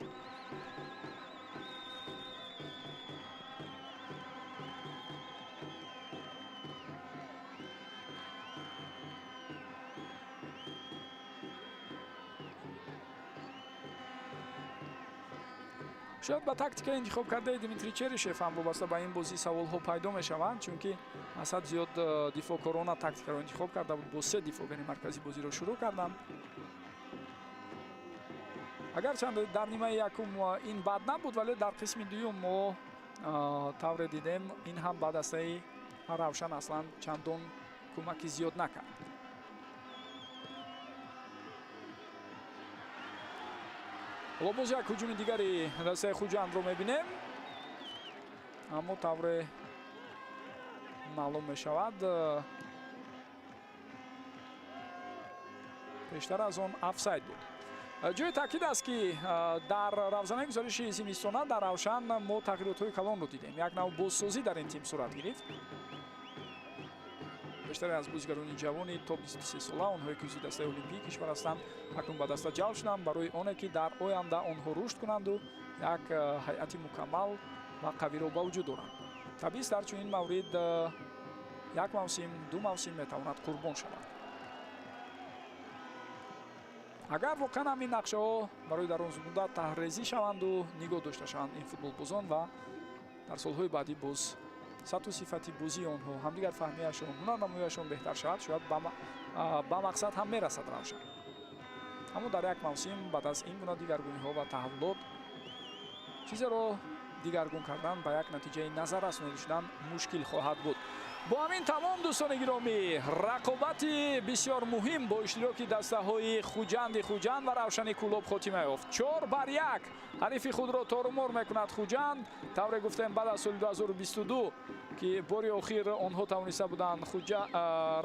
Шояд ба тактикаи интихоб кардаи Дмитрий Черишев ҳам вобаста ба ин бозӣ саволҳо пайдо мешаванд, чунки аз ҳад зиёд дифоъкорона тактикаро интихоб карда буд, бо се дифоъгари марказӣ бозиро шурӯъ карданд. Агарчанд дар нимаи якум ин бад набуд, вале дар қисми дуюм мо тавре дидем, ин ҳам ба дастаи Равшан аслан чандон кӯмаки зиёд накард. Ҳоло боз як ҳуҷуми дигари дастаи Хуҷандро мебинем, аммо тавре маълум мешавад, пештар аз он офсайд буд. Ҷои таъкид аст, ки дар равзанаи гузариши зимистона дар Равшан мо тағйиротҳои калонро дидем. Як нав бозсозӣ дар ин тим сурат гирифт. Бештаре аз бозигарони ҷавони то 23 сола, онҳое ки узви дастаи олимпии кишвар ҳастанд, акнун ба даста ҷалб шуданд барои оне ки дар оянда онҳо рушд кунанду як ҳайати мукаммал ва қавиро ба вуҷуд оранд. Табиист, дар чунин маврид як мавсим, ду мавсим метавонад қурбон шавад. Агар воқеан ҳамин нақшаҳо барои дарозмуддат таҳрезӣ шаванду нигоҳ дошта шаванд ин футболбозон ва дар солҳои баъдӣ боз сатҳу сифати бозии онҳо, ҳамдигар фаҳмияшон, ҳунарнамоияшон беҳтар шавад, шояд ба мақсад ҳам мерасад Равшан. Аммо дар як мавсим баъд аз ин гуна дигаргуниҳо ва таҳаввулот чизеро дигаргун кардан, ба як натиҷаи назаррас ноил шудан мушкил хоҳад буд. Бо ҳамин тамом, дӯстони гиромӣ, рақобати бисёр муҳим бо иштироки дастаҳои Хуҷанди Хуҷанд ва Равшани Кӯлоб хотима ёфт. 4-1 ҳарифи худро торумор мекунад Хуҷанд. Тавре гуфтем, баъд аз соли 2022, ки бори охир онҳо тавониста буданд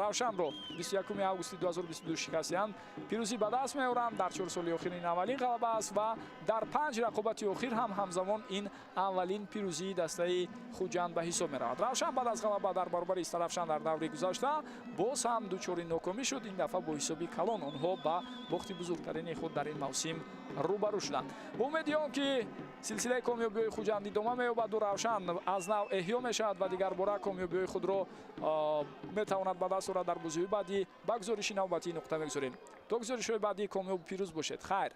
Равшанро 21 августи 2022 шикастиҳанд, пирӯзӣ ба даст меоранд. Дар 4 соли охир ин аввалин ғалаба аст ва дар 5 рақобати охир ҳам ҳамзамон ин аввалин пирӯзии дастаи Хуҷанд ба ҳисоб меравад. Равшан баъд аз ғалаба дар баробари Истаравшан дар даври гузашта боз ҳам дучори нокомӣ шуд. Ин дафъа бо ҳисоби калон онҳо ба бохти бузургтарини худ дар ин мавсим рӯбарӯ шуданд. Бо умеди он ки силсилаи комёбиҳои Хуҷанд идома меёбаду Равшан аз нав эҳё мешавад ва дигарбора комёбиҳои худро метавонад ба даст орад дар бозиҳои баъдӣ, ба гузориши навбатии нуқта мегузорем. То гузоришҳои баъдӣ комёбу пирӯз бошед. Хайр.